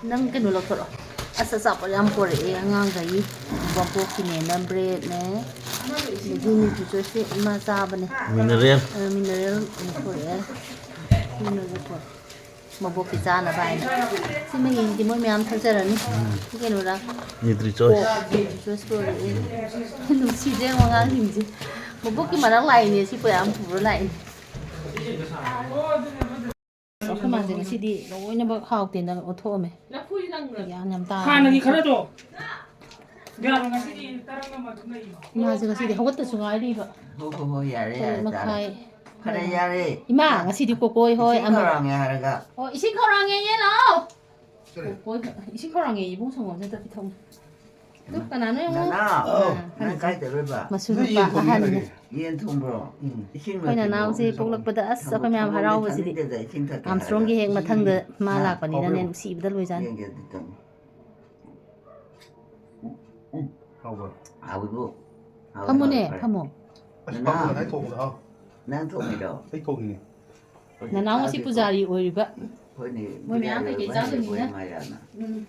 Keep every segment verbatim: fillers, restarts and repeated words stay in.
ꯅꯪ ꯀꯩꯅꯣ ꯂꯧꯊꯣꯔꯛꯑꯣ꯫ ꯑꯁ, ꯑꯆꯥꯄꯣꯠ ꯌꯥꯝ ꯄꯣꯔꯛꯑꯦ ꯑꯉꯥꯡꯈꯩ꯫ ꯃꯕꯣꯛꯀꯤꯅꯦꯅ ꯕ꯭ꯔꯦꯗꯅꯦ, ꯑꯗꯒꯤ ꯅ꯭ꯌꯨꯇ꯭ꯔꯤꯆꯣꯏꯁꯁꯦ ꯏꯃꯥ ꯆꯥꯕꯅꯦ꯫ ꯃꯤꯅꯔꯦꯜ꯫ ꯑ, ꯃꯤꯅꯔꯦꯜ ꯄꯣꯔꯛꯑꯦ꯫ ꯃꯤꯅꯔꯦꯜ ꯄꯣꯔꯛꯑꯦ꯫ ꯃꯕꯣꯛꯀꯤ ꯆꯥꯅꯕ ꯍꯥꯏꯅ꯫ ꯁꯤ ꯃꯌꯦꯡꯗꯤ ꯃꯣꯏ ꯃꯌꯥꯝ ꯊꯛꯆꯔꯅꯤ꯫ ꯁꯤ ꯀꯩꯅꯣꯔꯥ? ꯅ꯭ꯌꯨꯇ꯭ꯔꯤꯆꯣꯏꯁ꯫ ꯀꯣꯛ, ꯅ꯭ꯌꯨꯇ꯭ꯔꯤꯆꯣꯏꯁ ꯄꯣꯔꯛꯑꯦ꯫ ꯅꯨꯡꯁꯤꯗ꯭ꯔ ꯌꯦꯡꯉꯣ ꯑꯉꯥꯡꯁꯤꯡꯁꯦ꯫ ꯃꯕꯣꯛꯀꯤ ꯃꯔꯛ ꯂꯥꯛꯏꯅꯦ, ꯁꯤ ꯄꯣꯌꯥꯝ ꯄꯨꯔ ꯂꯥꯛꯏꯅꯦ꯫ ꯑꯩꯈꯣꯏ ꯃꯥꯁꯦ ꯉꯁꯤꯗꯤ ꯂꯣꯏꯅꯃꯛ ꯍꯥꯎꯇꯦꯅ ꯑꯣꯠꯊꯣꯛꯑꯝꯃꯦ꯫ ꯂꯐꯨꯗꯤ ꯅꯪꯅ ꯒ꯭ꯌꯥꯟ ꯌꯥꯝ ꯇꯥꯔꯦ꯫ ꯍꯥꯟꯅꯒꯤ ꯈꯔꯗꯣ ꯌꯥꯔꯣ, ꯉꯁꯤꯗꯤ ꯇꯔꯪ ꯑꯃ ꯑꯗꯨꯝ ꯂꯩꯌꯦ꯫ ꯏꯃꯥꯁꯦ ꯉꯁꯤꯗꯤ ꯍꯧꯒꯠꯇꯁꯨ ꯉꯥꯏꯔꯤꯕ꯫ ꯍꯣ, ꯍꯣ, ꯍꯣ, ꯌꯥꯔꯦ, ꯇꯔꯦꯠ ꯌꯥꯔꯦ, ꯃꯈꯥꯏ꯫ ꯆꯥꯔꯦ꯫ ꯐꯔꯦ, ꯌꯥꯔꯦ꯫ ꯏꯃꯥ, ꯉꯁꯤꯗꯤ ꯀꯣꯀꯣꯏ ꯍꯣꯏ, ꯏꯁꯤꯡ ꯑꯃ ꯈꯧꯔꯥꯡꯉꯦ ꯍꯥꯏꯔꯒ꯫ ꯑꯣ, ꯏꯁꯤꯡ ꯈꯧꯔꯥꯡꯉꯦꯌꯦ, ꯂꯥꯛꯑꯣ꯫ ꯀꯣꯀꯣꯏ, ꯏꯁꯤꯡ ꯈꯧꯔꯥꯡꯉꯦ, ꯏꯕꯨꯡ ꯁꯪꯒꯣꯝꯁꯦ ꯑꯝꯇ ꯄꯤꯊꯛꯎ꯫ ꯑꯗꯨ ꯀꯅꯥꯅꯣ ꯌꯦꯡꯉꯣ꯫ ꯅꯅꯥꯎ, ꯑꯥ, ꯅꯪ ꯀꯥꯏ ꯆꯠꯂꯨꯏꯕ? ꯃꯁꯨ ꯅꯨꯄꯥ ꯑꯍꯟꯅꯦ꯫ ꯌꯦꯟ ꯊꯣꯡꯕ꯭ꯔꯣ? ꯎꯝ꯫ ꯏꯁꯤꯡ ꯑꯩꯈꯣꯏ ꯂꯣꯏꯁꯤꯜꯂꯣ꯫ ꯅꯅꯥꯎꯁꯦ ꯄꯣꯛꯂꯛꯄꯗ ꯑꯁ ꯑꯩꯈꯣꯏ ꯃꯌꯥꯝ ꯍꯔꯥꯎꯕꯁꯤꯗꯤ꯫ ꯊꯛꯅꯤꯡꯗꯦꯗ, ꯏꯁꯤꯡ ꯊꯛꯀꯦ ꯍꯥꯏꯔꯒ꯫ ꯑꯥꯝꯁꯇ꯭ꯔꯣꯡꯒꯤ ꯍꯦꯛ ꯃꯊꯪꯗ ꯃꯥ ꯍꯥ? ꯂꯥꯛꯄꯅꯤꯅꯅꯦ ꯀꯧꯔꯣ꯫ ꯅꯨꯡꯁꯤꯕꯗ ꯂꯣꯏꯖꯥꯠꯅꯤ꯫ ꯌꯦꯡꯒꯦ ꯑꯗꯨꯇꯪ꯫ ꯎꯝ, ꯎꯝ꯫ ꯍꯥꯎꯕ꯭ꯔꯣ? ꯍꯥꯎꯋꯤꯕꯨ꯫ ꯍꯥꯎꯋꯦ, ꯐꯝꯃꯨꯅꯦ, ꯍꯥꯎꯋꯦ, ꯐꯔꯦ꯫ ꯐꯝꯃꯣ꯫ ꯑꯁ, ꯅꯅꯥꯎ꯫ ꯐꯝꯃꯨꯅꯦ, ꯑꯩ ꯊꯣꯡꯕꯗ ꯍꯥꯎ꯫ ꯅꯪ ꯊꯣꯡꯉꯤꯔꯣ? ꯑꯩ ꯊꯣꯡꯉꯤꯅꯦ꯫ ꯅꯅꯥꯎ ꯉꯁꯤ ꯄꯨꯖꯥꯔꯤ ꯑꯣꯏꯔꯤꯕ꯫ ꯍꯣꯏꯅꯦ, ꯃꯣꯏ ꯃꯌꯥꯝ ꯄꯨꯖꯥꯔꯤ ꯀꯩꯀꯩ ꯑꯣꯏꯕ ꯆꯥꯗꯣꯏꯅꯤꯅ꯫ ꯍꯥꯏꯕ ꯃꯌꯥꯝꯅ꯫ ꯎꯝ꯫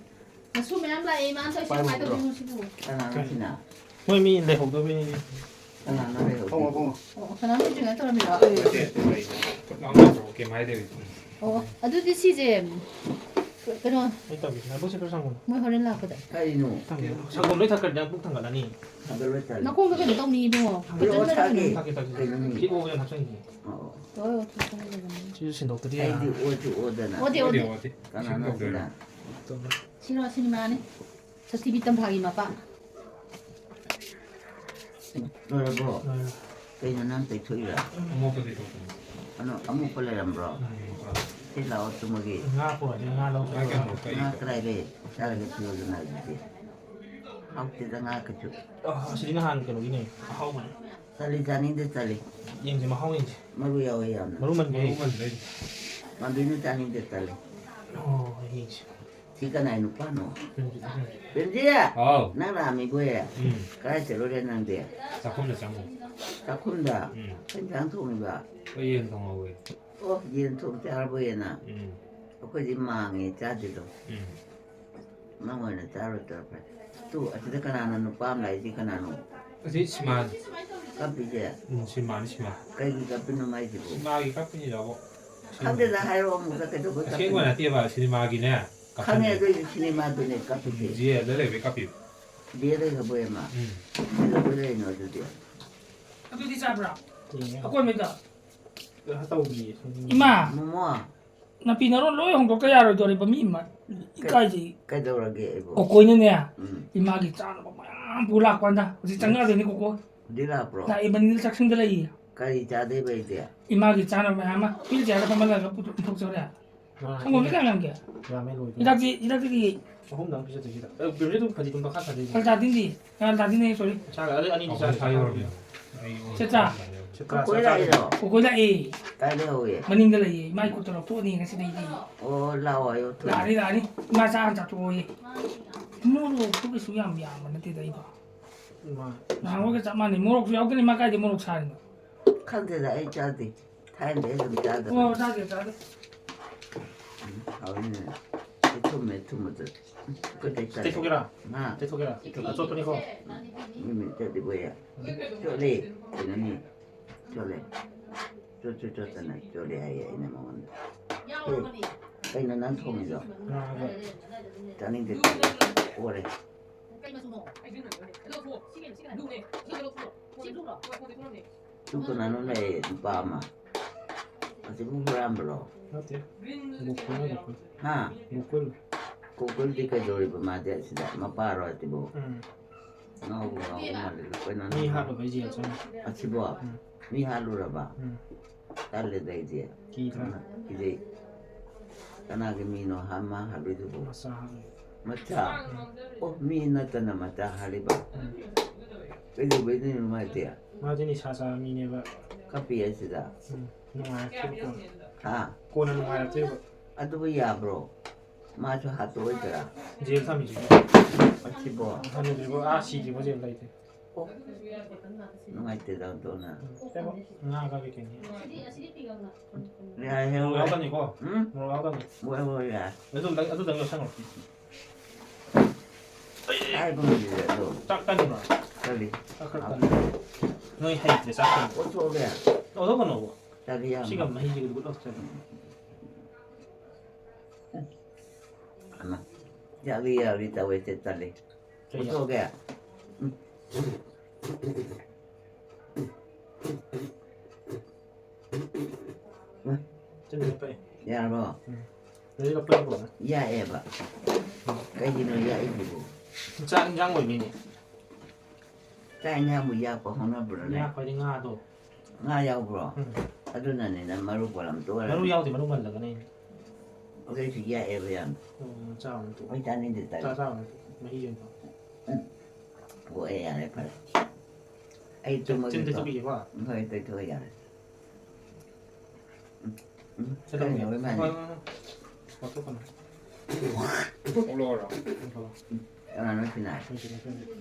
ꯃꯁꯨ ꯃꯌꯥꯝ ꯂꯥꯛꯑꯦ, ꯏꯃꯥꯟ ꯇꯧꯏꯁꯦ ꯀꯃꯥꯏꯅ ꯇꯧꯗꯣꯏꯅꯣ ꯁꯤꯕꯨ? ꯀꯅꯥꯅꯣ ꯁꯤꯅ? ꯃꯣꯏ ꯃꯤ ꯂꯩꯍꯧꯗꯕꯩꯅꯦ꯫ ꯀꯅꯥꯅꯣ ꯂꯩꯍꯧꯗꯣꯏ? ꯐꯝꯃꯣ, ꯐꯝꯃꯣ꯫ ꯑꯣ, ꯀꯅꯥꯝ ꯂꯩꯇ꯭ꯔꯤꯉꯩ ꯇꯧꯔꯝꯃꯤꯔꯣ? ꯅꯠꯇꯦ, ꯅꯠꯇꯦ, ꯂꯩ꯫ ꯈꯨꯠ ꯂꯥꯎ ꯅꯠꯇ꯭ꯔꯣ? ꯀꯩꯝ ꯍꯥꯏꯗꯦ꯫ ꯑꯣ, ꯑꯗꯨꯗꯤ ꯁꯤꯁꯦ, ꯀꯩꯅꯣ, ꯑꯩ ꯇꯧꯒꯦ꯫ ꯅꯕꯨꯛꯁꯦ ꯈꯔ ꯁꯪꯒꯣ꯫ ꯃꯣꯏ ꯍꯣꯔꯦꯟ ꯂꯥꯛꯄꯗ꯫ ꯀꯩꯅꯣ? ꯁꯪꯒꯣ ꯂꯣꯏ ꯊꯛꯈ꯭ꯔꯗꯤ ꯅꯪ ꯄꯨꯛ ꯊꯟꯒꯠꯂꯅꯤ꯫ ꯊꯟꯒꯠꯂꯣꯏ ꯇꯜꯂꯦ꯫ ꯅꯈꯣꯡꯗꯣ ꯀꯩꯅꯣ ꯇꯧꯅꯤ ꯏꯕꯨꯡꯉꯣ꯫ ꯍꯥꯏꯔꯛꯑꯣ, ꯐꯖꯅ ꯊꯥꯒꯦ꯫ ꯊꯛꯀꯦ, ꯊꯛꯀꯦ꯫ ꯀꯩꯅꯣꯅꯦ? ꯁꯤ ꯑꯣꯕꯗ ꯍꯥꯞꯆꯟꯒꯦ꯫ ꯑꯣ, ꯑꯣ꯫ ꯍꯣꯏ, ꯍꯣꯏ, ꯊꯛꯆꯟꯒꯗꯕꯅꯤ꯫ ꯁꯤꯁꯨ ꯁꯤꯟꯗꯣꯛꯇꯗꯤ ꯑꯩꯗꯤ ꯌꯥꯔꯣꯏ꯫ ꯑꯣꯗꯤ ꯑꯣꯗꯅ꯫ ꯑꯣꯗꯦ, ꯑꯣꯗꯦ꯫ ꯑꯣꯗꯦ, ꯑꯣꯗꯦ꯫ ꯀꯅꯥꯅꯣ ꯁꯤꯟꯗꯣꯛꯇꯣꯏꯔꯣ? ꯁꯤꯅ? ꯁꯤꯔꯣ, ꯁꯤꯅꯦꯃꯥꯅꯤ꯫ ꯁꯛꯊꯤꯕꯤ ꯇꯝꯐꯥꯒꯤ ꯃꯄꯥ꯫ ꯂꯣꯏꯔꯕꯣ? ꯂꯣꯏꯔꯦ꯫ ꯀꯩꯅꯣ ꯅꯪ ꯇꯩꯊꯣꯛꯏꯔꯥ? ꯑꯃꯣꯠꯄ ꯇꯩꯊꯣꯛꯄꯅꯤ꯫ ꯑꯅꯣ-, ꯑꯃꯣꯠꯄ ꯂꯩꯔꯝꯕ꯭ꯔꯣ? ꯎꯝ꯫ ꯁꯤ ꯂꯥꯛꯑꯣ ꯇꯨꯝꯃꯒꯦ꯫ ꯉꯥ ꯄꯨꯔꯛꯑꯗꯤ ꯉꯥ ꯂꯧ-, ꯉꯥ ꯀꯩꯅꯣ ꯀꯛꯏ꯫ ꯉꯥ ꯀꯗꯥꯏ ꯂꯩ? ꯆꯥꯔꯒ ꯊꯤꯌꯣꯗꯅ ꯑꯗꯨꯗꯤ꯫ ꯍꯥꯎꯇꯦꯗ ꯉꯥ ꯀꯩꯁꯨ꯫ ꯑ, ꯑꯁꯤꯗꯤ ꯅꯍꯥꯟ ꯀꯩꯅꯣꯒꯤꯅꯦ, ꯑꯍꯥꯎꯕꯅꯦ꯫ ꯆꯠꯂꯤ ꯆꯥꯅꯤꯡꯗꯦ ꯆꯠꯂꯤ꯫ ꯌꯦꯡꯁꯦ, ꯃꯍꯥꯎ ꯌꯦꯡꯁꯦ꯫ ꯃꯔꯨ ꯌꯥꯎꯋꯦ ꯌꯥꯝꯅ꯫ ꯃꯔꯨ ꯃꯟꯕꯩ꯫ ꯃꯔꯨ ꯃꯟꯕꯩ꯫ ꯃꯗꯨꯏꯅ ꯆꯥꯅꯤꯡꯗꯦ ꯇꯜꯂꯤ꯫ ꯑꯣ, ꯌꯦꯡꯁꯦ꯫ ꯁꯤ ꯀꯅꯥꯏ ꯅꯨꯄꯥꯅꯣ? ꯄ꯭ꯔꯦꯝꯖꯤꯠ, ꯄ꯭ꯔꯦꯝꯖꯤꯠ꯫ ꯄ꯭ꯔꯦꯝꯖꯤꯠ! ꯍꯥꯎ꯫ ꯅꯪ ꯂꯥꯛꯑꯝꯃꯤꯕꯣꯏ? ꯎꯝ꯫ ꯀꯗꯥꯏ ꯆꯠꯂꯨꯔꯦ ꯅꯪꯗꯤ? ꯆꯥꯛꯈꯨꯝꯗ ꯆꯪꯉꯨ꯫ ꯆꯥꯛꯈꯨꯝꯗ? ꯎꯝ꯫ ꯀꯩ ꯏꯟꯖꯥꯡ ꯊꯣꯡꯉꯤꯕ? ꯑꯩ ꯌꯦꯟ ꯊꯣꯡꯍꯧꯋꯦ꯫ ꯑꯣ, ꯌꯦꯟ ꯊꯣꯡ ꯆꯥꯔꯕꯣꯏꯌꯦ ꯅꯪ? ꯎꯝ꯫ ꯑꯩꯈꯣꯏꯗꯤ ꯃꯥꯡꯉꯦ ꯆꯥꯗ꯭ꯔꯤꯗꯣ꯫ ꯎꯝ꯫ ꯅꯪ ꯑꯣꯏꯅ ꯆꯥꯔꯣꯏ ꯇꯧꯔꯛꯄ꯫ ꯇꯨ, ꯑꯁꯤꯗ ꯀꯅꯥꯅ ꯅꯨꯄꯥ ꯑꯃ ꯂꯥꯛꯏꯁꯤ ꯀꯅꯥꯅꯣ? ꯑꯁꯤ ꯁꯤꯃꯥ꯫ ꯀꯞꯄꯤꯁꯦ? ꯎꯝ, ꯁꯤꯃꯥꯅꯤ, ꯁꯤꯃꯥ꯫ ꯀꯩꯒꯤ ꯀꯞꯄꯤꯅꯣ ꯃꯥꯏꯁꯤꯕꯨ? ꯁꯤꯃꯥꯒꯤ ꯀꯞꯄꯤꯅꯤꯗꯕꯣ꯫ ꯈꯪꯗꯦꯗ, ꯍꯥꯏꯔꯛꯑꯣ ꯑꯃꯨꯛꯇ ꯀꯩꯗꯧꯕꯩ ꯑꯁꯦꯡꯕ ꯀꯞꯄꯤꯅꯣ? ꯅꯠꯇꯦꯕ, ꯁꯤꯅꯦꯃꯥꯒꯤꯅꯦ꯫ ꯈꯪꯉꯦ, ꯀꯞꯄꯤꯅꯤ꯫ ꯑꯗꯨꯏꯁꯨ ꯁꯤꯅꯦꯃꯥꯗꯨꯅꯦ ꯀꯞꯄꯤꯁꯦ꯫ ꯖꯦꯜꯗ ꯂꯩꯕꯩ ꯀꯞꯄꯤꯕ꯫ ꯖꯦꯜꯗ ꯂꯩꯈ꯭ꯔꯕꯣꯏ ꯑꯃ? ꯎꯝ꯫ ꯀꯩꯗꯧꯕꯩ ꯂꯩꯔꯤꯅꯣ ꯑꯗꯨꯗꯤ? ꯑꯗꯨꯗꯤ ꯆꯥꯕ꯭ꯔꯥ? ꯌꯦꯡꯉꯦ꯫ ꯑꯀꯣꯟꯕꯩꯗ? ꯀꯩꯅꯣ ꯇꯧꯗꯤꯌꯦ꯫ ꯏꯃꯥ! ꯃꯣꯃꯣ꯫ ꯅꯥꯄꯤ ꯅꯔꯣꯟ ꯂꯣꯏ ꯍꯣꯡꯗꯣꯛꯇ ꯌꯥꯔꯣꯏꯗꯧꯔꯤꯕ ꯃꯤ ꯑꯃ꯫ ꯏꯀꯥꯏꯖꯩ꯫ ꯀꯩꯗꯧꯔꯒꯦ ꯑꯩꯕꯨ? ꯀꯣꯀꯣꯏꯅꯅꯦ, ꯎꯝ꯫ ꯏꯃꯥꯒꯤ ꯆꯥꯅꯕ ꯃꯌꯥꯝ ꯄꯨ ꯂꯥꯛꯄ ꯀꯥꯟꯗ ꯍꯧꯖꯤꯛ ꯆꯪꯉꯛꯑꯗꯣꯏꯅꯤ ꯀꯣꯀꯣ꯫ ꯍꯧꯖꯤꯛ ꯂꯥꯛꯄ꯭ꯔꯣ? ꯂꯥꯛꯑꯦ, ꯃꯅꯤꯡꯗ ꯆꯥꯛꯁꯪꯗ ꯂꯩꯌꯦ꯫ ꯀꯔꯤ ꯆꯥꯗꯣꯏꯕ ꯑꯩꯗꯤ? ꯏꯃꯥꯒꯤ ꯆꯥꯅꯕ ꯃꯌꯥꯝ ꯑꯃ ꯋꯤꯜ ꯆꯤꯌꯔꯗ ꯐꯝꯍꯜꯂꯒ ꯄꯨꯊꯣꯛ-, ꯄꯨꯊꯣꯛꯆꯧꯔꯦ꯫ ꯃꯥ ꯁꯪꯒꯣꯝꯗꯤ ꯀꯌꯥꯝ ꯌꯥꯝꯒꯦ? ꯌꯥꯝꯃꯦ, ꯂꯣꯏꯗꯣꯔꯦ꯫ ꯍꯤꯗꯥꯛꯇꯤ, ꯍꯤꯗꯥꯛꯇꯤ ꯀꯩ? ꯑꯍꯨꯝꯗꯪ ꯄꯤꯖꯗꯣꯏꯁꯤꯗ꯫ ꯑꯦ, ꯕ꯭ꯔꯦꯗꯇꯨ ꯈꯖꯤꯛꯇꯪ ꯃꯈꯥ ꯊꯥꯗꯩꯁꯤꯗ꯫ ꯑꯜꯇꯥꯗꯤꯟꯗꯤ? ꯑꯜꯇꯥꯗꯤꯟꯅꯦ, ꯁꯣꯔꯤ꯫ ꯆꯥꯔꯦ, ꯑꯗꯨ ꯑꯅꯤꯗꯤ ꯆꯥꯔꯦ꯫ ꯆꯦꯆꯥ꯫ ꯀꯣꯀꯣꯏ ꯂꯥꯛꯏꯔꯣ? ꯀꯣꯀꯣꯏ ꯂꯥꯛꯑꯦ꯫ ꯀꯥꯏꯗ ꯂꯩꯍꯧꯋꯤ? ꯃꯅꯤꯡꯗ ꯂꯩꯌꯦ꯫ ꯃꯥꯏ ꯈꯨꯠꯇ ꯂꯧꯊꯣꯛꯑꯅꯤ ꯉꯁꯤꯗꯩꯗꯤ꯫ ꯑꯣ, ꯂꯥꯛꯑꯣ ꯍꯥꯏꯌꯣ, ꯊꯣꯛꯑꯣ꯫ ꯂꯥꯛꯑꯅꯤ, ꯂꯥꯛꯑꯅꯤ꯫ ꯏꯃꯥ ꯆꯥ ꯍꯥꯟꯅ ꯆꯥꯊꯣꯛꯑꯣꯌꯦ꯫ ꯃꯣꯔꯣꯛꯇꯨ ꯀꯩꯁꯨ ꯌꯥꯝ ꯌꯥꯝꯕ ꯅꯠꯇꯦꯗ ꯑꯩꯗꯣ꯫ ꯏꯃꯥ꯫ ꯅꯍꯥꯟꯈꯣꯏꯒ ꯆꯞ ꯃꯥꯟꯅꯩ꯫ ꯃꯣꯔꯣꯛꯁꯨ ꯌꯥꯎꯗꯅ ꯏꯃꯥ ꯀꯥꯏꯗꯩ ꯃꯣꯔꯣꯛ ꯁꯥꯔꯤꯅꯣ? ꯈꯪꯗꯦꯗ, ꯑꯩ ꯆꯥꯗꯦ꯫ ꯊꯥꯏꯅꯗꯤ ꯑꯩ ꯑꯗꯨꯝ ꯆꯥꯗꯕꯅꯤ꯫ ꯑꯣ, ꯆꯥꯗꯦ, ꯆꯥꯗꯦ꯫ ꯎꯝ, ꯍꯥꯎꯋꯤꯅꯦ꯫ ꯑꯩ ꯊꯨꯝꯃꯦ, ꯊꯨꯝꯕꯗ꯫ ꯀꯩꯀꯩ ꯆꯥꯏ? ꯇꯩꯊꯣꯛꯀꯦꯔꯥ? ꯍꯥ? ꯇꯩꯊꯣꯛꯀꯦꯔꯥ? ꯑꯆꯣꯠꯄꯅꯤꯀꯣ꯫ ꯃꯤ ꯃꯤꯠꯇꯗꯤ ꯕꯣꯌꯥ꯫ ꯆꯣꯠꯂꯦ꯫ ꯀꯩꯅꯣꯅꯤ꯫ ꯆꯣꯠꯂꯦ꯫ ꯆꯣꯠꯁꯨ ꯆꯣꯠꯇꯅ ꯆꯣꯠꯂꯦ ꯍꯥꯏꯌꯦ ꯑꯩꯅ ꯃꯉꯣꯟꯗ꯫ ꯑꯦ, ꯀꯩꯅꯣ ꯅꯪ ꯊꯣꯡꯉꯤꯗꯣ? ꯉꯥꯒ꯫ ꯆꯥꯅꯤꯡꯗꯦ, ꯇꯜꯂꯦ꯫ ꯑꯣꯔꯦ꯫ ꯇꯨ ꯀꯅꯥꯅꯣ ꯂꯩ, ꯅꯨꯄꯥ ꯑꯃ? ꯑꯁꯤꯕꯨ ꯍꯨꯔꯥꯟꯕꯔꯣ? ꯅꯠꯇꯦ꯫ ꯒꯣꯀꯨꯜꯅꯦ, ꯒꯣꯀꯨꯜ꯫ ꯍꯥ? ꯒꯣꯀꯨꯜ꯫ ꯒꯣꯀꯨꯜꯗꯤ ꯀꯩꯗꯧꯔꯤꯕ ꯃꯥꯗꯤ ꯑꯁꯤꯗ? ꯃꯄꯥꯔꯣ ꯑꯁꯤꯕꯨ? ꯎꯝ꯫ ꯉꯥꯎꯕ ꯉꯥꯎꯕ ꯃꯥꯜꯂꯦ, ꯂꯣꯏꯅ ꯃꯤ ꯉꯥꯎꯕ꯫ ꯍꯥꯠꯂꯨꯕ ꯑꯩꯁꯦ ꯌꯥꯝ ꯆꯪꯉꯦ꯫ ꯑꯁꯤꯕꯣ? ꯎꯝ꯫ ꯃꯤ ꯍꯥꯠꯂꯨꯔꯕ? ꯎꯝ꯫ ꯇꯜꯂꯦꯗ ꯑꯩꯗꯤ꯫ ꯀꯤꯗ꯭ꯔꯥ? ꯀꯤꯖꯩ꯫ ꯀꯅꯥꯒꯤ ꯃꯤꯅꯣ ꯍꯥ-, ꯃꯥ ꯍꯥꯠꯂꯨꯏꯗꯨꯕꯨ? ꯃꯆꯥ ꯍꯥꯠꯂꯨꯏ꯫ ꯃꯆꯥ? ꯎꯝ꯫ ꯑꯣ, ꯃꯤ ꯅꯠꯇꯅ ꯃꯆꯥ ꯍꯥꯠꯂꯤꯕ? ꯎꯝ꯫ ꯀꯩꯗꯧꯕꯩꯅꯣ ꯃꯥꯗꯤ? ꯃꯥꯗꯤ ꯅꯤꯁꯥ ꯆꯥꯕ ꯃꯤꯅꯦꯕ꯫ ꯀꯞꯄꯤ ꯍꯥꯏꯁꯤꯗ? ꯎꯝ, ꯅꯨꯡꯉꯥꯏꯔꯛꯇꯦꯕ ꯀꯣꯟꯅ꯫ ꯍꯥ? ꯀꯣꯟꯅ ꯅꯨꯡꯉꯥꯏꯔꯛꯇꯦꯕ꯫ ꯑꯗꯨꯕꯨ ꯌꯥꯕ꯭ꯔꯣ? ꯃꯥꯁꯨ ꯍꯥꯠꯇꯣꯛꯑꯣꯏꯗ꯭ꯔꯥ? ꯖꯦꯜ ꯊꯝꯃꯤꯁꯤꯗꯤ꯫ ꯑꯁꯤꯕꯣ? ꯍꯟꯅꯨꯗ꯭ꯔꯤꯕꯣ, ꯑꯥ ꯁꯤꯗ꯭ꯔꯤꯕꯣ ꯖꯦꯜ ꯂꯩꯇꯦ꯫ ꯅꯨꯡꯉꯥꯏꯇꯦꯗ, ꯑꯣꯟꯊꯣꯛꯅ꯫ ꯀꯩꯕ? ꯉꯥꯒ ꯀꯩꯀꯩꯅꯤ? ꯌꯥꯔꯦ, ꯃꯣꯔꯣꯛ ꯍꯦꯔꯣ꯫ ꯌꯥꯎꯗꯅꯤꯀꯣ? ꯎꯝ? ꯃꯣꯔꯣꯛ ꯌꯥꯎꯗꯅꯤ꯫ ꯍꯣꯏ, ꯍꯣꯏ, ꯌꯥꯔꯦ꯫ ꯑꯗꯨ ꯑꯝꯇꯪ, ꯑꯗꯨꯗꯪ ꯌꯣꯠꯁꯟꯈ꯭ꯔꯣ꯫ ꯍꯥꯏꯕ ꯉꯝꯗꯦ ꯑꯗꯣ꯫ ꯆꯥꯛ ꯀꯟꯕ꯭ꯔꯣ? ꯀꯜꯂꯤ꯫ ꯆꯥꯛ ꯈꯔ ꯀꯟꯕ꯭ꯔꯣ? ꯅꯣꯏ ꯍꯩꯇ꯭ꯔꯦ ꯆꯥꯛ ꯀꯟꯕ꯫ ꯑꯣꯟꯊꯣꯛꯑꯒꯦ꯫ ꯑꯣꯟꯊꯣꯛꯀꯅꯣꯕ꯫ ꯆꯥꯛꯇꯤ ꯌꯥꯝ ꯁꯤꯒ ꯃꯍꯤꯁꯤꯒ ꯂꯨꯠ ꯂꯧꯊꯣꯛꯆꯒꯦ꯫ ꯑꯃ꯫ ꯌꯥꯛꯂꯤ ꯌꯥꯛꯂꯤ ꯇꯧꯋꯦ ꯁꯦ ꯇꯜꯂꯤ꯫ ꯀꯩ ꯌꯥꯛ-? ꯄꯨꯊꯣꯛꯑꯒꯦ꯫ ꯎꯝ꯫ ꯆꯤꯟꯗ ꯄꯛꯑꯦ꯫ ꯌꯥꯔꯕꯣ? ꯎꯝ꯫ ꯑꯗꯨꯗꯤ ꯂꯧꯊꯣꯛꯑꯣ꯫ ꯌꯥꯛꯑꯦꯕ꯫ ꯀꯩꯒꯤꯅꯣ ꯌꯥꯛꯏꯗꯨꯕꯨ? ꯆꯥꯛ ꯏꯟꯖꯥꯡ ꯑꯣꯏꯕꯩꯅꯦ꯫ ꯆꯥꯛ ꯏꯟꯖꯥꯡꯕꯨ ꯌꯥꯛꯄ ꯍꯧꯅꯕ꯭ꯔꯣꯅꯦ? ꯌꯥꯛꯄ ꯍꯥꯏꯗꯤ ꯉꯥꯗꯣ꯫ ꯉꯥ ꯌꯥꯎꯕ꯭ꯔꯣ? ꯎꯝ꯫ ꯑꯗꯨꯅꯅꯤꯅ ꯃꯔꯨ ꯄꯣꯜꯂꯝꯗꯣꯏ ꯃꯔꯨ ꯑꯣꯏꯔꯝꯅꯤ꯫ ꯌꯥꯎꯗꯦ, ꯃꯔꯨ ꯃꯜꯂꯒꯅꯦ꯫ ꯑꯩꯁꯨ ꯌꯥꯛꯑꯦꯕ ꯌꯥꯝ꯫ ꯎꯝ, ꯆꯥꯎꯅ ꯇꯣꯛꯑꯣ꯫ ꯑꯩ ꯆꯥꯅꯤꯡꯗꯦ, ꯇꯜꯂꯦ꯫ ꯆꯥ-, ꯆꯥꯎꯅ ꯇꯣꯛꯑꯣ꯫ ꯃꯍꯤ ꯑꯣꯏꯅ ꯇꯣꯛꯑꯣ꯫ ꯎꯝ꯫ ꯑꯣ, ꯑꯦ, ꯌꯥꯔꯦ, ꯐꯔꯦ꯫ ꯑꯩ ꯆꯤꯟ-, ꯆꯤꯟꯗ ꯇꯨꯝꯃꯒꯦꯀꯣ꯫ ꯆꯨꯞꯄꯤꯒꯦꯀꯣ꯫ ꯍꯣꯏ, ꯇꯩꯊꯣꯛꯑꯣ, ꯌꯥꯔꯦ꯫ ꯎꯝ, ꯎꯝ, ꯆꯠꯂꯝꯃꯦ꯫ ꯈꯔ ꯌꯥꯎꯔꯦ ꯃꯥꯜꯂꯦ꯫ ꯍꯣꯏ, ꯍꯣꯏ, ꯍꯣꯏ꯫ ꯂꯧꯊꯣꯛꯀꯅꯨ꯫ ꯊꯣꯛꯂꯛꯑꯣꯔꯣ? ꯊꯣꯛꯂꯛꯑꯣ꯫ ꯀꯅꯥꯅꯣ ꯁꯤꯅ? ꯂꯣꯏꯁꯤꯜꯂꯣ, ꯂꯣꯏꯁꯤꯜꯂꯣ꯫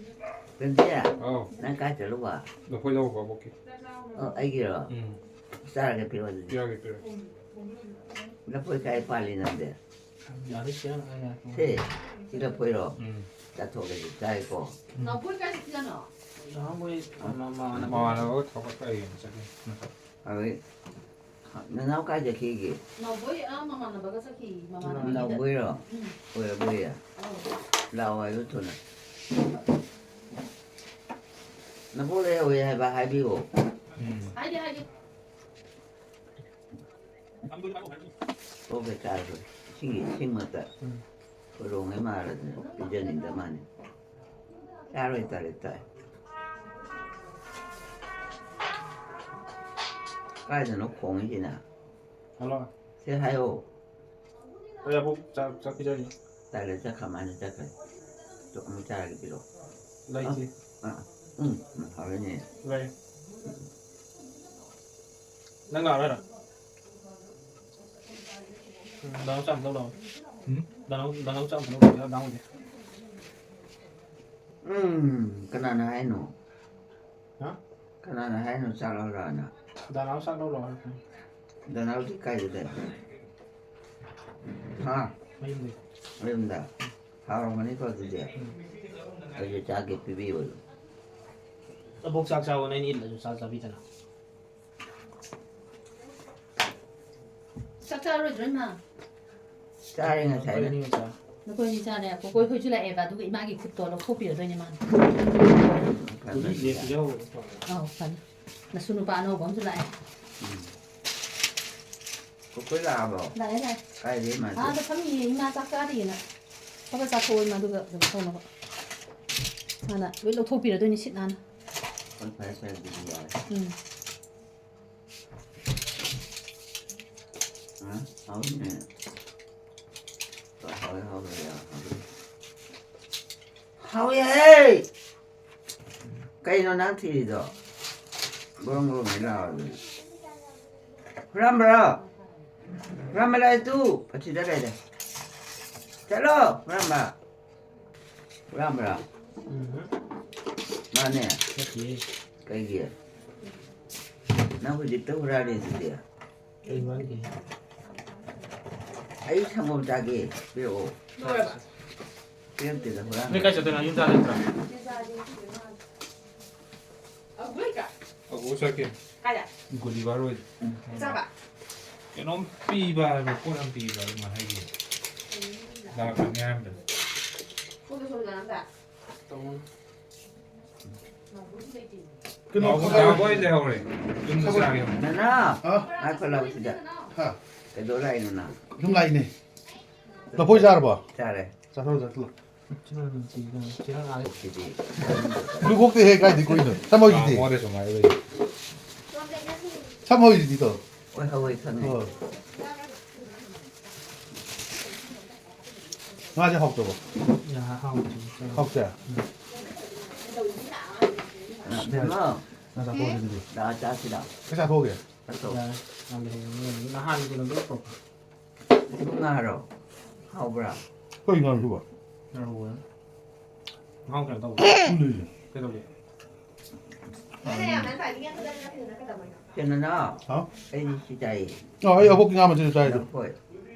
ꯄꯦꯝꯆꯦ, ꯑꯧ꯫ ꯅꯪ ꯀꯥꯏ ꯆꯠꯂꯨꯕ? ꯂꯐꯣꯏ ꯂꯧꯔꯨꯕ ꯕꯣꯛꯀꯤ꯫ ꯑꯣ, ꯑꯩꯒꯤꯔꯣ? ꯎꯝ꯫ ꯆꯥꯔꯒꯦ, ꯄꯤꯔꯛꯑꯣ ꯑꯗꯨꯗꯤ꯫ ꯄꯤꯔꯛꯑꯒꯦ, ꯄꯤꯔꯛꯑꯒꯦ꯫ ꯂꯐꯣꯏ ꯀꯥꯏ ꯄꯥꯜꯂꯤ ꯅꯪꯗꯤ? ꯌꯥꯔꯦ, ꯁꯤ ꯌꯥꯔꯦ, ꯌꯥꯔꯦ꯫ ꯁꯤ, ꯁꯤ ꯂꯐꯣꯏꯔꯣ? ꯎꯝ꯫ ꯆꯥꯊꯣꯛꯑꯒꯗꯤ ꯆꯥꯏꯀꯣ꯫ ꯅꯥꯎꯕꯣꯏ ꯀꯥꯏ ꯆꯠꯈꯤꯖꯥꯠꯅꯣ? ꯅꯥꯎꯕꯣꯏ ꯃꯃꯥꯟꯅꯕ꯫ ꯃꯃꯥꯟꯅꯕꯒ ꯊꯕꯛ ꯈꯔ ꯌꯦꯡ ꯆꯠꯈꯤ꯫ ꯑꯗꯩ ꯅꯅꯥꯎ ꯀꯥꯏ ꯆꯠꯈꯤꯒꯦ? ꯅꯥꯎꯕꯣꯏ, ꯑꯥ, ꯃꯃꯥꯟꯅꯕꯒ ꯆꯠꯈꯤ, ꯃꯃꯥꯟꯅꯕꯒꯤꯗ꯫ ꯅꯥꯎꯕꯣꯏꯔꯣ? ꯎꯝ꯫ ꯑꯣꯏꯔꯕꯣꯏꯔꯦ? ꯑꯧ꯫ ꯂꯥꯛꯑꯣ ꯍꯥꯏꯌꯨ ꯊꯨꯅ꯫ ꯅꯕꯣꯛ ꯂꯩꯍꯧꯋꯦ ꯍꯥꯏꯕ ꯍꯥꯏꯕꯤꯌꯣ꯫ ꯎꯝ꯫ ꯍꯥꯏꯒꯦ, ꯍꯥꯏꯒꯦ꯫ ꯑꯣꯀꯦ, ꯆꯥꯔꯣꯏ꯫ ꯏꯁꯤꯡ, ꯏꯁꯤꯡꯃꯛꯇ꯫ ꯎꯝ꯫ ꯍꯣꯏꯔꯣꯡꯉꯩ ꯃꯥꯜꯂꯗꯅ ꯄꯤꯖꯅꯤꯡꯗ ꯃꯥꯅꯤ꯫ ꯆꯥꯔꯣꯏ ꯇꯥꯔꯦ ꯇꯥꯏ꯫ ꯀꯥꯏꯗꯅꯣ ꯈꯣꯡꯉꯤꯁꯤꯅ? ꯍꯜꯂꯣ꯫ ꯁꯤ ꯍꯥꯏꯌꯣ꯫ ꯑꯩ ꯑꯕꯣꯛ ꯆꯥꯛ, ꯆꯥꯛ ꯄꯤꯖꯔꯤ꯫ ꯇꯜꯂꯦ, ꯆꯠꯈ꯭ꯔ ꯃꯥꯜꯂꯦ, ꯆꯠꯈ꯭ꯔꯦ꯫ ꯇꯣ, ꯑꯃꯨꯛ ꯆꯥꯔꯒꯦ ꯄꯤꯔꯛꯑꯣ꯫ ꯂꯩꯇꯦ꯫ ꯑ, ꯑ, ꯎꯝ, ꯎꯝ, ꯍꯥꯎꯔꯦꯅꯦ꯫ ꯂꯩ꯫ ꯅꯪ ꯂꯥꯛꯑꯔꯣꯏꯔꯣ? ꯎꯝ, ꯗꯥ ꯅꯥꯎꯆꯥ ꯑꯝꯇ ꯂꯧ ꯂꯥꯛꯑꯣ꯫ ꯎꯝ? ꯗꯥ ꯅꯥꯎ-, ꯗꯥ ꯅꯥꯎꯆꯥ ꯑꯝꯇ ꯂꯧ ꯂꯥꯛꯑꯣ, ꯗꯥ ꯅꯥꯎꯆꯥ꯫ ꯎꯝ, ꯀꯅꯥꯅ ꯍꯥꯏꯅꯣ? ꯍꯥ? ꯀꯅꯥꯅ ꯍꯥꯏꯅꯣ ꯆꯥꯛ ꯂꯧꯔꯛꯑꯣꯅ? ꯗꯥꯅꯥꯎ ꯆꯥꯛ ꯂꯧꯔꯛꯑꯣ ꯍꯥꯏꯔꯛꯄꯅꯦ꯫ ꯗꯥꯅꯥꯎꯗꯤ ꯀꯥꯏꯗ ꯂꯩ? ꯍꯥ? ꯃꯌꯨꯝꯗ꯫ ꯃꯌꯨꯝꯗ? ꯍꯥꯎꯔꯝꯒꯅꯤꯀꯣ ꯑꯗꯨꯗꯤ? ꯎꯝ꯫ ꯑꯩꯁꯨ ꯆꯥꯒꯦ ꯄꯤꯕꯤꯌꯣ꯫ ꯑꯕꯣꯛ ꯆꯥꯛ ꯆꯥꯎꯑꯣꯅ ꯑꯩꯅ ꯏꯜꯂꯁꯨ ꯆꯥꯛ ꯆꯥꯕꯤꯗꯅ꯫ ꯆꯥꯛ ꯆꯥꯔꯣꯏꯗ꯭ꯔꯣ, ꯏꯃꯥ? ꯆꯥꯔꯦ ꯉꯁꯥꯏꯅ꯫ ꯑꯩꯈꯣꯏ ꯑꯅꯤ ꯆꯥꯔꯦ꯫ ꯅꯈꯣꯏ ꯑꯅꯤ ꯆꯥꯔꯦ꯫ ꯀꯣꯀꯣꯏ ꯈꯣꯏꯁꯨ ꯂꯥꯛꯑꯦꯕ, ꯑꯗꯨꯒ ꯏꯃꯥꯒꯤ ꯈꯨꯠꯇꯣ ꯂꯧꯊꯣꯛꯄꯤꯔꯗꯣꯏꯅꯦ ꯃꯥꯅ꯫ ꯐꯔꯦ, ꯐꯔꯦ, ꯐꯔꯦ꯫ ꯑꯧ, ꯐꯅꯤ꯫ ꯅꯁꯨ ꯅꯨꯄꯥ ꯑꯅꯧꯕ ꯑꯃꯁꯨ ꯂꯥꯛꯑꯦ꯫ ꯎꯝ꯫ ꯀꯣꯀꯣꯏ ꯂꯥꯛꯑꯕꯣ? ꯂꯥꯛꯑꯦ, ꯂꯥꯛꯑꯦ꯫ ꯀꯥꯏꯗꯩ ꯃꯥꯗꯤ? ꯑꯥꯗ ꯐꯝꯃꯤꯌꯦ, ꯏꯃꯥ ꯆꯥꯛ ꯆꯥꯔꯤꯌꯦꯅ꯫ ꯐꯕꯠ ꯆꯥꯊꯣꯛꯑꯣ ꯏꯃꯥ, ꯑꯗꯨꯒ ꯀꯩꯅꯣ ꯇꯧꯅꯕ꯫ ꯃꯥꯅ ꯂꯣꯏ ꯂꯧꯊꯣꯛꯄꯤꯔꯗꯣꯏꯅꯤ ꯁꯤꯠ ꯅꯥꯟꯅ꯫ ꯍꯣꯏ, ꯐꯔꯦ, ꯐꯔꯦ, ꯑꯗꯨꯗꯤ ꯌꯥꯔꯦ꯫ ꯎꯝ꯫ ꯑ, ꯍꯥꯎꯅꯦ꯫ ꯍꯥꯎꯋꯦ, ꯍꯥꯎꯋꯦ, ꯌꯥꯝ ꯍꯥꯎꯋꯦ꯫ ꯍꯥꯎꯋꯦꯍꯦ! ꯀꯩꯅꯣ ꯅꯪ ꯊꯤꯔꯤꯗꯣ? ꯒ꯭ꯔꯣꯡ ꯒ꯭ꯔꯣꯡ ꯍꯥꯏ ꯂꯥꯎꯔꯗꯅ꯫ ꯍꯨꯔꯥꯟꯕꯔꯣ? ꯍꯨꯔꯥꯟꯕ ꯂꯥꯛꯑꯦ ꯇꯨ! ꯑꯁꯤꯗ ꯂꯩꯔꯦ꯫ ꯆꯠꯂꯣ, ꯍꯨꯔꯥꯟꯕ꯫ ꯍꯨꯔꯥꯟꯕ꯭ꯔꯥ? ꯎꯝ꯫ ꯃꯥꯅꯦ꯫ ꯅꯠꯇꯤꯌꯦ꯫ ꯀꯩꯒꯤ? ꯅꯪ ꯍꯧꯖꯤꯛꯇ ꯍꯨꯔꯥꯜꯂꯤꯗꯨꯗꯤ꯫ ꯀꯩ ꯍꯨꯔꯥꯜꯂꯤꯒꯦ? ꯑꯩ ꯁꯪꯒꯣꯝ ꯆꯥꯒꯦ꯫ ꯄꯤꯔꯛꯑꯣ꯫ ꯂꯣꯏꯔꯕ? ꯄꯤꯔꯛꯇꯦꯗ, ꯍꯨꯔꯥꯟꯕ꯫ ꯅꯣꯏ ꯀꯥꯏ ꯆꯠꯇꯣꯏꯅꯣ? ꯌꯨꯝ ꯆꯥꯗꯣꯏ ꯅꯠꯇ꯭ꯔꯣ? ꯑꯒꯨ ꯂꯩꯇ꯭ꯔꯥ? ꯑꯒꯨ ꯆꯠꯀꯦ꯫ ꯀꯥꯏꯗ? ꯒꯨꯂꯤꯚꯔ ꯍꯣꯏꯗ꯫ ꯆꯥꯕ? ꯀꯩꯅꯣꯝ ꯄꯤꯕ ꯍꯥꯏꯕ, ꯄꯣꯠ ꯑꯃ ꯄꯤꯕ ꯍꯥꯏꯕ ꯑꯃ ꯍꯥꯏꯒꯦ꯫ ꯂꯥꯛꯀꯅꯤ ꯍꯥꯏꯔꯝꯕꯅꯤ꯫ ꯁꯣꯝꯗ ꯁꯣꯝꯗ ꯑꯝꯇ꯫ ꯀꯩꯅꯣ ꯅꯥꯎꯕ ꯈꯔ ꯅꯥꯎꯕ ꯍꯣꯏ ꯂꯩꯍꯧꯔꯦ꯫ ꯌꯨꯝꯗ ꯊꯕꯛ ꯆꯥꯒꯦ꯫ ꯅꯅꯥ! ꯍꯥ? ꯉꯥꯏꯈꯣ, ꯂꯥꯎ ꯁꯤꯗ꯫ ꯍꯥ? ꯀꯩꯗꯧ ꯂꯥꯛꯏꯅꯣ ꯅꯪ? ꯌꯨꯝ ꯂꯥꯛꯏꯅꯦ꯫ ꯂꯐꯣꯏ ꯆꯥꯔꯕꯣ? ꯆꯥꯔꯦ꯫ ꯆꯥꯊꯣꯛ, ꯆꯥꯊꯣꯛ꯫ ꯁꯤꯗꯤ꯫ ꯂꯨꯕꯣꯛꯇꯦꯍꯦ, ꯀꯥꯏꯗꯩ ꯀꯣꯏꯅꯣ? ꯁꯝ ꯍꯧꯖꯤꯗꯤ꯫ ꯃꯣꯔꯦ ꯁꯨꯃꯥꯏꯅ ꯂꯩ꯫ ꯁꯝ ꯍꯧꯖꯤꯗꯤ ꯇꯧ꯫ ꯍꯣꯏ, ꯍꯣꯏ, ꯈꯪꯉꯦ꯫ ꯍꯣꯏ꯫ ꯉꯥꯁꯦ ꯍꯥꯎꯇ꯭ꯔꯕꯣ? ꯌꯥ, ꯍꯥꯎꯇ꯭ꯔꯦ꯫ ꯍꯥꯎꯇꯦ? ꯎꯝ꯫ ꯑ, ꯕꯦꯝꯃ꯫ ꯉꯥ ꯆꯥꯊꯣꯛꯑꯁꯤ ꯑꯗꯨꯗꯤ꯫ ꯂꯥꯛꯑ ꯆꯥꯁꯤ ꯂꯥꯛꯑꯣ꯫ ꯀꯩ ꯆꯥꯊꯣꯛꯑꯒꯦ? ꯆꯠꯊꯣꯛ꯫ ꯌꯥꯔꯦ꯫ ꯌꯥꯝ ꯂꯩꯍꯧꯔꯦ꯫ ꯅꯍꯥꯟꯒꯤꯗꯨꯅ ꯂꯣꯏ ꯄꯨꯔꯛꯄ꯫ ꯁꯤꯕꯨ ꯉꯥꯔꯣ? ꯍꯥꯎꯕ꯭ꯔꯥ? ꯀꯩ ꯉꯥꯅꯣ ꯁꯤꯕꯣ? ꯉꯥꯔꯧ ꯑꯣꯏꯔꯝꯅꯤ꯫ ꯃꯍꯥꯎ ꯀꯩꯅꯣ ꯇꯧꯕ꯫ ꯈꯪꯗꯦ ꯑꯩꯁꯨ꯫ ꯀꯩꯗꯧꯒꯦ? ꯀꯩꯅꯣꯅ? ꯍꯥꯎ? ꯑꯩꯗꯤ ꯁꯤ ꯆꯥꯏꯌꯦ꯫ ꯑꯣ, ꯑꯩ ꯑꯕꯣꯛꯀꯤ ꯉꯥ ꯃꯆꯤꯟ ꯆꯥꯏꯗꯣ꯫ ꯂꯐꯣꯏ꯫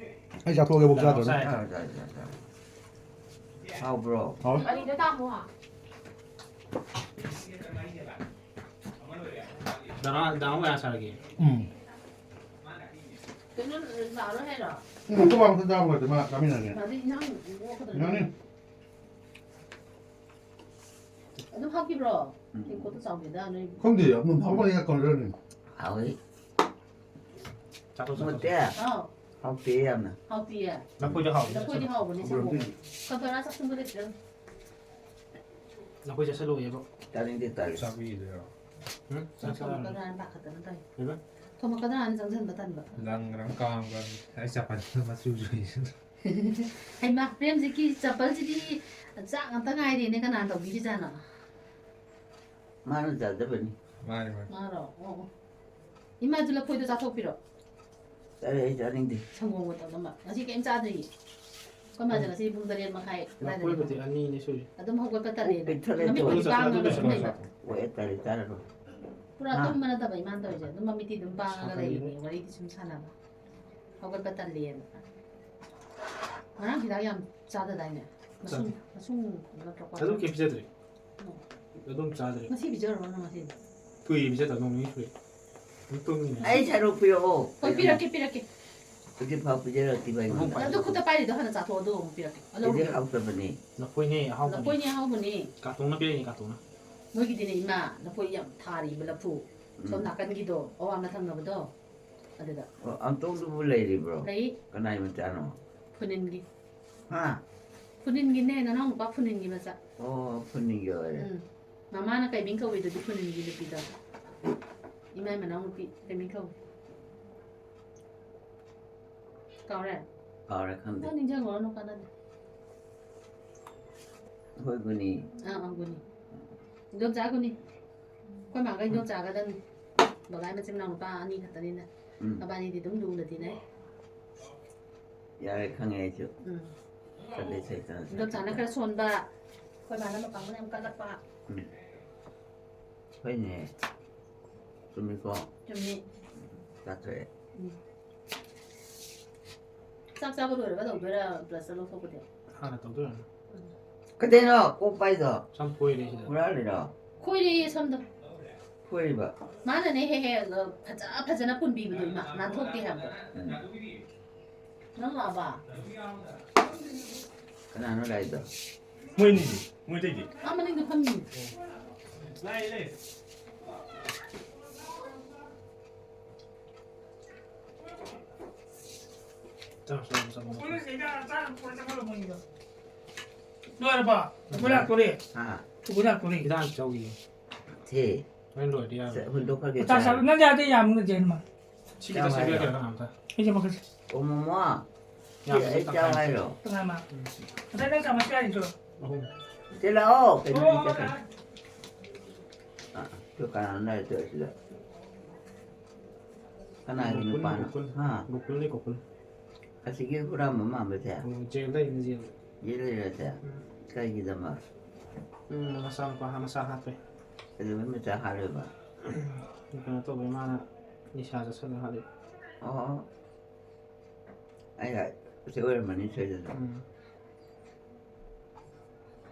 ꯑꯩ ꯆꯥꯊꯣꯛꯑꯒꯦ, ꯑꯕꯣꯛ ꯆꯥꯗ꯭ꯔꯕꯅꯤ꯫ ꯆꯥꯏ꯫ ꯑꯥ, ꯆꯥꯏ, ꯆꯥꯏ, ꯆꯥꯏ꯫ ꯍꯥꯎꯕ꯭ꯔꯣ? ꯍꯥꯎꯋꯦ꯫ ꯗꯥ, ꯗꯥ ꯀꯌꯥ ꯁꯥꯔꯒꯦ? ꯎꯝ꯫ ꯀꯩꯅꯣ, ꯂꯥꯛꯑꯔꯣꯏ ꯍꯥꯏꯔꯣ? ꯎꯝ, ꯑꯩꯈꯣꯏ ꯕꯥ ꯃꯊꯟ ꯆꯥꯕ ꯑꯣꯏꯔꯗꯤ ꯃꯥ ꯆꯥꯃꯤꯟꯅꯒꯦ꯫ ꯃꯥꯗꯤ ꯏꯟꯖꯥꯡ ꯑꯣꯛꯀꯗꯕꯅꯤ꯫ ꯏꯟꯖꯥꯡꯅꯤ꯫ ꯑꯗꯨꯝ ꯍꯥꯞꯈꯤꯕ꯭ꯔꯣ? ꯎꯝ꯫ ꯇꯦꯡꯀꯣꯠꯇ ꯆꯥꯎꯗꯦꯗ ꯅꯣꯏ꯫ ꯈꯪꯗꯦ, ꯑꯗꯨꯝ ꯍꯥꯞꯄꯅꯤ ꯉꯥꯛ ꯀꯧꯔꯅꯤ꯫ ꯍꯥꯎꯋꯤ꯫ ꯆꯥꯊꯣꯛ, ꯆꯥꯊꯣꯛ꯫ ꯃꯨꯠꯇꯦ꯫ ꯍꯥꯎ꯫ ꯍꯥꯎꯇꯦ ꯌꯥꯝꯅ꯫ ꯍꯥꯎꯇꯤꯌꯦ? ꯂꯐꯣꯏꯗꯤ ꯍꯥꯎꯕꯅꯤ, ꯂꯐꯣꯏꯗꯤ ꯆꯥꯊꯣꯛ꯫ ꯍꯥꯎꯕꯅꯤ, ꯍꯥꯎꯕꯅꯤ꯫ ꯁꯪꯒꯣꯝ꯫ ꯀꯝꯐꯣꯏꯠ ꯆꯥꯛ ꯁꯨꯝꯕ ꯂꯩꯇ꯭ꯔꯣ? ꯂꯐꯣꯏ ꯆꯥꯁꯜꯂꯨꯑꯦꯕ꯫ ꯆꯥꯅꯤꯡꯗꯦ, ꯇꯜꯂꯤ꯫ ꯆꯥꯕꯤꯗꯣꯏꯔꯣ? ꯎꯝ? ꯆꯥꯛ ꯆꯥꯔꯅꯤ꯫ ꯊꯣꯝꯃꯛꯀꯗ꯭ꯔꯥꯅ ꯄꯥꯈꯠꯇꯅ ꯇꯧꯔꯤ꯫ ꯀꯩꯕ? ꯊꯣꯝꯃꯛꯀꯗ꯭ꯔꯥꯅ ꯆꯪꯁꯤꯟꯕ ꯇꯟꯕ꯫ ꯂꯪ ꯂꯪ ꯀꯥꯝꯒ꯭ꯔꯕꯅꯤ꯫ ꯑꯩ ꯆꯄꯜꯗꯨ ꯃꯆꯨ ꯆꯨꯏ꯫ ꯍꯩꯃꯥ, ꯄ꯭ꯔꯦꯝꯖꯤꯠꯀꯤ ꯆꯄꯜꯁꯤꯗꯤ ꯆꯥꯛ ꯉꯥꯛꯇ ꯉꯥꯏꯔꯦꯅꯦ, ꯀꯅꯥꯅ ꯇꯧꯕꯤꯔꯤꯖꯥꯠꯅꯣ? ꯃꯥꯅ ꯆꯥꯖꯕꯅꯤ꯫ ꯃꯥꯅꯤ, ꯃꯥꯅꯤ꯫ ꯃꯥꯔꯣ? ꯑꯣ, ꯑꯣ꯫ ꯏꯃꯥꯁꯨ ꯂꯐꯣꯏꯗꯣ ꯆꯥꯊꯣꯛꯄꯤꯔꯣ꯫ ꯆꯥꯏ, ꯑꯩ ꯆꯥꯅꯤꯡꯗꯦ꯫ ꯁꯪꯒꯣꯝꯒ ꯇꯧꯔꯒ ꯃꯥ ꯉꯁꯤ ꯀꯩꯝ ꯆꯥꯗ꯭ꯔꯤꯌꯦ꯫ ꯑꯩꯈꯣꯏ ꯃꯥꯁꯦ ꯎꯝ꯫ ꯉꯁꯤ ꯄꯨꯡ ꯇꯔꯦꯠ ꯃꯈꯥꯏ ꯑꯗꯥꯏꯗꯅꯦꯕ꯫ ꯂꯐꯣꯏꯕꯨꯗꯤ ꯑꯅꯤꯅꯦ ꯁꯨꯔꯤ꯫ ꯑꯗꯨꯝ ꯍꯧꯒꯠꯄ ꯇꯜꯂꯦꯅ꯫ ꯄꯤꯛ ꯊꯜꯂꯦ ꯃꯃꯤꯠꯄꯨꯗꯤ ꯇꯧꯔꯦ꯫ ꯄꯥꯡꯉꯒ ꯑꯗꯨꯝ ꯂꯩꯕ꯫ ꯑꯣ, ꯑꯦ, ꯇꯜꯂꯦ, ꯆꯥꯔꯔꯣꯏ꯫ ꯄꯨꯔꯥ ꯍꯥ? ꯇꯨꯝꯕ ꯅꯠꯇꯕ ꯏꯃꯥꯅ ꯇꯧꯔꯤꯁꯦ꯫ ꯑꯗꯨꯝ ꯃꯃꯤꯠꯇꯤ ꯑꯗꯨꯝ ꯄꯥꯡꯉꯒ ꯁꯥꯀꯜ ꯂꯩꯔꯤꯅꯦ, ꯌꯦꯡꯉꯦ꯫ ꯋꯥꯔꯤꯗꯤ ꯁꯨꯝ ꯁꯥꯟꯅꯕ꯫ ꯍꯧꯒꯠꯄ ꯇꯜꯂꯦꯅ꯫ ꯉꯔꯥꯡ ꯍꯤꯗꯥꯛ ꯌꯥꯝ ꯆꯥꯗꯗꯥꯏꯅꯦ? ꯃꯁꯨꯡ, ꯆꯥꯗꯦ꯫ ꯃꯁꯨꯡ ꯅꯠꯇ꯭ꯔꯣ? ꯑꯗꯨꯝ ꯀꯩꯝ ꯄꯤꯖꯗ꯭ꯔꯤ꯫ ꯑꯣ꯫ ꯑꯗꯨꯝ ꯆꯥꯗ꯭ꯔꯤ꯫ ꯉꯁꯤ ꯄꯤꯖꯔꯨꯔꯣ ꯅꯪ ꯉꯁꯤ꯫ ꯀꯨꯏꯔꯦ ꯄꯤꯖꯗꯕ, ꯅꯣꯡ ꯅꯤꯅꯤ ꯁꯨꯔꯦ꯫ ꯑꯗꯨꯝ ꯇꯨꯝꯃꯤꯅꯦ꯫ ꯑꯩ ꯁꯔꯨꯛ ꯄꯤꯔꯛꯑꯣ꯫ ꯍꯣꯏ, ꯄꯤꯔꯛꯀꯦ, ꯄꯤꯔꯛꯀꯦ꯫ ꯍꯧꯖꯤꯛ ꯐꯥꯎ ꯄꯤꯖꯔꯛꯇ꯭ꯔꯤꯕ ꯑꯩꯉꯣꯟꯗ꯫ ꯑꯗꯨ ꯈꯨꯠꯇ ꯄꯥꯏꯔꯤꯗꯣ ꯍꯥꯟꯅ ꯆꯥꯊꯣꯛꯑꯣ, ꯑꯗꯨꯒ ꯑꯃꯨꯛ ꯄꯤꯔꯛꯀꯦ꯫ ꯑ, ꯁꯤꯗꯤ ꯂꯧꯔꯨꯒꯦ꯫ ꯍꯥꯎꯇꯕꯅꯦ꯫ ꯂꯐꯣꯏꯅꯦ, ꯑꯍꯥꯎꯕꯅꯦ꯫ ꯂꯐꯣꯏꯅꯦ, ꯑꯍꯥꯎꯕꯅꯦ꯫ ꯀꯥꯔꯇꯨꯟꯅ ꯄꯤꯔꯛꯏꯅꯦ, ꯀꯥꯔꯇꯨꯟꯅ꯫ ꯃꯣꯏꯒꯤꯗꯤꯅꯦ, ꯏꯃꯥ, ꯂꯐꯣꯏ ꯌꯥꯝ ꯊꯥꯔꯤꯕ ꯂꯐꯨ꯫ ꯁꯣꯝ ꯎꯝ꯫ ꯅꯥꯀꯟꯒꯤꯗꯣ, ꯑꯋꯥꯡꯅ ꯊꯪꯅꯕꯗꯣ꯫ ꯑꯗꯨꯗ꯫ ꯑꯣ, ꯑꯪꯇꯣꯡꯗꯨꯕꯨ ꯂꯩꯔꯤꯕ꯭ꯔꯣ? ꯂꯩ꯫ ꯀꯅꯥꯏ ꯃꯆꯥꯅꯣ? ꯐꯨꯅꯤꯟꯒꯤ꯫ ꯍꯥ? ꯐꯨꯅꯤꯟꯒꯤꯅꯦ, ꯅꯅꯥꯎ ꯅꯨꯄꯥ ꯐꯨꯅꯤꯟꯒꯤ ꯃꯆꯥ꯫ ꯑꯣ, ꯐꯨꯅꯤꯟꯒꯤ ꯑꯣꯏꯔꯦ꯫ ꯎꯝ꯫ ꯃꯃꯥꯅ ꯀꯩ ꯃꯤꯡ ꯀꯧꯏꯗꯨꯗꯤ ꯐꯨꯅꯤꯟꯒꯤ ꯅꯨꯄꯤꯗꯣ? ꯏꯃꯥꯏ ꯃꯅꯥꯎ ꯅꯨꯄꯤ ꯀꯩ ꯃꯤꯡ ꯀꯧꯏ? ꯀꯥꯎꯔꯦ? ꯀꯥꯎꯔꯦ, ꯈꯪꯗꯦ꯫ ꯅꯪ ꯅꯤꯡꯁꯤꯡꯉꯨꯔꯅꯨ, ꯀꯥꯟꯅꯗꯦ꯫ ꯑꯩꯈꯣꯏ ꯒꯨꯅꯤ꯫ ꯑꯥ, ꯑꯥ, ꯒꯨꯅꯤ꯫ ꯏꯟꯗꯣꯝꯆꯥ ꯒꯨꯅꯤ꯫ ꯑꯩꯈꯣꯏ ꯃꯥꯒ ꯏꯟꯗꯣꯝꯆꯥꯒꯗꯪꯅꯤ꯫ ꯕꯕꯥꯒꯤ ꯃꯆꯤꯟ ꯃꯅꯥꯎ ꯅꯨꯄꯥ ꯑꯅꯤ ꯈꯛꯇꯅꯤꯅ꯫ ꯎꯝ꯫ ꯃꯕꯥꯅꯤꯗꯤ ꯑꯗꯨꯝ ꯂꯨꯅ ꯇꯤꯟꯅꯩ꯫ ꯌꯥꯔꯦ, ꯈꯪꯉꯦ ꯑꯩꯁꯨ꯫ ꯎꯝ꯫ ꯁꯟꯗꯦ ꯁꯦꯛꯁꯟ꯫ ꯏꯟꯗꯣꯝꯆꯥꯅ ꯈꯔ ꯁꯣꯟꯕ, ꯑꯩꯈꯣꯏ ꯃꯥꯅ ꯃꯄꯥꯡꯒꯜ ꯌꯥꯝ ꯀꯜꯂꯛꯄ꯫ ꯎꯝ꯫ ꯍꯣꯏꯅꯦ꯫ ꯆꯨꯝꯃꯤꯀꯣ? ꯆꯨꯝꯃꯤ꯫ ꯆꯥꯊꯣꯛꯑꯦ꯫ ꯎꯝ꯫ ꯆꯥꯛ ꯆꯥꯕ ꯂꯣꯏꯔꯒ ꯇꯧꯗꯣꯏꯔꯥ ꯕ꯭ꯔꯁꯇ ꯂꯧꯊꯣꯛꯄꯗꯤ? ꯍꯥꯟꯅ ꯇꯧꯗꯣꯏꯔꯥ? ꯀꯩꯗꯩꯅꯣ? ꯀꯣꯛ ꯄꯥꯏꯗꯣ? ꯁꯝ ꯐꯣꯏꯔꯦ ꯁꯤꯗ꯫ ꯍꯨꯔꯥꯜꯂꯤꯔꯣ? ꯈꯣꯏꯔꯦꯌꯦ ꯁꯝꯗꯣ꯫ ꯐꯣꯏꯔꯤꯕ? ꯃꯥꯅꯅꯦ ꯍꯦꯛ ꯍꯦꯛ ꯐꯖ ꯐꯖꯅ ꯄꯨꯟꯕꯤꯕꯗꯣ ꯏꯃꯥ, ꯅꯥꯟꯊꯣꯛꯇꯦ ꯍꯥꯏꯕꯗꯣ꯫ ꯎꯝ꯫ ꯅꯪ ꯂꯥꯛꯑꯕ? ꯀꯅꯥꯅꯣ ꯂꯥꯛꯏꯗꯣ? ꯃꯣꯏꯅꯤꯗꯤ, ꯃꯣꯏꯇꯩꯗꯤ꯫ ꯑꯥ, ꯃꯅꯤꯡꯗ ꯐꯝꯃꯤ꯫ ꯂꯥꯛꯑꯦ, ꯂꯥꯛꯑꯦ꯫ ꯆꯪꯉꯣ, ꯆꯪꯉꯣ, ꯆꯪꯉꯣ꯫ ꯂꯣꯏꯔꯕꯣ? ꯑꯩꯈꯣꯏ ꯂꯥꯛꯇꯣꯔꯦ꯫ ꯍꯥ? ꯑꯩꯈꯣꯏ ꯂꯥꯛꯇꯣꯔꯦ꯫ ꯍꯤꯗꯥꯛ ꯆꯧꯒꯤ꯫ ꯊꯦ꯫ ꯍꯣꯔꯦꯟ ꯂꯣꯏꯔꯗꯤ ꯌꯥꯔꯣꯏ꯫ ꯆꯥ-, ꯍꯨꯟꯗꯣꯛꯈ꯭ꯔꯒꯦ, ꯆꯥ ꯆꯥꯔꯣ꯫ ꯆꯥꯔꯣ꯫ ꯅꯪꯗꯤ ꯑꯇꯩ ꯌꯥꯝꯅ ꯆꯦꯟ ꯃꯥ꯫ ꯁꯤ ꯈꯤꯇ ꯆꯥꯎ ꯍꯥꯏꯔꯣ? ꯁꯦꯝꯕꯤꯔꯒꯦ, ꯑꯉꯥꯡ ꯑꯝꯇ꯫ ꯑꯩꯁꯦ ꯃꯈꯜꯁꯦ꯫ ꯑꯣ, ꯃꯃꯥ꯫ ꯁꯤ ꯌꯥꯝꯅ ꯑꯩ ꯆꯥꯎ ꯇꯪꯈꯥꯏ꯫ ꯍꯥꯏꯔꯣ? ꯇꯉꯥꯏ ꯃꯥ꯫ ꯎꯝ꯫ ꯉꯁꯥꯏ ꯅꯪ ꯆꯥꯃꯁ ꯀꯌꯥ ꯂꯩꯇ꯭ꯔꯣ? ꯑꯍꯨꯝ꯫ ꯁꯤ ꯂꯥꯛꯑꯣ, ꯀꯩꯅꯣ ꯑꯣ, ꯂꯩꯇꯦ꯫ ꯑꯣ, ꯑꯣ꯫ ꯑꯥ, ꯑꯥ, ꯁꯤ ꯀꯅꯥꯅꯣ ꯂꯩꯔꯦ ꯁꯤꯗ? ꯀꯅꯥꯒꯤ ꯒꯣꯀꯨꯜ, ꯅꯨꯄꯥꯅꯣ? ꯒꯣꯀꯨꯜ꯫ ꯍꯥ? ꯒꯣꯀꯨꯜꯅꯦ, ꯒꯣꯀꯨꯜ꯫ ꯑꯁꯤꯒꯤ ꯍꯨꯔꯥꯟꯕ ꯃꯥꯟꯕꯁꯦ? ꯎꯝ, ꯖꯦꯜꯗ ꯂꯩꯕꯅꯤ, ꯖꯦꯜꯗ꯫ ꯖꯦꯜ ꯂꯩꯔꯁꯦ? ꯎꯝ꯫ ꯀꯩꯒꯤꯗꯃꯛ? ꯎꯝ, ꯃꯆꯥꯅꯨꯄꯥ ꯍꯥ-, ꯃꯆꯥ ꯍꯥꯠꯄꯩ꯫ ꯀꯩꯗꯧꯕꯩ ꯃꯆꯥ ꯍꯥꯠꯂꯣꯏꯕ? ꯀꯩꯅꯣ ꯇꯧꯕꯩ, ꯃꯥꯅ ꯅꯤꯁꯥ ꯆꯥꯁꯜꯂꯒ ꯍꯥꯠꯂꯤ꯫ ꯑꯣ, ꯑꯣ꯫ ꯑꯩ ꯍꯥꯏ, ꯑꯁꯤ ꯑꯣꯏꯔꯝꯃꯅꯤ ꯁꯣꯏꯗꯅ꯫ ꯎꯝ꯫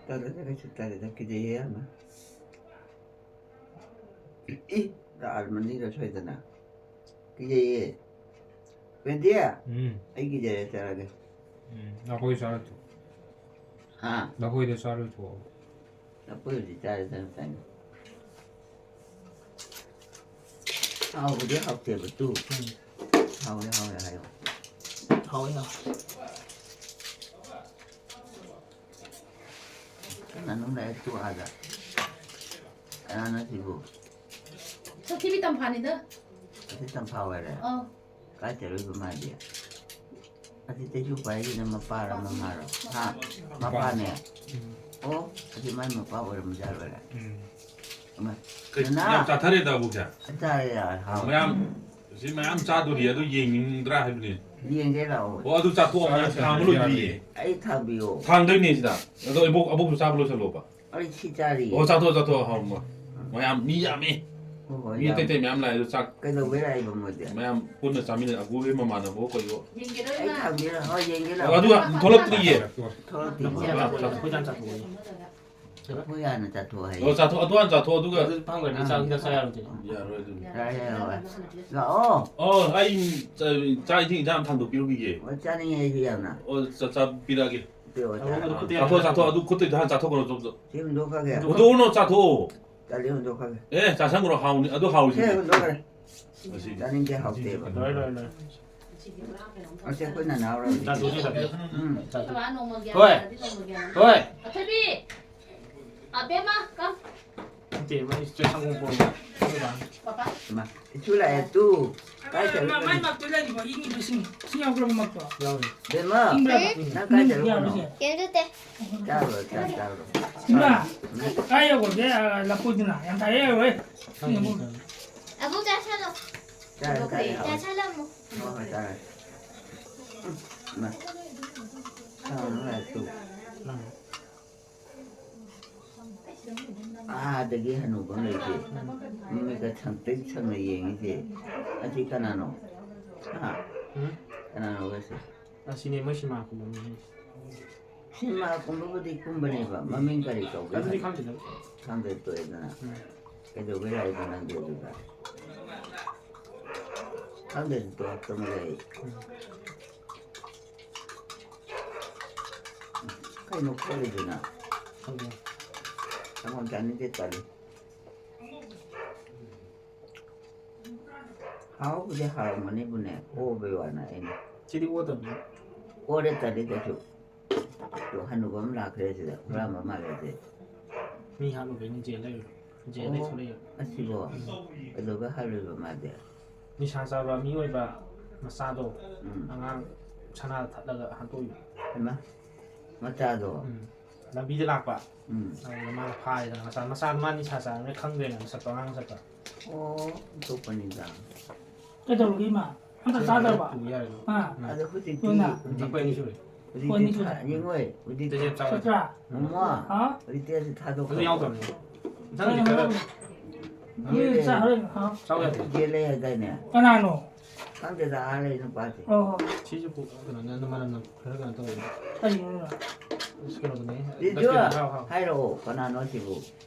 ꯇꯜꯂꯦꯗ, ꯀꯩꯁꯨ ꯇꯜꯂꯦꯗ, ꯀꯤꯖꯩꯌꯦ ꯌꯥꯝꯅ꯫ ꯏ, ꯂꯥꯛꯑ ꯃꯅꯤꯡꯗ ꯁꯣꯏꯗꯅ꯫ ꯀꯤꯖꯩꯌꯦ꯫ ꯄꯦꯟꯗꯤ, ꯎꯝ꯫ ꯑꯩ ꯀꯤꯖꯔꯦ, ꯆꯠꯂꯒꯦ꯫ ꯎꯝ, ꯂꯐꯣꯏ ꯆꯥꯔꯨꯆꯣ꯫ ꯍꯥ? ꯂꯐꯣꯏꯗꯣ ꯆꯥꯔꯨꯆꯣ꯫ ꯂꯐꯣꯏꯕꯨꯗꯤ ꯆꯥꯔꯦ, ꯆꯥꯔꯦ, ꯆꯥꯔꯦ꯫ ꯍꯥꯎꯕꯗꯤ ꯍꯥꯎꯇꯦꯕ, ꯇꯨ꯫ ꯎꯝ꯫ ꯍꯥꯎꯋꯦ, ꯍꯥꯎꯋꯦ ꯍꯥꯏꯌꯣ꯫ ꯍꯥꯎꯋꯦ, ꯍꯥꯎꯋꯦ꯫ ꯃꯅꯨꯡꯗ ꯑꯩ ꯇꯣꯛꯑꯒ꯫ ꯀꯅꯥꯅꯣ ꯁꯤꯕꯨ? ꯁꯛꯊꯤꯕꯤ ꯇꯝꯐꯥꯅꯤꯗ꯫ ꯑꯁꯤ ꯇꯝꯐꯥ ꯑꯣꯏꯔꯦ? ꯑꯥ꯫ ꯀꯥꯏ ꯆꯠꯂꯨꯏꯕ ꯃꯥꯗꯤ? ꯑꯁꯤ ꯆꯩꯁꯨ ꯄꯥꯏꯔꯤꯁꯤꯅ ꯃꯄꯥꯔ ꯃꯃꯥꯔꯣ? ꯍꯥ? ꯃꯄꯥꯅꯦ? ꯎꯝ꯫ ꯑꯣ, ꯑꯁꯤ ꯃꯥꯏ ꯃꯄꯥ ꯑꯣꯏꯔꯝꯕ ꯖꯥꯠ ꯑꯣꯏꯔꯦ꯫ ꯎꯝ꯫ ꯏꯃꯥ, ꯀꯩ, ꯅꯅꯥ! ꯌꯥꯝ ꯆꯥꯊꯔꯦꯗ ꯑꯕꯣꯛꯁꯦ? ꯆꯥꯔꯦ, ꯌꯥꯔꯦ, ꯍꯥꯎꯔꯦ꯫ ꯃꯌꯥꯝ, ꯁꯤ ꯃꯌꯥꯝ ꯆꯥꯗꯣꯔꯤ, ꯑꯗꯨ ꯌꯦꯡꯅꯤꯡꯗ꯭ꯔꯥ ꯍꯥꯏꯕꯅꯤ꯫ ꯌꯦꯡꯒꯦ ꯂꯥꯛꯑꯣ꯫ ꯑꯣ, ꯑꯗꯨ ꯆꯥꯊꯣꯛꯑꯣ, ꯃꯌꯥꯝ ꯊꯥꯡꯕ ꯂꯣꯏꯗ꯭ꯔꯤꯌꯦ꯫ ꯑꯩ ꯊꯥꯡꯕꯤꯌꯣ꯫ ꯊꯥꯡꯗꯣꯏꯅꯦ ꯁꯤꯗ꯫ ꯑꯗꯣ ꯏꯕꯣꯛ, ꯑꯕꯣꯛꯁꯨ ꯆꯥꯕ ꯂꯣꯏꯁꯜꯂꯣꯕ꯫ ꯑꯩ ꯁꯤ ꯆꯥꯔꯤꯌꯦ꯫ ꯑꯣ, ꯆꯥꯊꯣꯛꯑꯣ, ꯆꯥꯊꯣꯛꯑꯣ, ꯍꯥꯎꯔꯝꯃꯣꯏ꯫ ꯃꯌꯥꯝ ꯃꯤ ꯌꯥꯝꯃꯤ꯫ ꯍꯣꯏ, ꯍꯣꯏ, ꯃꯤ ꯑꯇꯩ ꯌꯥꯝ꯫ ꯑꯇꯩ ꯃꯌꯥꯝ ꯂꯥꯛꯑꯦ ꯑꯗꯨ ꯆꯥꯛ ꯀꯩꯗꯧꯕꯩ ꯂꯥꯛꯏꯕ ꯃꯣꯏꯗꯤ? ꯃꯌꯥꯝ ꯄꯨꯟꯅ ꯆꯥꯃꯤꯟꯅ ꯑꯒꯨꯕꯩ ꯃꯃꯥꯟꯅꯕ ꯀꯩꯗꯣ꯫ ꯑꯩ ꯊꯝꯕꯤꯔ ꯍꯣꯏ ꯌꯦꯡꯒꯦ ꯑꯣ, ꯂꯥꯛꯑꯣ꯫ ꯑꯗꯨꯒ ꯊꯣꯛꯂꯛꯇ꯭ꯔꯤꯌꯦ꯫ ꯊꯣꯛꯂꯛꯇ꯭ꯔꯤꯕꯣ? ꯆꯥꯊꯣꯛ, ꯆꯥꯊꯣꯛ꯫ ꯑꯩꯈꯣꯏ ꯍꯥꯟꯅ ꯆꯥꯊꯣꯛ ꯍꯥꯏꯌꯦ꯫ ꯑꯣ, ꯆꯥꯊꯣꯛ, ꯑꯗꯨ ꯍꯥꯟꯅ ꯆꯥꯊꯣꯛ ꯑꯗꯨꯒ꯫ ꯑꯗꯨ ꯐꯪꯈ꯭ꯔꯗꯤ ꯆꯥꯛ ꯍꯤꯗꯥꯛ ꯆꯥ ꯌꯥꯔꯣꯏꯗꯣꯏꯅꯦ꯫ ꯌꯥꯔꯣꯏ ꯑꯗꯨꯗꯤ꯫ ꯌꯥꯔꯦ, ꯌꯥꯔꯦ, ꯍꯣꯏ꯫ ꯂꯥꯛꯑꯣ꯫ ꯑꯣ, ꯑꯩ ꯆꯥ-, ꯆꯥꯛ ꯏꯁꯤꯡ ꯏꯟꯖꯥꯡ ꯊꯥꯡꯗꯣꯛꯄꯤꯔꯨꯈꯤꯒꯦ꯫ ꯑꯣ, ꯆꯥꯅꯤꯡꯉꯦ ꯑꯩꯁꯨ ꯌꯥꯝꯅ꯫ ꯑꯣ, ꯆꯥ-, ꯆꯥꯕꯤꯔꯛꯑꯒꯦ꯫ ꯄꯤꯔꯛꯑꯣ, ꯑꯃꯨꯛ ꯆꯥꯔꯣ꯫ ꯈꯨꯠꯇ ꯆꯥꯊꯣꯛ, ꯆꯥꯊꯣꯛ, ꯑꯗꯨ ꯈꯨꯠꯇ ꯍꯥꯟꯅ ꯆꯥꯊꯣꯛꯈ꯭ꯔꯣ, ꯆꯣ, ꯆꯣ꯫ ꯁꯤ ꯍꯨꯟꯗꯣꯛꯈ꯭ꯔꯒꯦ꯫ ꯍꯨꯟꯗꯣꯛꯎꯅꯣ, ꯆꯥꯊꯣꯛꯑꯣ꯫ ꯇꯜꯂꯤ, ꯍꯨꯟꯗꯣꯛꯈ꯭ꯔꯒꯦ꯫ ꯑꯦ, ꯆꯥꯁꯟꯈ꯭ꯔꯣ, ꯍꯥꯎꯅꯤ, ꯑꯗꯨ ꯍꯥꯎꯁꯤ꯫ ꯁꯦ, ꯍꯨꯟꯗꯣꯛꯈ꯭ꯔꯦ꯫ ꯉꯁꯤꯗꯤ꯫ ꯆꯥꯅꯤꯡꯗꯦ, ꯍꯥꯎꯇꯦꯕ꯫ ꯂꯣꯏꯔꯦ, ꯂꯣꯏꯔꯦ, ꯂꯣꯏꯔꯦ꯫ ꯑꯁꯤ ꯑꯩꯈꯣꯏ ꯅꯅꯥꯎꯔ꯫ ꯆꯥꯊꯣꯛꯁꯤ, ꯆꯥꯊꯣꯛꯁꯤ꯫ ꯎꯝ꯫ ꯆꯥꯊꯣꯛ꯫ ꯍꯣꯏ꯫ ꯍꯣꯏ꯫ ꯑꯊꯣꯏꯕꯤ꯫ ꯑꯕꯦꯝꯃ, come꯫ ꯅꯠꯇꯦ, ꯃꯥꯏ ꯆꯦ ꯁꯪꯒꯣꯝ ꯄꯨꯔꯛꯑꯣ꯫ ꯑꯗꯨꯒ ꯄꯄꯥ꯫ ꯏꯃꯥ, ꯏꯆꯨ ꯂꯥꯛꯑꯦ ꯇꯨ꯫ ꯀꯥꯏ ꯆꯠꯂꯨꯕꯅꯣ? ꯃꯥꯏ ꯃꯛꯇꯨ ꯂꯩꯔꯤꯕꯣ? ꯏꯪꯉꯤꯕꯣ ꯏꯁꯤꯡ꯫ ꯏꯁꯤꯡ ꯌꯥꯎꯈ꯭ꯔꯕ ꯃꯛꯇꯣ? ꯌꯥꯎꯔꯤ꯫ ꯕꯦꯝꯃ, ꯏꯪꯕ꯭ꯔꯥ? ꯅꯪ ꯀꯥꯏ ꯆꯠꯂꯨꯕꯅꯣ? ꯌꯥꯎꯔꯤꯁꯦ꯫ ꯀꯩꯝ ꯇꯧꯗꯦ꯫ ꯆꯥꯔꯨꯔꯣ, ꯆꯥ, ꯆꯥꯔꯨꯔꯣ꯫ ꯏꯃꯥ, ꯀꯥꯏ ꯌꯧꯈ꯭ꯔꯒꯦ? ꯑ, ꯂꯐꯣꯏꯗꯨꯅ? ꯌꯥꯝ ꯊꯥꯏ ꯌꯧꯔꯣꯏ꯫ ꯈꯪꯉꯦ, ꯈꯪꯉꯦ꯫ ꯑꯕꯨ ꯆꯥꯁꯜꯂꯣ꯫ ꯆꯥꯔꯦ, ꯆꯥꯔꯦ, ꯍꯥꯎꯔꯦ꯫ ꯆꯥꯁꯜꯂꯝꯃꯣ꯫ ꯍꯣꯏ, ꯍꯣꯏ, ꯆꯥꯔꯦ꯫ ꯏꯃꯥ, ꯆꯥꯔꯨꯔꯣ, ꯂꯥꯛꯑꯦ ꯇꯨ꯫ ꯑꯥꯗꯒꯤ ꯍꯅꯨꯕ ꯑꯃ ꯂꯩꯁꯦ, ꯃꯃꯤꯠꯀ ꯁꯪꯇ꯭ꯔꯤꯛ ꯁꯪꯅ ꯌꯦꯡꯉꯤꯁꯦ, ꯑꯁꯤ ꯀꯅꯥꯅꯣ? ꯍꯥ? ꯎꯝ? ꯀꯅꯥꯅꯣ ꯑꯁꯤ? ꯑꯁꯤꯅꯦ ꯃꯣꯏ ꯁꯤꯃꯥ ꯀꯨꯝꯕ ꯃꯤ ꯍꯥꯏꯁꯦ꯫ ꯁꯤꯃꯥ ꯀꯨꯝꯕꯕꯨꯗꯤ ꯀꯨꯝꯕꯅꯦꯕ, ꯃꯃꯤꯡ ꯀꯔꯤ ꯀꯧꯒꯦ? ꯑꯗꯨꯗꯤ ꯈꯪꯗꯦꯗ꯫ ꯈꯪꯗꯦ, ꯇꯣꯛꯑꯦꯗꯅ꯫ ꯎꯝ꯫ ꯀꯩꯗꯧꯕꯩ ꯂꯥꯛꯏꯕ ꯅꯪꯗꯤ ꯑꯗꯨꯗ? ꯈꯪꯗꯦ, ꯇꯣꯛꯑꯦ, ꯇꯨꯝꯃꯒꯦ ꯑꯩ꯫ ꯎꯝ꯫ ꯀꯩꯅꯣ ꯈꯣꯠꯂꯤꯗꯨꯅ? ꯈꯪꯗꯦ꯫ ꯁꯪꯒꯣꯝ ꯆꯥꯅꯤꯡꯗꯦ, ꯇꯜꯂꯤ꯫ ꯍꯥꯎꯕꯨꯗꯤ ꯍꯥꯎꯔꯝꯒꯅꯤꯕꯨꯅꯦ, ꯑꯣꯕꯩ ꯋꯥꯅ ꯑꯩꯅ꯫ ꯁꯤꯗꯤ ꯑꯣꯗꯕꯅꯤ꯫ ꯑꯣꯔꯦ ꯇꯜꯂꯤ ꯀꯩꯁꯨ꯫ ꯇꯨ ꯍꯅꯨꯕ ꯑꯃ ꯂꯥꯛꯈ꯭ꯔꯦ ꯁꯤꯗ, ꯍꯨꯔꯥꯟꯕ ꯃꯥꯜꯂꯦ ꯁꯦ꯫ ꯃꯤ ꯍꯥꯠꯂꯨꯕꯩꯅꯤ ꯖꯦꯜ ꯂꯩꯔꯨ꯫ ꯖꯦꯜꯗꯩ ꯑꯣ, ꯊꯣꯛꯂꯛꯏ꯫ ꯑꯁꯤꯕꯣ? ꯀꯩꯗꯧꯕꯩ ꯍꯥꯠꯂꯨꯏꯕ ꯃꯥꯗꯤ? ꯅꯤꯁꯥ ꯆꯥꯕ ꯃꯤꯑꯣꯏꯕ ꯃꯆꯥꯗꯣ ꯎꯝ꯫ ꯑꯉꯥꯡ ꯁꯅꯥꯗ ꯊꯠꯂꯒ ꯍꯥꯠꯇꯣꯛꯏ꯫ ꯍꯩꯃꯥ, ꯃꯆꯥꯗꯣ? ꯎꯝ꯫ ꯂꯝꯕꯤꯗ ꯂꯥꯛꯄ꯫ ꯎꯝ꯫ ꯑꯗꯨꯗ ꯃꯥꯅ ꯐꯥꯔꯦꯗꯅ ꯃꯆꯥ, ꯃꯆꯥ ꯃꯥ ꯅꯤꯁꯥ ꯆꯥꯔꯕꯅꯤꯅ ꯈꯪꯗ꯭ꯔꯦꯅ ꯃꯁꯛꯇꯣ, ꯑꯉꯥꯡ ꯃꯁꯛꯇꯣ꯫ ꯑꯣ, ꯑꯇꯣꯞꯄꯅꯤꯗ꯫ ꯀꯩꯗꯧꯔꯒꯦ ꯏꯃꯥ? ꯑꯝꯇ ꯆꯥꯗ꯭ꯔꯕ? ꯄꯨ ꯌꯥꯔꯦ꯫ ꯑꯥ꯫ ꯑꯗꯣ ꯍꯧꯖꯤꯛꯇꯤ, ꯌꯣꯟꯅ? ꯑꯩꯈꯣꯏ ꯑꯅꯤ ꯁꯨꯔꯦ꯫ ꯍꯧꯖꯤꯛꯇꯤ ꯊꯥ-, ꯌꯦꯡꯉꯣꯏ, ꯍꯧꯖꯤꯛꯇꯤ ꯇꯦꯖꯦꯞ ꯆꯥꯎ ꯆꯠꯄ꯭ꯔꯥ? ꯃꯃꯥ, ꯍꯥ? ꯍꯧꯖꯤꯛꯇꯤ ꯑꯁꯤ ꯊꯥꯗꯣꯛꯈ꯭ꯔꯣ꯫ ꯑꯗꯨ ꯌꯥꯎꯗꯕꯅꯦ꯫ ꯃꯊꯪꯒꯤꯗꯤ ꯈꯔ ꯌꯦꯟ ꯆꯥꯔꯣꯏ, ꯍꯥ? ꯆꯥꯎ ꯌꯥꯗꯦ꯫ ꯌꯦꯟ ꯂꯩ ꯍꯥꯏꯗꯥꯏꯅꯦ? ꯀꯅꯥꯅꯣ? ꯈꯪꯗꯦꯗ, ꯑꯥ ꯂꯩ ꯅꯨꯄꯥꯁꯦ꯫ ꯍꯣꯏ, ꯍꯣꯏ꯫ ꯁꯤꯁꯨ ꯄꯨ-, ꯀꯩꯅꯣ, ꯅꯪ ꯃꯅꯝ ꯅꯝ-, ꯈꯔ ꯀꯩꯅꯣ ꯇꯧꯋꯦ꯫ ꯀꯔꯤꯅꯣ? ꯑꯁ, ꯀꯩꯅꯣꯗꯨꯅꯦ, ꯖꯤꯖꯨ, dustbin, ꯍꯥꯎ, ꯍꯥꯎ꯫ ꯍꯥꯏꯔꯛꯑꯣ, ꯀꯅꯥꯅꯣ ꯁꯤꯕꯨ?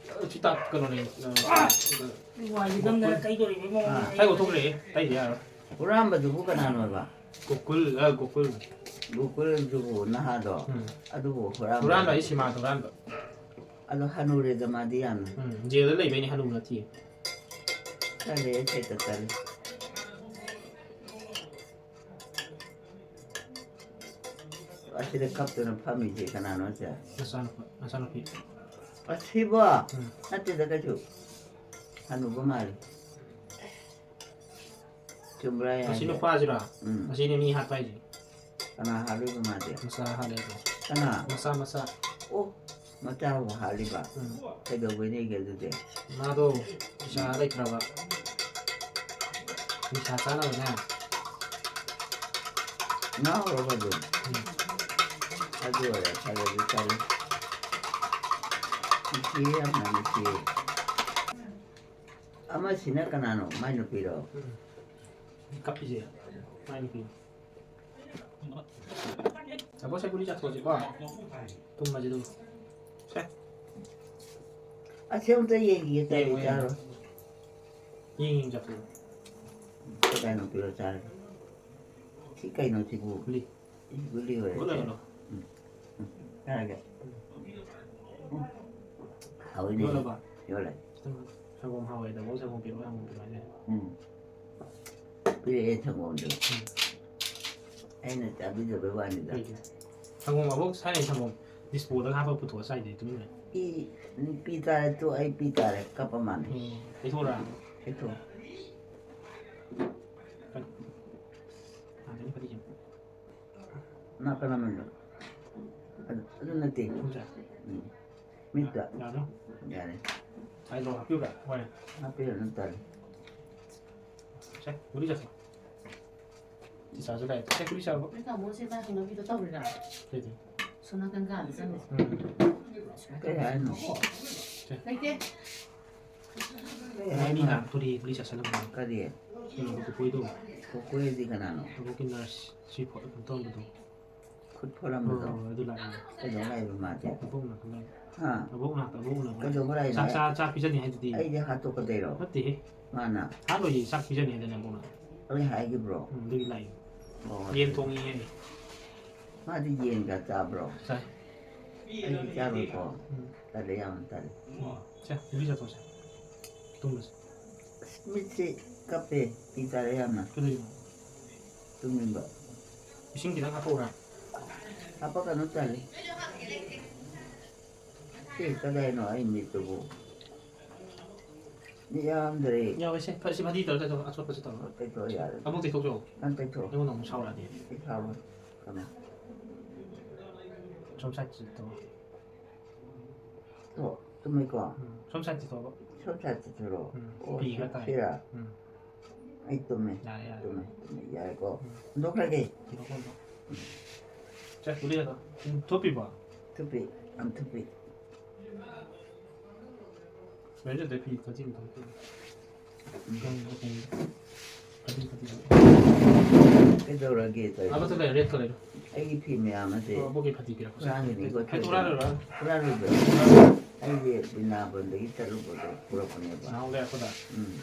ꯁꯤ ꯇꯥ-, ꯀꯩꯅꯣꯅꯦ, ꯑ, ꯑꯥ! ꯃꯤ ꯋꯥꯏꯁꯦ ꯅꯝꯗꯅ ꯇꯩꯗꯣꯔꯤꯕ ꯏꯕꯨꯡꯉꯣ꯫ ꯑꯥ꯫ ꯁ꯭ꯋꯥꯏ ꯂꯧꯊꯣꯛꯈ꯭ꯔꯦ, ꯇꯩꯗ ꯌꯥꯔꯣꯏ꯫ ꯍꯨꯔꯥꯟꯕꯗꯨꯕꯨ ꯀꯅꯥꯅꯣꯕ? ꯒꯣꯀꯨꯜ, ꯑ, ꯒꯣꯀꯨꯜ꯫ ꯒꯣꯀꯨꯜꯗꯨꯕꯨ ꯅꯍꯥꯗꯣ? ꯎꯝ꯫ ꯑꯗꯨꯕꯨ ꯍꯨꯔꯥꯟꯕ? ꯍꯨꯔꯥꯟꯕ ꯍꯥꯏꯗꯤ ꯁꯤꯃꯥꯗ ꯍꯨꯔꯥꯟꯕ꯫ ꯑꯗꯣ ꯍꯅꯨꯔꯦꯗ ꯃꯥꯗꯤ ꯌꯥꯝꯅ꯫ ꯎꯝ, ꯖꯦꯜꯗ ꯂꯩꯕꯩꯅꯦ ꯍꯅꯨ ꯅꯠꯇꯤꯌꯦ꯫ ꯈꯔ ꯂꯩꯔ ꯁꯦꯛꯇ ꯇꯜꯂꯤ꯫ ꯑꯁꯤꯗ ꯀꯞꯇꯅ ꯐꯝꯃꯤꯁꯦ ꯀꯅꯥꯅꯣ ꯁꯦ? ꯃꯆꯥꯅꯨꯄꯥ, ꯃꯆꯥꯅꯨꯄꯤ꯫ ꯑꯁꯤꯕꯣ? ꯎꯝ꯫ ꯅꯠꯇꯦꯗ ꯀꯩꯁꯨ꯫ ꯍꯅꯨꯕ ꯃꯥꯜꯂꯤ꯫ ꯆꯨꯝꯕ꯭ꯔꯥ ꯃꯁꯤ ꯌꯥꯏꯁꯦ? ꯅꯨꯄꯥꯁꯤꯔꯣ? ꯎꯝ꯫ ꯑꯁꯤꯅꯦ ꯃꯤ ꯍꯥꯠꯄ ꯍꯥꯏꯁꯦ꯫ ꯀꯅꯥ ꯍꯥꯠꯂꯤꯕ ꯃꯥꯗꯤ? ꯃꯆꯥ ꯍꯥꯠꯂꯦ ꯑꯗꯣ꯫ ꯀꯅꯥ? ꯃꯆꯥ, ꯃꯆꯥ꯫ ꯑꯣ, ꯃꯆꯥꯕꯨ ꯍꯥꯠꯂꯤꯕ? ꯎꯝ꯫ ꯀꯩꯗꯧꯕꯩ ꯂꯩꯒꯦ ꯑꯗꯨꯗꯤ? ꯃꯥꯗꯣ ꯄꯩꯁꯥ ꯂꯩꯇ꯭ꯔꯕ꯫ ꯅꯤꯁꯥ ꯆꯥꯅꯕꯅꯦ꯫ ꯉꯥꯎꯔꯕ ꯑꯗꯨꯝ? ꯎꯝ꯫ ꯑꯗꯨ ꯑꯣꯏꯔꯦ, ꯐꯔꯦ, ꯑꯗꯨ ꯇꯜꯂꯤ꯫ ꯅꯨꯡꯁꯤꯌꯦ, ꯌꯥꯝꯅ ꯅꯨꯡꯁꯤꯌꯦ꯫ ꯑꯃꯁꯤꯅ ꯀꯅꯥꯅꯣ? ꯃꯥꯏ ꯅꯨꯄꯤꯔꯣ? ꯎꯝ꯫ ꯀꯞꯄꯤꯁꯦ ꯃꯥꯏ ꯅꯨꯄꯤꯅꯤ꯫ ꯑꯕꯣꯛ, ꯁꯦ ꯒꯨꯂꯤ ꯆꯥꯊꯣꯛꯑꯁꯤꯀꯣ꯫ ꯇꯨꯝꯃꯁꯤ ꯑꯗꯨꯝ꯫ ꯁꯦ꯫ ꯑꯁꯤ ꯑꯝꯇ ꯌꯦꯡꯈꯤꯒꯦ, ꯇꯜꯂꯤ, ꯌꯦꯡꯉꯣ, ꯌꯦꯡꯉꯣ꯫ ꯆꯥꯔꯣ꯫ ꯌꯦꯡ ꯌꯦꯡ ꯆꯥꯊꯣꯛꯑꯣ꯫ ꯀꯗꯥꯏꯅꯣ ꯄꯤꯔꯣ ꯆꯥꯔꯒꯦ꯫ ꯁꯤ ꯀꯩꯅꯣ ꯁꯤꯕꯨ? ꯒꯨꯂꯤ꯫ ꯒꯨꯂꯤ ꯑꯣꯏꯔꯦ꯫ ꯒꯨꯂꯤ ꯑꯣꯏꯔꯦ꯫ ꯎꯝ꯫ ꯎꯝ꯫ ꯆꯥꯔꯒꯦ꯫ ꯎꯝ꯫ ꯍꯥꯎꯏꯅꯦ꯫ ꯌꯣꯠꯂꯕ? ꯌꯣꯠꯂꯦ꯫ ꯈꯤꯇꯪ ꯁꯪꯒꯣꯝ ꯍꯥꯎꯋꯦꯗ, ꯑꯃꯨꯛ ꯁꯪꯒꯣꯝ ꯄꯤꯔꯛꯑꯣ, ꯁꯪꯒꯣꯝ ꯄꯤꯔꯛꯑꯣ ꯍꯥꯏꯁꯦ꯫ ꯎꯝ꯫ ꯄꯤꯔꯛꯑꯦ ꯁꯪꯒꯣꯝꯗꯣ꯫ ꯎꯝ꯫ ꯑꯩꯅ ꯆꯥꯕꯤꯗꯕꯩ ꯋꯥꯅꯤꯗ꯫ ꯀꯩꯒꯤ? ꯁꯪꯒꯣꯝ ꯑꯃꯨꯛ ꯊꯥꯏꯅꯩ ꯁꯪꯒꯣꯝ ꯗꯤꯁꯄꯣꯗꯒ ꯍꯥꯞꯄꯒ ꯄꯨꯊꯣꯛꯑ ꯆꯥꯏꯗꯨꯗꯤ ꯇꯨꯃꯤꯟꯅ꯫ ꯄꯤ-, ꯄꯤ ꯇꯥꯔꯦ ꯇꯨ, ꯑꯩ ꯄꯤ ꯇꯥꯔꯦ, ꯀꯞꯄ ꯃꯥꯜꯂꯦ꯫ ꯎꯝ, ꯇꯩꯊꯣꯛꯎꯔꯥ? ꯇꯩꯊꯣꯛ꯫ ꯀꯩꯅꯣ? ꯅꯥꯀꯟ ꯑꯃꯗ꯫ ꯑꯗꯨ, ꯑꯗꯨ ꯅꯠꯇꯦ꯫ ꯎꯝ꯫ ꯃꯤꯠꯇ꯫ ꯌꯥꯔꯦ꯫ ꯌꯥꯔꯦ꯫ ꯑꯥꯏ ꯗ꯭ꯔꯣꯞ ꯍꯥꯞꯄꯤꯌꯨꯔꯥ? ꯍꯣꯏ꯫ ꯍꯥꯞꯄꯤꯔꯅꯨ, ꯇꯜꯂꯤ꯫ ꯁꯦ, ꯒꯨꯂꯤ ꯆꯥꯁꯤ꯫ ꯁꯤ ꯆꯥꯁꯤ ꯂꯥꯛꯑꯦ꯫ ꯁꯦ, ꯒꯨꯂꯤ ꯆꯥꯔꯕꯣ? ꯅꯣꯏ ꯇꯥꯃꯣꯁꯦ ꯃꯥ ꯍꯩꯅꯕꯤꯗꯣ ꯇꯧꯔꯤꯔꯥ? ꯀꯩꯗꯤ? ꯁꯣꯝ ꯅꯥꯀꯟ ꯀꯥꯗ ꯆꯪꯉꯦ꯫ ꯎꯝ꯫ ꯀꯩ ꯍꯥꯏꯅꯣ? ꯂꯩꯇꯦ꯫ ꯀꯩ ꯃꯤ ꯍꯥꯏꯅꯣ? ꯂꯥꯛꯇꯣꯔꯤ, ꯒꯨꯂꯤ ꯆꯥꯁꯜꯂꯝꯕ꯫ ꯀꯔꯤ? ꯀꯩꯅꯣꯗꯣ, ꯀꯨꯀꯨꯏꯗꯣ꯫ ꯀꯨꯀꯨꯏꯗꯤ ꯀꯅꯥꯅꯣ? ꯅꯕꯣꯛꯀꯤ ꯅꯔꯁ, ꯁꯤ ꯐꯣꯠ ꯀꯩꯅꯣ ꯇꯧꯔꯝꯕꯗꯣ꯫ ꯈꯨꯠ ꯐꯣꯠꯂꯝꯕꯗꯣ? ꯍꯣꯏ, ꯍꯣꯏ, ꯑꯗꯨ ꯂꯥꯛꯑꯦ꯫ ꯀꯩꯗꯧ ꯂꯥꯛꯏꯕ ꯃꯥꯗꯤ? ꯅꯕꯣꯛ ꯅꯥꯀꯟꯗ꯫ ꯍꯥ? ꯅꯕꯣꯛ ꯅꯥ-, ꯅꯕꯣꯛ ꯅꯥꯀꯟꯗ꯫ ꯀꯩꯗꯧꯕ ꯂꯥꯛꯏꯅꯣ? ꯆꯥꯛ ꯆꯥ-, ꯆꯥꯛ ꯄꯤꯖꯅꯤ ꯍꯥꯏꯗꯨꯗꯤ꯫ ꯑꯩꯗꯤ ꯍꯥꯠꯇꯣꯛꯀꯗꯣꯏꯔꯣ? ꯅꯠꯇꯦꯍꯦ꯫ ꯃꯥꯅ? ꯍꯥꯠꯂꯣꯏꯌꯦ, ꯆꯥꯛ ꯄꯤꯖꯅꯤ ꯍꯥꯏꯗꯅ ꯅꯕꯣꯛꯅ꯫ ꯑꯩ ꯍꯥꯏꯈꯤꯕ꯭ꯔꯣ? ꯎꯝ, ꯑꯗꯨꯒꯤ ꯂꯥꯛꯏꯅꯦ꯫ ꯑꯣ꯫ ꯌꯦꯟ ꯊꯣꯡꯉꯤꯌꯦ꯫ ꯃꯥꯗꯤ ꯌꯦꯟꯒ ꯆꯥꯕ꯭ꯔꯣ? ꯆꯥꯏ꯫ ꯑꯩꯗꯤ ꯆꯥꯔꯣꯏꯀꯣ꯫ ꯎꯝ꯫ ꯇꯜꯂꯦ, ꯌꯥꯝ ꯇꯜꯂꯦ꯫ ꯁꯦ, ꯒꯨꯂꯤ ꯆꯥꯊꯣꯛꯁꯦ꯫ ꯇꯨꯝꯃꯁꯦ꯫ ꯑꯁ, ꯃꯤꯠꯁꯦ ꯀꯞꯄꯦ, ꯄꯤ ꯇꯥꯔꯦ ꯌꯥꯝꯅ꯫ ꯀꯩꯗꯧꯔꯤꯅꯣ? ꯇꯨꯝꯅꯤꯡꯕ꯫ ꯏꯁꯤꯡ ꯈꯤꯇꯪ ꯍꯥꯞꯄꯛꯎꯔꯥ? ꯍꯥꯞꯄꯛꯀꯅꯨ, ꯇꯜꯂꯤ꯫ ꯁꯤ ꯀꯗꯥꯏꯅꯣ ꯑꯩ ꯃꯤꯠꯇꯨꯕꯨ? ꯃꯤꯠ ꯌꯥꯝꯗ꯭ꯔꯦ꯫ ꯌꯥꯎꯋꯦ, ꯁꯦ꯫ ꯐ-, ꯁꯤ ꯐꯗꯤ ꯇꯧꯔ ꯇꯩꯊꯣꯛ, ꯑꯆꯣꯠꯄꯁꯤ ꯇꯧꯔꯒ꯫ ꯇꯩꯊꯣꯛ ꯌꯥꯔꯦ꯫ ꯑꯃꯨꯛ ꯇꯩꯊꯣꯛꯆꯧ꯫ ꯅꯪ ꯇꯩꯊꯣꯛ꯫ ꯑꯩꯉꯣꯟꯗ ꯑꯃꯨꯛ ꯁꯥꯎꯔꯛꯑꯗꯤ꯫ ꯑꯩ ꯁꯥꯎꯔꯣꯏ꯫ ꯀꯅꯥ? ꯁꯣꯝ ꯁꯥꯏꯠꯁꯤ ꯇꯧ꯫ ꯊꯣꯛ, ꯇꯨꯝꯃꯤꯀꯣ? ꯎꯝ, ꯁꯣꯝ ꯁꯥꯏꯠꯁꯤ ꯊꯣꯛꯑꯣ꯫ ꯁꯣꯝ ꯁꯥꯏꯠꯁꯤ ꯊꯣꯛꯂꯛꯑꯣ꯫ ꯎꯝ, ꯑꯣ, ꯄꯤꯒ ꯇꯥꯏ꯫ ꯁꯤꯔꯥ? ꯎꯝ꯫ ꯑꯩ ꯇꯨꯝꯃꯦ꯫ ꯌꯥꯔꯦ, ꯌꯥꯔꯦ꯫ ꯇꯨꯝꯃꯦ, ꯇꯨꯝꯃꯦ꯫ ꯌꯥꯔꯦꯀꯣ? ꯎꯝ꯫ ꯍꯨꯟꯗꯣꯛꯈ꯭ꯔꯒꯦ? ꯊꯣꯛꯂꯛꯑꯣ, ꯊꯣꯛꯂꯛꯑꯣ꯫ ꯁꯦ, ꯒꯨꯂꯤ ꯆꯥꯊꯣꯛ꯫ ꯎꯝ, ꯊꯣꯛꯄꯤꯕ꯭ꯔꯣ? ꯊꯨꯞꯄꯤ, ꯌꯥꯝ ꯊꯨꯞꯄꯤ꯫ ꯁꯨꯃꯥꯏꯅ ꯇꯧꯗꯣꯏ ꯐꯤ ꯈꯣꯠꯆꯤꯟ ꯈꯣꯠꯆꯤꯟ꯫ ꯎꯝ꯫ ꯐꯗꯤ ꯐꯗꯤ꯫ ꯀꯩꯗꯧꯔꯒꯦ ꯇꯧꯔꯤꯁꯦ? ꯑꯥ, ꯃꯊꯛꯇ ꯂꯩꯔꯦ, ꯔꯦꯠꯇ ꯂꯩꯔꯦ꯫ ꯑꯩꯒꯤ ꯐꯤ ꯃꯌꯥꯝ ꯑꯁꯦ ꯑꯣ, ꯑꯕꯣꯛꯀꯤ ꯐꯗꯤ ꯄꯤꯔꯛꯄ꯫ ꯍꯨꯔꯥꯟꯈꯤꯅꯤ, ꯍꯦꯛꯇ ꯍꯨꯔꯥꯜꯂꯨꯔꯣ꯫ ꯍꯨꯔꯥꯜꯂꯨꯕ꯭ꯔꯣ? ꯑꯩꯁꯦ ꯕꯤꯅꯥꯕꯟꯗꯒꯤ ꯆꯠꯂꯨꯕꯗꯣ ꯄꯨꯔꯛꯄꯅꯦꯕ꯫ ꯅꯍꯥꯟ ꯂꯩꯔꯛꯄꯗ꯫ ꯎꯝ꯫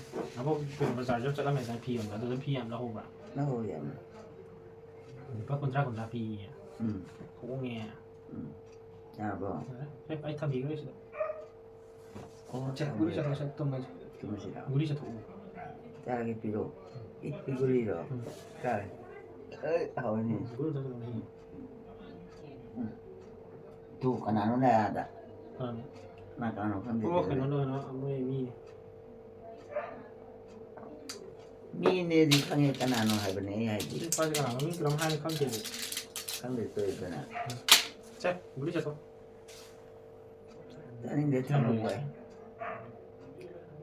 ꯑꯕꯣꯛ ꯀꯩꯅꯣ ꯕꯖꯥꯔꯁꯨ ꯆꯠꯂꯝꯃꯦꯗꯥꯏ ꯐꯤ ꯌꯣꯟꯕ, ꯑꯗꯨꯗ ꯐꯤ ꯌꯥꯝ ꯂꯧꯍꯧꯕ꯭ꯔꯥ? ꯂꯧꯍꯧꯋꯤ ꯌꯥꯝꯅ꯫ ꯂꯨꯄꯥ ꯀꯨꯟꯊ꯭ꯔꯥ, ꯀꯨꯟꯊ꯭ꯔꯥ ꯄꯤꯌꯦ꯫ ꯎꯝ꯫ ꯍꯣꯡꯉꯦ꯫ ꯎꯝ꯫ ꯌꯥꯔꯕꯣ? ꯌꯥꯔꯦ꯫ ꯁꯦ, ꯑꯩ ꯊꯝꯕꯤꯈ꯭ꯔꯦ ꯁꯤꯗ꯫ ꯑꯣ, ꯁꯦ, ꯒꯨꯂꯤ ꯆꯥꯊꯣꯛ, ꯁꯦ, ꯇꯨꯝꯃꯁꯦ꯫ ꯇꯨꯝꯃꯁꯤꯔꯣ? ꯒꯨꯂꯤ ꯆꯥꯊꯣꯛꯎ꯫ ꯆꯥꯒꯦ ꯄꯤꯔꯣ꯫ ꯏꯠꯀꯤ ꯒꯨꯂꯤꯔꯣ? ꯎꯝ꯫ ꯆꯥꯔꯦ꯫ ꯑꯩ ꯍꯥꯎꯋꯤꯅꯦ꯫ ꯎꯝ, ꯒꯨꯂꯤ ꯆꯥꯊꯣꯛꯎ꯫ ꯎꯝ꯫ ꯇꯨ ꯀꯅꯥꯅꯣ ꯂꯥꯛꯑꯦ ꯑꯥꯗ? ꯀꯅꯥꯅꯣ? ꯀꯅꯥ ꯀꯅꯥꯅꯣ ꯈꯪꯗꯦ꯫ ꯑꯣ, ꯀꯩꯅꯣ, ꯀꯩꯅꯣ, ꯃꯣꯏ ꯃꯤꯅꯦ꯫ ꯃꯤꯅꯦꯗꯤ ꯈꯪꯉꯦ, ꯀꯅꯥꯅꯣ ꯍꯥꯏꯕꯅꯦ ꯑꯩ ꯍꯥꯏꯗꯤ꯫ ꯁꯤ ꯅꯨꯄꯥꯁꯦ ꯀꯅꯥꯅꯣ? ꯃꯤ ꯀꯅꯥꯝ ꯍꯥꯏꯅ ꯈꯪꯗꯦꯕ꯫ ꯈꯪꯗꯦ, ꯇꯣꯛꯑꯦꯗꯅ꯫ ꯁꯦ, ꯒꯨꯂꯤ ꯆꯥꯊꯣꯛ꯫ ꯆꯥꯅꯤꯡꯗꯦ, ꯊꯝꯃꯣ꯫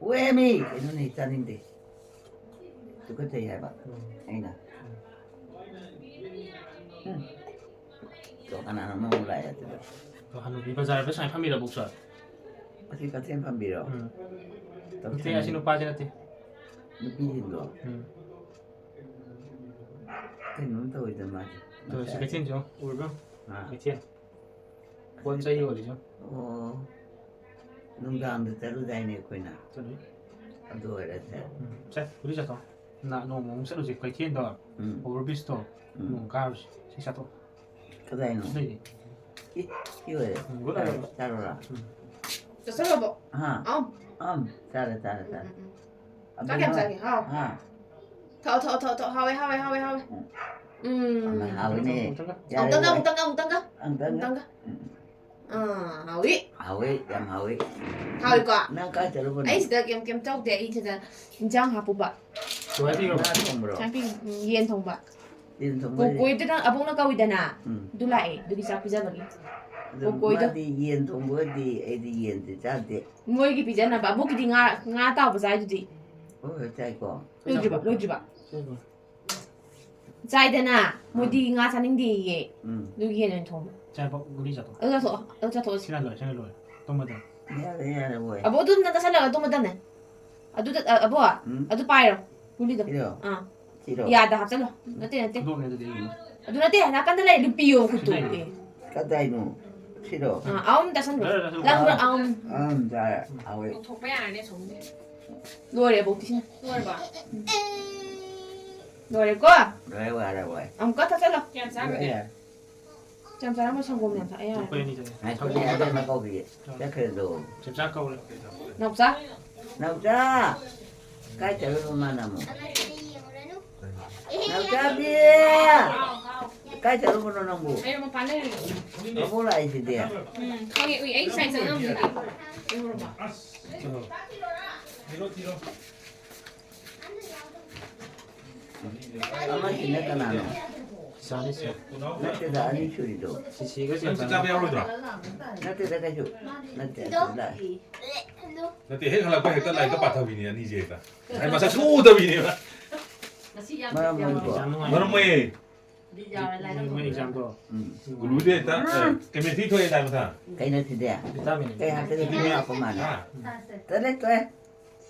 ꯋꯦꯃꯤ! ꯀꯩꯅꯣꯅꯦ, ꯆꯥꯅꯤꯡꯗꯦ꯫ ꯇꯨꯀꯠꯆꯩ ꯍꯥꯏꯕ꯫ ꯎꯝ꯫ ꯑꯩꯅ꯫ ꯎꯝ꯫ ꯇꯣ ꯀꯅꯥꯅꯣ ꯑꯃꯃꯨꯛ ꯂꯥꯛꯑꯦ ꯑꯗꯨꯗ꯫ ꯑꯗꯣ ꯍꯅꯨꯕꯤ ꯕꯖꯥꯔꯗ ꯁꯨꯃꯥꯏꯅ ꯐꯝꯃꯤꯔꯕꯣ, ꯁꯥꯔ? ꯑꯁꯤ ꯀꯩꯊꯦꯜ ꯐꯝꯕꯤꯔꯣ? ꯎꯝ꯫ ꯅꯠꯇꯦ, ꯑꯁꯤ ꯅꯨꯄꯥꯁꯤ ꯅꯠꯇꯦ꯫ ꯅꯨꯄꯤꯁꯤꯡꯗꯣ ꯎꯝ꯫ ꯀꯩꯅꯣꯝ ꯇꯧꯋꯤꯗ ꯃꯥꯁꯦ꯫ ꯇꯧꯔꯁꯤ, ꯀꯩꯊꯦꯜꯁꯤ ꯌꯦꯡꯉꯣ, ꯎꯔꯕ? ꯑꯥ꯫ ꯀꯩꯊꯦꯜ꯫ ꯄꯣꯠ ꯆꯩ ꯌꯣꯜꯂꯤꯁꯦ꯫ ꯑꯣ꯫ ꯅꯨꯡꯗꯥꯡꯗ ꯆꯠꯂꯨꯗꯥꯏꯅꯦ ꯑꯩꯈꯣꯏꯅ? ꯆꯠꯂꯨꯏ꯫ ꯑꯗꯨ ꯑꯣꯏꯔꯁꯦ꯫ ꯎꯝ, ꯆꯠ, ꯍꯧꯖꯤꯛ ꯆꯠꯊꯣꯛ꯫ ꯅ-, ꯅꯣꯡꯃ ꯑꯃꯨꯛ ꯆꯠꯂꯨꯁꯦ ꯀꯩꯊꯦꯜꯗꯣ, ꯎꯝ꯫ Over bridge ꯇꯣ, ꯎꯝ꯫ ꯅꯣꯡ ꯀꯥꯔꯨꯁꯤ꯫ ꯁꯤ ꯆꯠꯊꯣꯛ꯫ ꯀꯗꯥꯏꯅꯣ? ꯂꯩꯌꯦ꯫ ꯏ, ꯏ ꯑꯣꯏꯔꯦ꯫ ꯎꯝ, good ꯆꯥꯔꯣ, ꯑꯣꯏꯔꯦ꯫ ꯆꯥꯔꯣꯔꯥ? ꯎꯝ꯫ ꯆꯠꯁꯜꯂꯕꯣ? ꯍꯥ? ꯑꯝ꯫ ꯑꯝ, ꯆꯥꯔꯦ, ꯆꯥꯔꯦ, ꯆꯥꯔꯦ꯫ ꯎꯝ, ꯎꯝ꯫ ꯆꯥꯛ ꯌꯥꯝ ꯑꯕꯦꯝꯃ꯫ ꯆꯥꯅꯤ, ꯍꯥꯎ꯫ ꯍꯥ? ꯊꯛꯑꯣ, ꯊꯛꯑꯣ, ꯊꯛꯑꯣ, ꯊꯛꯑꯣ꯫ ꯍꯥꯎꯋꯦ, ꯍꯥꯎꯋꯦ, ꯍꯥꯎꯋꯦ, ꯍꯥꯎꯋꯦ꯫ ꯎꯝ꯫ ꯎꯝ꯫ ꯑꯃ ꯍꯥꯎꯋꯤꯅꯦ꯫ ꯑꯃꯨꯛꯇꯪꯒ, ꯌꯥꯔꯦ, ꯑꯃꯨꯛꯇꯪꯒ, ꯌꯥꯔꯦ꯫ ꯑꯃꯨꯛꯇꯪꯒ, ꯑꯃꯨꯛꯇꯪꯒ꯫ ꯑꯃꯨꯛꯇꯪꯒ꯫ ꯎꯝ꯫ ꯑꯥ, ꯍꯥꯎꯋꯤ꯫ ꯍꯥꯎꯋꯤ, ꯌꯥꯝ ꯍꯥꯎꯋꯤ꯫ ꯍꯥꯎꯋꯤꯀꯣ? ꯅꯪ ꯀꯥꯏ ꯆꯠꯂꯨꯕꯅꯣ? ꯑꯩ ꯁꯤꯗ ꯀꯩꯝ, ꯀꯩꯝ ꯇꯧꯗꯦ꯫ ꯑꯩ ꯁꯤꯗ ꯏꯟꯖꯥꯡ ꯍꯥꯞꯄꯨꯕ꯫ ꯀꯃꯥꯏ ꯇꯧꯔꯤꯅꯣ? ꯉꯥ ꯊꯣꯡꯕ꯭ꯔꯣ? ꯆꯥꯛꯄꯤ, ꯎꯝ, ꯌꯦꯟ ꯊꯣꯡꯕ꯫ ꯌꯦꯟ ꯊꯣꯡꯕ ꯍꯥꯏꯗꯤ? ꯀꯣꯀꯣꯏꯗꯨꯅ ꯑꯕꯣꯛꯅ ꯀꯧꯏꯗꯅ, ꯎꯝ꯫ ꯑꯗꯨ ꯂꯥꯛꯑꯦ, ꯑꯗꯨꯒꯤ ꯆꯥꯛ ꯄꯤꯖꯕꯒꯤ꯫ ꯑꯗꯨ ꯀꯣꯀꯣꯏꯗꯣ꯫ ꯃꯥꯗꯤ ꯌꯦꯟ ꯊꯣꯡꯕ ꯑꯣꯏꯔꯗꯤ ꯑꯩꯗꯤ ꯌꯦꯟꯗꯤ ꯆꯥꯗꯦ꯫ ꯃꯣꯏꯒꯤ ꯄꯤꯖꯅꯕ꯫ ꯑꯕꯣꯛꯀꯤꯗꯤ ꯉꯥ, ꯉꯥ ꯑꯇꯥꯎꯕ ꯆꯥꯏꯗꯨꯗꯤ꯫ ꯍꯣꯏ, ꯍꯣꯏ, ꯆꯥꯏꯀꯣ꯫ ꯂꯣꯏꯗ꯭ꯔꯤꯕ, ꯂꯣꯏꯗ꯭ꯔꯤꯕ꯫ ꯆꯥꯏꯗꯅ, ꯃꯣꯏꯗꯤ ꯉꯥ ꯆꯥꯅꯤꯡꯗꯦꯌꯦ꯫ ꯎꯝ꯫ ꯑꯗꯨꯒꯤ ꯌꯦꯟ ꯑꯣꯏꯅ ꯊꯣꯡꯕ꯫ ꯆꯥꯏꯕ ꯒꯨꯂꯤ ꯆꯥꯊꯣꯛ꯫ ꯑꯗꯨ ꯆꯥꯊꯣꯛꯑꯣ, ꯑꯗꯨ ꯆꯥꯊꯣꯛꯑꯁꯤ꯫ ꯁꯤꯅ ꯂꯣꯏꯔꯦ, ꯁꯤꯅ ꯂꯣꯏꯔꯦ꯫ ꯇꯨꯝꯃꯗ꯫ ꯌꯥꯔꯦ, ꯌꯥꯔꯦ, ꯃꯣꯏ꯫ ꯑꯕꯣ, ꯑꯗꯨꯝ ꯅꯪ ꯆꯥꯁꯜꯂꯒ ꯇꯨꯝꯃꯗꯅꯦ꯫ ꯑꯗꯨꯗ, ꯑ-, ꯑꯕꯣ, ꯎꯝ? ꯑꯗꯨ ꯄꯥꯏꯔꯣ꯫ ꯒꯨꯂꯤꯗꯣ꯫ ꯁꯤꯔꯣ? ꯑꯥ꯫ ꯁꯤꯔꯣ? ꯌꯥꯗ ꯍꯥꯞꯆꯜꯂꯣ꯫ ꯅꯠꯇꯦ, ꯅꯠꯇꯦ꯫ ꯈꯨꯗꯣꯞꯅꯦ ꯑꯗꯨꯗꯤ ꯑꯩꯒꯤ꯫ ꯑꯗꯨ ꯅꯠꯇꯦ, ꯅꯥꯀꯟꯗ ꯂꯩ, ꯅꯨꯄꯤ ꯌꯣ ꯈꯨꯠꯇꯣ꯫ ꯁꯤ ꯂꯩ꯫ ꯑꯦ꯫ ꯀꯗꯥꯏꯅꯣ? ꯁꯤꯔꯣ? ꯑꯥ, ꯑꯍꯨꯝ ꯆꯥꯁꯟꯈ꯭ꯔꯣ꯫ ꯌꯥꯔꯦ, ꯆꯥꯁꯟꯈ꯭ꯔꯣ꯫ ꯂꯪꯕ꯭ꯔꯥ? ꯑꯍꯨꯝ꯫ ꯑꯍꯨꯝ ꯆꯥꯔꯦ꯫ ꯍꯥꯎꯋꯦ꯫ ꯂꯧꯊꯣꯛꯄ ꯌꯥꯔꯅꯤ ꯑꯁꯣꯝꯗꯤ꯫ ꯂꯣꯏꯔꯦ, ꯑꯕꯣꯛꯇꯤ ꯁꯤꯅ꯫ ꯂꯣꯏꯔꯕ? ꯎꯝ꯫ ꯂꯣꯏꯔꯦꯀꯣ? ꯂꯣꯏꯔꯦ, ꯂꯣꯏꯔꯦ, ꯂꯣꯏꯔꯦ꯫ ꯑꯃꯨꯛꯀ ꯊꯛꯆꯜꯂꯣ꯫ ꯀꯌꯥꯝ ꯆꯥꯈ꯭ꯔꯒꯦ? ꯂꯣꯏꯔꯦ꯫ ꯌꯥꯝ ꯆꯥꯔꯝꯃꯣꯏ, ꯁꯪꯒꯣꯝ ꯌꯥꯝ ꯊꯛꯑꯦ ꯌꯥꯔꯦ꯫ ꯑꯩꯈꯣꯏ ꯑꯅꯤ ꯆꯠꯂꯦ꯫ ꯉꯥꯏꯈꯣ, ꯑꯩ ꯑꯗꯨꯝ ꯀꯧꯈꯤꯒꯦ꯫ ꯆꯠꯈ꯭ꯔꯦ ꯑꯗꯣ꯫ ꯆꯦꯝꯆꯥ ꯀꯧꯔꯦ꯫ ꯅꯥꯎꯆꯥ? ꯅꯥꯎꯆꯥ! ꯀꯥꯏ ꯆꯠꯂꯨꯅꯣ ꯃꯥꯅ ꯑꯃꯨꯛ? ꯅꯥꯎꯆꯥꯕꯤ! ꯀꯥꯏ ꯆꯠꯂꯨꯕꯅꯣ ꯅꯪꯕꯨ? ꯑꯩ ꯃꯄꯥꯟ ꯂꯩꯔꯦ꯫ ꯃꯕꯣꯛ ꯂꯥꯛꯏꯁꯤꯗꯤ꯫ ꯎꯝ, ꯈꯪꯉꯦ, ꯎꯏ, ꯑꯩ ꯉꯁꯥꯏ ꯆꯪꯉꯝꯃꯤꯗꯨꯗꯤ꯫ ꯎꯔꯕ? ꯑꯃꯁꯤꯅ ꯀꯅꯥꯅꯣ? ꯏꯆꯥꯅꯤ, ꯁꯦ꯫ ꯅꯠꯇꯦꯗ, ꯑꯅꯤ ꯁꯨꯔꯤꯗꯣ꯫ ꯁꯤꯁꯤꯒ ꯅꯪ ꯆꯥꯛ ꯆꯥꯕ ꯌꯥꯎꯔꯣꯏꯗ꯭ꯔꯣ? ꯅꯠꯇꯦꯗ, ꯀꯩꯁꯨ꯫ ꯅꯠꯇꯦ, ꯑꯗꯨꯗ꯫ ꯅꯠꯇꯦ, ꯍꯦꯛ ꯍꯜꯂꯛꯄ ꯍꯦꯛꯇ ꯂꯥꯏꯔꯤꯛꯇ ꯄꯥꯊꯕꯤꯅꯦ ꯑꯅꯤꯁꯦ ꯍꯦꯛꯇ꯫ ꯉꯁꯥꯏ ꯃꯁꯛ ꯁꯨꯗꯕꯤꯅꯦꯕ꯫ ꯃꯔꯝ ꯃꯣꯏꯀꯣ꯫ ꯃꯔꯝ ꯃꯣꯏ꯫ ꯃꯣꯏ exam ꯗꯣ꯫ ꯎꯝ꯫ ꯒꯨꯂꯨꯗꯤ ꯍꯦꯛꯇ, ꯑꯦ, chemistry ꯊꯣꯛꯑꯦ ꯍꯥꯏ ꯃꯊꯪ꯫ ꯀꯩꯅꯣ ꯁꯤꯗꯤ? Vitamin꯫ ꯀꯩ ꯍꯥꯞꯇꯣꯏꯅꯣ? ꯁꯤꯗꯤ ꯍꯥꯞꯄ ꯃꯥꯜꯂꯦ꯫ ꯍꯥ? ꯇꯜꯂꯦ, ꯇꯣꯛꯑꯦ꯫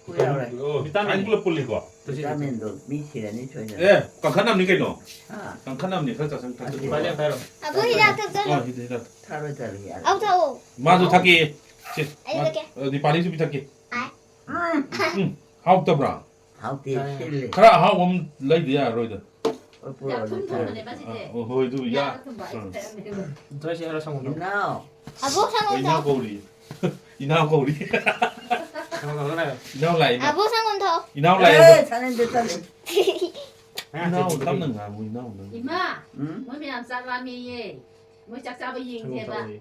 ꯌꯥꯎꯔꯦ꯫ ꯑꯣ, ꯚꯤꯇꯥꯃꯤꯟ꯫ ꯑꯩ ꯄꯨꯂꯞ ꯄꯨꯜꯂꯤꯀꯣ꯫ ꯚꯤꯇꯥꯃꯤꯟꯗꯣ ꯃꯤ ꯁꯤꯔꯅꯤ ꯁꯣꯏꯗꯅ꯫ ꯑꯦ, ꯀꯥꯡꯈꯠꯅꯕꯅꯤ ꯀꯩꯅꯣ꯫ ꯑꯥ꯫ ꯀꯥꯡꯈꯠꯅꯕꯅꯤ, ꯈꯔ ꯆꯥꯁꯟ-, ꯊꯛꯆꯜꯂꯣ꯫ ꯚꯥꯏ, ꯂꯦꯡ ꯊꯥꯏꯔꯣ꯫ ꯑꯕꯣꯛ ꯍꯤꯗꯥꯛ ꯊꯛꯆꯜꯂꯣ꯫ ꯑꯣ, ꯍꯤꯗꯥꯛ, ꯍꯤꯗꯥꯛ꯫ ꯊꯛꯑꯔꯣꯏ, ꯊꯛꯑꯔꯣꯏ, ꯌꯥꯔꯦ꯫ ꯑꯕꯣꯛ ꯊꯛꯑꯣ꯫ ꯃꯥꯁꯨ ꯊꯛꯀꯦ꯫ ꯁꯦ, ꯑꯩꯁꯨ ꯃꯥ-, ꯊꯛꯀꯦ꯫ ꯑ, ꯗꯤꯄꯥꯂꯤꯁꯨ ꯄꯤꯊꯛꯀꯦ꯫ ꯑꯥꯏ꯫ ꯎꯝ, ꯍꯥꯎꯇꯕ꯭ꯔꯥ? ꯍꯥꯎꯇꯦ, ꯌꯥꯔꯦ꯫ ꯁꯤꯜꯂꯦ꯫ ꯈꯔ ꯑꯍꯥꯎꯕ ꯑꯃ ꯂꯩꯗ ꯌꯥꯔꯔꯣꯏꯗ꯫ ꯍꯣꯏ, ꯄꯨꯔꯛꯑꯣꯅꯦ, ꯊꯛꯑꯒꯦ꯫ ꯃꯁꯤꯗꯤ꯫ ꯑ, ꯑꯣ, ꯍꯣꯏ, ꯑꯗꯨ ꯌꯥ-, ꯌꯥꯒ ꯊꯨꯝꯕ ꯍꯥꯏꯁꯦ ꯑ꯫ ꯊꯛꯑꯝꯃꯦꯕ꯫ ꯗ꯭ꯔꯦꯁ ꯌꯥꯔ ꯁꯪꯉꯣ꯫ ꯏꯅꯥꯎ꯫ ꯑꯕꯣꯛ ꯁꯪꯒꯣꯝ ꯏꯅꯥꯎ ꯊꯛꯑꯣ꯫ ꯀꯧꯔꯤ꯫ ꯏꯅꯥꯎ ꯀꯧꯔꯤ꯫ ꯁꯪꯒꯣꯝ ꯊꯛꯑꯣ ꯂꯥꯛꯑꯣ꯫ ꯏꯅꯥꯎ ꯂꯥꯛꯑꯦ, ꯏꯅꯥꯎ꯫ ꯑꯕꯣꯛ ꯁꯪꯒꯣꯝ ꯊꯛꯑꯣ꯫ ꯏꯅꯥꯎ ꯂꯥꯛꯑꯦ, ꯑꯦ, ꯑꯕꯣꯛ꯫ ꯁꯥꯟꯅꯗꯦ, ꯆꯠꯂꯦ꯫ ꯏꯅꯥꯎ, ꯇꯞꯅ ꯉꯥꯡꯉꯨ, ꯏꯅꯥꯎ ꯅꯪ꯫ ꯏꯃꯥ, ꯎꯝ? ꯃꯣꯏ ꯃꯌꯥꯝ ꯆꯥꯛ ꯂꯥꯝꯃꯦꯌꯦ꯫ ꯃꯣꯏ ꯆꯥꯛ ꯆꯥꯕ ꯁꯪꯒꯣꯝ ꯌꯦꯡꯒꯦꯕ꯫ ꯊꯛꯑꯣꯌꯦ꯫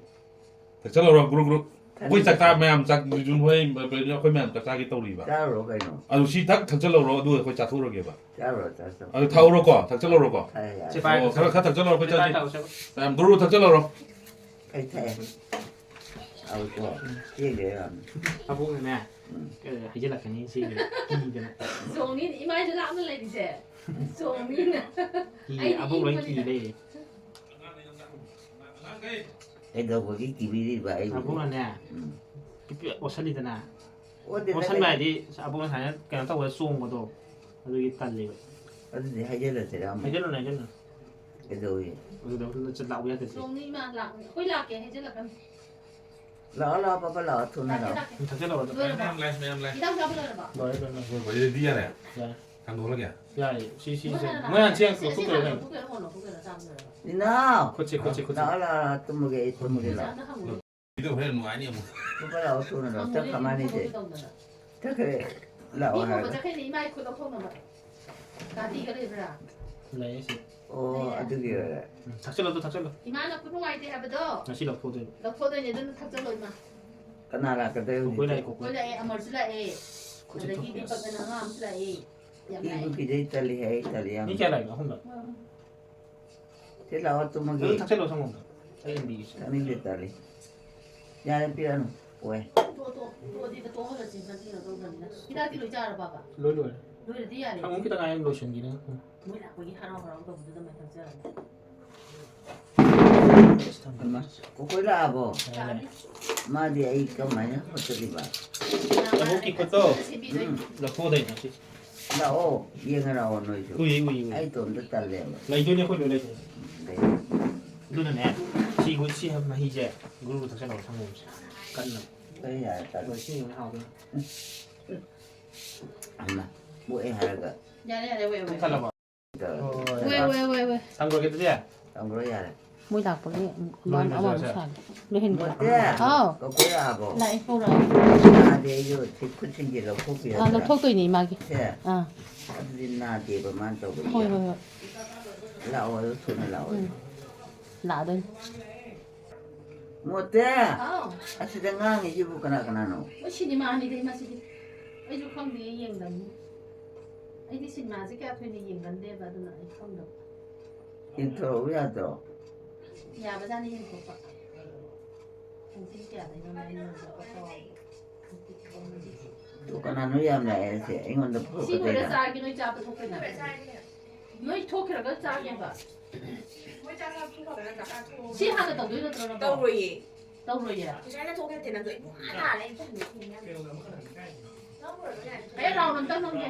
ꯊꯛꯆꯜꯍꯧꯔꯣ, ꯒ꯭ꯔꯨꯞ, ꯒ꯭ꯔꯨꯞ꯫ ꯑꯩꯈꯣꯏ ꯆꯥꯛ ꯆꯥ ꯃꯌꯥꯝ ꯆꯥꯛ, ꯔꯤꯖꯨꯟ ꯍꯣꯏ, ꯑꯩꯈꯣꯏ ꯃꯌꯥꯝ ꯆꯥꯛ ꯆꯥꯒꯦ ꯇꯧꯔꯤꯕ꯫ ꯆꯥꯔꯨꯔꯣ ꯀꯩꯅꯣ꯫ ꯑꯗꯨ ꯁꯤ ꯊꯛ ꯊꯛꯆꯜꯍꯧꯔꯣ, ꯑꯗꯨꯒ ꯑꯩꯈꯣꯏ ꯆꯥꯊꯣꯛꯎꯔꯒꯦꯕ꯫ ꯆꯥꯔꯨꯔꯣ, ꯆꯥꯔꯨꯔꯣ꯫ ꯑꯗꯨ ꯊꯛꯍꯧꯔꯣꯀꯣ, ꯊꯛꯆꯜꯍꯧꯔꯣꯀꯣ꯫ ꯊꯛꯑꯦ, ꯌꯥꯔꯦ꯫ ꯆꯦ ꯄꯥꯏ, ꯑꯣ, ꯈꯔ, ꯈꯔ ꯊꯛꯆꯜꯍꯧꯔꯣ, ꯑꯩꯈꯣꯏ ꯆꯦ ꯄꯥꯏ ꯆꯥꯁꯤ꯫ ꯊꯛꯑꯣ, ꯆꯦ ꯄꯥꯏ꯫ ꯃꯌꯥꯝ ꯗꯨꯔꯨ ꯊꯛꯆꯜꯍꯧꯔꯣ꯫ ꯑꯩ ꯊꯛꯑꯦ꯫ ꯎꯝ꯫ ꯆꯦꯜꯂꯦ ꯌꯥꯝ꯫ ꯑꯕꯣꯛꯅꯅꯦ, ꯎꯝ꯫ ꯀꯩꯅꯣ ꯍꯥꯏꯖꯤꯜꯂꯛꯀꯅꯤ ꯁꯤꯁꯦ ꯀꯤꯗꯅ꯫ ꯆꯣꯡꯅꯤ, ꯏꯃꯥꯏꯁꯨ ꯂꯥꯞꯅ ꯂꯩꯔꯤꯁꯦ꯫ ꯆꯣꯡꯅꯤꯅ꯫ ꯀꯤ, ꯑꯩꯗꯤ ꯑꯕꯣꯛ ꯂꯣꯏ ꯀꯤ ꯏꯪꯕꯅꯤꯅ꯫ ꯂꯩꯔꯦ꯫ ꯀꯩꯗꯧꯕꯒꯤ ꯀꯤꯕꯤꯔꯤꯕ ꯑꯩꯕꯨ? ꯑꯕꯣꯛꯅꯅꯦ, ꯎꯝ꯫ ꯄꯤꯄꯤ ꯑꯣꯠꯁꯜꯂꯤꯗꯅ꯫ ꯑꯣꯠꯇꯦꯗ, ꯑꯣꯠꯁꯟꯕ ꯀꯩꯅꯣ꯫ ꯍꯥꯏꯗꯤ ꯑꯕꯣꯛ ꯉꯁꯥꯏꯅ ꯀꯩꯅꯣ ꯇꯧꯕꯗ ꯆꯣꯡꯕꯗꯣ, ꯑꯗꯨꯒꯤ ꯇꯜꯂꯦꯕ꯫ ꯑꯗꯨꯗꯤ ꯍꯥꯏꯖꯤꯜꯂꯁꯤꯔ ꯑꯃꯨꯛ? ꯍꯥꯏꯖꯤꯜꯂꯨꯅꯨ, ꯍꯥꯏꯖꯤꯜꯂꯨꯅꯨ꯫ ꯀꯩꯗꯧꯏ? ꯑꯗꯨꯗ ꯂꯥꯛꯎ ꯌꯥꯗꯦ ꯁꯤ꯫ ꯆꯣꯡꯅꯤ ꯏꯃꯥ, ꯂꯥꯛ-, ꯑꯩꯈꯣꯏ ꯂꯥꯛꯀꯦ, ꯍꯥꯏꯖꯤꯜꯂꯛꯀꯅꯨ꯫ ꯂꯥꯛꯑꯣ, ꯂꯥꯛꯑꯣ, ꯄꯥꯄꯥ ꯂꯥꯛꯑꯣ, ꯊꯨꯅ ꯂꯥꯛꯀꯦ, ꯂꯥꯛꯑꯣ꯫ ꯂꯥꯛꯀꯦ꯫ ꯎꯝ, ꯊꯛꯆꯜꯂꯣ ꯑꯗꯨꯝ꯫ ꯂꯣꯏꯔꯕꯣ? ꯃꯌꯥꯝ ꯂꯥꯛꯑꯦ, ꯃꯌꯥꯝ ꯂꯥꯛꯑꯦ꯫ ꯍꯤꯗꯥꯛ ꯆꯥꯕ ꯂꯣꯏꯔꯕꯣ? ꯂꯣꯏꯔꯦ, ꯂꯣꯏꯔꯦ, ꯂꯣꯏꯔꯦ꯫ ꯂꯣꯏꯔꯦꯗꯤ ꯌꯥꯔꯦ? ꯌꯥꯔꯦ꯫ ꯊꯥꯡꯗꯣꯛꯍꯜꯂꯒꯦ? ꯌꯥꯔꯦ꯫ ꯁꯤ, ꯁꯤ, ꯃꯣꯏ ꯁꯤ꯫ ꯍꯥꯟꯅ ꯃꯣꯏ ꯍꯥꯟꯅ ꯂꯥꯛꯑꯣ꯫ ꯁꯤ ꯁꯤ ꯂꯧꯊꯣꯛꯇꯣꯏꯔꯣ ꯍꯥꯟꯅ ꯀꯩꯅꯣ? ꯂꯧꯊꯣꯛꯇꯣꯏꯔꯣ, ꯍꯥꯟꯅ ꯂꯧꯊꯣꯛꯇꯣꯏꯔꯣ, ꯆꯥꯝꯗꯣꯏꯔꯣ? ꯏꯅꯥꯎ! ꯈꯨꯠꯁꯦ, ꯈꯨꯠꯁꯦ, ꯈꯨꯠꯁꯦ꯫ ꯂꯥꯛꯑꯣ, ꯂꯥꯛꯑꯣ, ꯂꯥꯛꯑꯣ, ꯇꯨꯝꯃꯒꯦ, ꯑꯩ ꯇꯨꯝꯃꯒꯦ, ꯂꯥꯛꯑꯣ꯫ ꯁꯤꯗ ꯍꯣꯔꯦꯟ ꯅꯨꯡꯉꯥꯏꯅꯤ ꯑꯃꯨꯛ꯫ ꯄꯥꯄꯥ ꯂꯥꯛꯑꯣ, ꯊꯨꯅ ꯂꯥꯛꯑꯣ꯫ ꯆꯠꯈ꯭ꯔ ꯃꯥꯅꯤꯁꯦ꯫ ꯆꯠꯈ꯭ꯔꯦ꯫ ꯂꯥꯛꯑꯣ ꯃꯤ ꯍꯥꯏꯔꯒ꯫ ꯆꯠꯈ꯭ꯔꯦꯅꯦ, ꯏꯃꯥꯏ ꯈꯨꯠ ꯂꯧꯊꯣꯛꯅꯕ꯫ ꯀꯥꯇꯤꯒ ꯂꯩꯕ꯭ꯔꯥ? ꯂꯩꯌꯦ ꯁꯤ꯫ ꯑꯣ, ꯂꯩꯌꯦ? ꯑꯗꯨꯒꯤ ꯑꯣꯏꯔꯦ꯫ ꯎꯝ, ꯊꯛꯆꯜꯂꯣ, ꯑꯗꯨ ꯊꯛꯆꯜꯂꯣ꯫ ꯏꯃꯥꯅ ꯈꯨꯠ ꯅꯨꯡꯉꯥꯏꯇꯦ ꯍꯥꯏꯕꯗꯣ? ꯉꯁꯤ ꯂꯧꯊꯣꯛꯇꯣꯏꯅꯦ꯫ ꯂꯧꯊꯣꯛꯇꯣꯏꯅꯦ, ꯑꯗꯨꯅ ꯊꯛꯆꯜꯂꯣ, ꯏꯃꯥ꯫ ꯀꯅꯥ ꯂꯥꯛꯀꯗꯣꯏ ꯀꯣꯀꯣꯏ ꯍꯧꯖꯤꯛꯇꯤ? ꯂꯥꯛꯑꯦ, ꯀꯣꯀꯣꯏ꯫ ꯀꯣꯀꯣꯏ ꯂꯥꯛꯑꯦ, ꯑꯃꯔꯁꯨ ꯂꯥꯛꯑꯦ꯫ ꯈꯨꯠꯁꯦ ꯑꯗꯒꯤ ꯊꯣꯛꯄ꯫ ꯗꯤꯄꯛ ꯑꯅ ꯑꯉꯥꯡ ꯑꯃꯁꯨ ꯂꯥꯛꯑꯦ꯫ ꯌꯥꯝ ꯀꯤꯕꯨ ꯂꯥꯛꯑꯦ꯫ ꯀꯤꯖꯩ, ꯇꯜꯂꯤ ꯍꯥꯏ, ꯇꯜꯂꯤ ꯌꯥꯝ꯫ ꯃꯤ ꯀꯌꯥ ꯂꯥꯛꯏꯅꯣ? ꯑꯍꯨꯝꯂꯛ? ꯍꯣꯏ, ꯍꯣꯏ꯫ ꯁꯤ ꯂꯥꯛꯑꯣ, ꯇꯨꯝꯃꯒꯦ꯫ ꯑꯗꯨ ꯊꯛꯆꯜꯂꯣ, ꯁꯪꯒꯣꯝꯗꯣ꯫ ꯑꯩ ꯌꯦꯡꯕꯤꯒꯦ꯫ ꯊꯛꯅꯤꯡꯗꯦ, ꯇꯜꯂꯤ꯫ ꯌꯥꯔꯦ, ꯄꯤꯔꯛꯑꯅꯨ꯫ ꯑꯣꯏ꯫ ꯇꯣꯛꯑꯣ, ꯇꯣꯛꯑꯣ꯫ ꯇꯣꯛꯑꯗꯤ ꯇꯣꯛꯍꯜꯂꯁꯤ, ꯅꯠꯇ꯭ꯔꯒ ꯇꯧꯗ꯭ꯔꯕꯅꯤꯅ꯫ ꯍꯤꯗꯥꯛꯇꯤ ꯂꯣꯏ ꯆꯥꯔꯕꯕ? ꯂꯣꯏ ꯂꯣꯏꯔꯦ꯫ ꯂꯣꯏꯔꯗꯤ ꯌꯥꯔꯦ꯫ ꯁꯪꯒꯣꯝ ꯈꯤꯇꯪ ꯉꯥꯏꯔꯦ, ꯂꯣꯏꯁꯤꯟꯈꯤꯅꯤ꯫ ꯎꯝ꯫ ꯃꯣꯏ ꯂꯥꯛꯄꯒꯤ ꯍꯔꯥꯎ ꯍꯔꯥꯎ ꯇꯧꯕꯗꯨꯗ ꯃꯥꯏ ꯊꯛꯆꯔꯅꯤ꯫ ꯑꯁ, ꯊꯝꯃꯦ꯫ ꯍꯩꯃꯥ, ꯀꯣꯀꯣꯏ ꯂꯥꯛꯑꯕꯣ? ꯌꯥꯔꯦ꯫ ꯂꯥꯛꯑꯅꯤ꯫ ꯃꯥꯗꯤ ꯑꯩ ꯀꯃꯥꯏꯅ ꯍꯣꯠꯇꯣꯔꯤꯕ? ꯂꯧꯕꯨꯛꯀꯤ ꯈꯨꯠꯇꯣ꯫ ꯎꯝ꯫ ꯂꯧꯊꯣꯛꯑꯗꯣꯏꯅꯦ ꯁꯤ꯫ ꯂꯥꯛꯑꯣ, ꯌꯦꯡꯉꯔꯛꯑꯣ ꯅꯣꯏꯁꯨ꯫ ꯎꯏ, ꯎꯏ, ꯎꯏ꯫ ꯑꯩ ꯏꯇꯣꯝꯇ ꯇꯜꯂꯦꯕ꯫ ꯂꯩꯗꯣꯏꯅꯦ, ꯑꯩꯈꯣꯏ ꯂꯣꯏ ꯂꯩꯗꯣꯏꯅꯦ꯫ ꯂꯩ꯫ ꯑꯗꯨꯅꯅꯦ, ꯁꯤ ꯒꯨ-, ꯁꯤ ꯃꯍꯤꯁꯦ ꯒꯨꯔꯨ ꯊꯛꯆꯜꯂꯣ, ꯁꯪꯒꯣꯝꯁꯦ꯫ ꯀꯟꯅ꯫ ꯑꯩ ꯌꯥꯔꯦ, ꯇꯜꯂꯦ꯫ ꯍꯣꯏ, ꯁꯤ ꯌꯦꯡꯉꯨꯅꯦ, ꯍꯥꯎꯗꯣꯏꯅꯦ꯫ ꯍꯩꯃꯥ, ꯄꯣꯛꯑꯦ ꯍꯥꯏꯔꯒ꯫ ꯌꯥꯔꯦ, ꯌꯥꯔꯦ, ꯋꯦ, ꯋꯦ꯫ ꯊꯜꯂꯕꯣ? ꯍꯣꯏ, ꯍꯣꯏ, ꯍꯣꯏ꯫ ꯋꯦ, ꯋꯦ, ꯋꯦ, ꯋꯦ꯫ ꯊꯝꯈ꯭ꯔꯒꯦ ꯑꯗꯨꯗꯤ? ꯊꯝꯈ꯭ꯔꯣ ꯌꯥꯔꯦ꯫ ꯃꯣꯏ ꯂꯥꯛꯄꯒꯤ ꯑꯃꯨꯛ ꯂꯣꯏꯔꯦ, ꯑꯃꯃꯨꯛ ꯂꯣꯏꯔꯦ꯫ ꯁꯥꯒꯦ꯫ ꯂꯣꯏꯍꯟꯈ꯭ꯔꯣ꯫ ꯃꯣꯇꯦ, ꯍꯥꯎ꯫ ꯀꯧꯀꯣꯏ ꯂꯥꯛꯑꯕꯣ? ꯂꯥꯛꯑꯦ, ꯀꯧꯔꯛꯑꯦ꯫ ꯌꯥꯗꯦ, ꯑꯩꯁꯨ ꯁꯤ ꯈꯨꯠꯁꯤꯡꯁꯦ ꯂꯧꯊꯣꯛꯄꯤꯔꯗ꯭ꯔꯥ? ꯑꯥ, ꯂꯧꯊꯣꯛꯇꯣꯏꯅꯦ ꯏꯃꯥꯒꯤ꯫ ꯁꯦ? ꯑꯥ꯫ ꯑꯗꯨꯗꯤ ꯅꯥꯗꯦꯕ ꯃꯥꯅ ꯇꯧꯕ ꯍꯣꯏ, ꯏꯌꯥ꯫ ꯍꯣꯏ, ꯍꯣꯏ꯫ ꯂꯥꯛꯑꯣ, ꯑꯗꯨ ꯊꯨꯅ ꯂꯥꯛꯑꯣ꯫ ꯎꯝ꯫ ꯂꯥꯛꯑꯗꯣꯏꯅꯤ꯫ ꯃꯣꯇꯦ! ꯍꯥꯎ꯫ ꯑꯁꯤꯗ ꯉꯥꯡꯉꯤꯁꯤꯕꯨ ꯀꯅꯥ ꯀꯅꯥꯅꯣ? ꯃꯣꯏ ꯁꯤꯅꯦꯃꯥꯅꯤꯗ ꯃꯁꯤꯗꯤ꯫ ꯑꯩꯁꯨ ꯈꯪꯗꯦ, ꯌꯦꯡꯗꯕꯅꯤ꯫ ꯑꯩꯗꯤ ꯁꯤꯅꯦꯃꯥꯁꯦ ꯀꯌꯥ ꯊꯣꯏꯅ ꯌꯦꯡꯒꯟꯗꯦꯕ, ꯑꯗꯨꯅ ꯑꯩ ꯈꯪꯗꯕ꯫ ꯌꯦꯡꯊꯣꯔꯛꯎ ꯌꯥꯗ꯭ꯔꯣ? ꯌꯥꯕꯖꯥꯠꯅꯤ ꯌꯦꯡꯊꯣꯛꯄ꯫ ꯄꯨꯡ ꯀꯌꯥꯗꯩꯅꯣ ꯃꯥꯏ ꯌꯦꯡꯕ ꯀꯥꯎꯔꯦ꯫ ꯑꯗꯣ ꯀꯅꯥꯅꯣ ꯌꯥꯝ ꯂꯥꯛꯑꯦ ꯁꯦ? ꯑꯩꯉꯣꯟꯗ ꯁꯤ ꯂꯣꯏꯔ ꯐꯨꯔꯛꯀꯗꯣꯏꯔꯥ? ꯆꯥꯔꯒꯦ, ꯅꯣꯏ ꯆꯥꯕ ꯊꯣꯛꯄꯩ ꯅꯠꯇꯦ꯫ ꯅꯣꯏ ꯊꯣꯛꯈ꯭ꯔꯒ ꯆꯥꯒꯦꯕ꯫ ꯁꯤ ꯍꯥꯟꯅ ꯇꯧꯗꯣꯏ ꯅꯠꯇ꯭ꯔꯣ ꯅꯪꯕꯣ? ꯇꯧꯔꯣꯏꯌꯦ꯫ ꯇꯧꯔꯣꯏꯌꯦ? ꯁꯨꯃꯥꯏꯅ ꯊꯣꯛꯀꯦ ꯅꯠꯇꯦ, ꯅꯪꯗꯣ ꯏꯕꯨꯡꯉꯣ ꯇꯥꯔꯦ, ꯑꯩ ꯈꯟꯕ ꯊꯦꯡꯅ꯫ ꯑꯩ ꯔꯥꯎꯟ ꯑꯝꯇꯪ ꯅꯝꯒꯦ꯫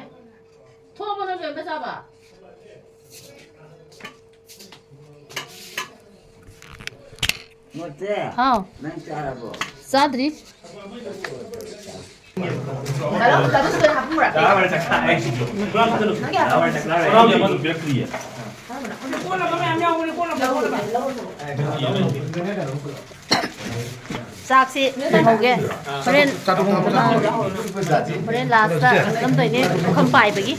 ꯊꯣꯛꯑꯕꯣ ꯅꯣꯏ ꯂꯣꯏ ꯑꯝꯇ ꯆꯥꯕ? ꯃꯣꯇꯦ, ꯍꯥꯎ꯫ ꯅꯪ ꯆꯥꯔꯕꯣ? ꯆꯥꯗ꯭ꯔꯤ꯫ ꯆꯥꯛꯁꯤ ꯊꯣꯡꯍꯧꯒꯦ꯫ ꯍꯣꯔꯦꯟ, ꯍꯣꯔꯦꯟ ꯂꯥꯁꯇ ꯀꯝꯗꯣꯏꯅꯦ ꯄꯨꯈꯝ ꯄꯥꯏꯕꯒꯤ꯫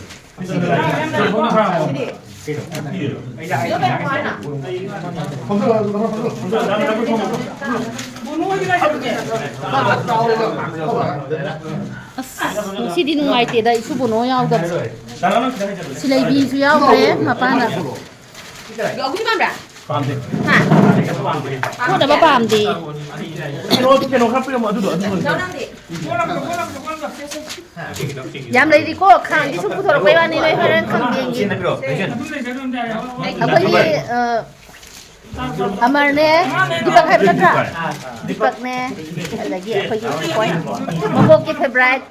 ꯑꯁ, ꯉꯁꯤꯗꯤ ꯅꯨꯡꯉꯥꯏꯇꯦꯗ, ꯏꯁꯨ ꯕꯣꯅꯣ ꯌꯥꯎꯗꯕꯁꯦ꯫ ꯁꯤꯂꯩꯕꯤꯁꯨ ꯌꯥꯎꯗ꯭ꯔꯦ, ꯃꯄꯥꯅ꯫ ꯌꯥꯎꯕꯗꯤ ꯄꯥꯝꯕ꯭ꯔꯥ? ꯄꯥꯝꯗꯦ꯫ ꯍꯥ? ꯄꯥꯝꯗꯦ꯫ ꯀꯣꯠꯅꯕ ꯄꯥꯝꯗꯦ꯫ ꯀꯩꯅꯣ, ꯀꯩꯅꯣ ꯈꯔ ꯄꯤꯔꯝꯃꯣ, ꯑꯗꯨꯗꯣ, ꯑꯗꯨꯗꯣ꯫ ꯌꯥꯎ ꯅꯪꯗꯤ? ꯌꯥꯝ ꯂꯩꯔꯤꯀꯣ, ꯈꯥꯡꯗꯤ ꯁꯨꯝ ꯄꯨꯊꯣꯔꯛꯄꯩ ꯋꯥꯅꯤ, ꯅꯣꯏ ꯍꯣꯔꯦꯟ ꯈꯪ ꯌꯦꯡꯒꯦ꯫ ꯑꯩꯈꯣꯏꯒꯤ, ꯑ, ꯑꯃꯔꯅꯦ, ꯗꯤꯄꯛ ꯍꯥꯏꯕ ꯅꯠꯇ꯭ꯔꯥ? ꯗꯤꯄꯛꯅꯦ, ꯑꯗꯒꯤ ꯑꯩꯈꯣꯏꯒꯤ ꯃꯕꯣꯛꯀꯤ ꯐꯦꯚꯣꯔꯥꯏꯠ꯫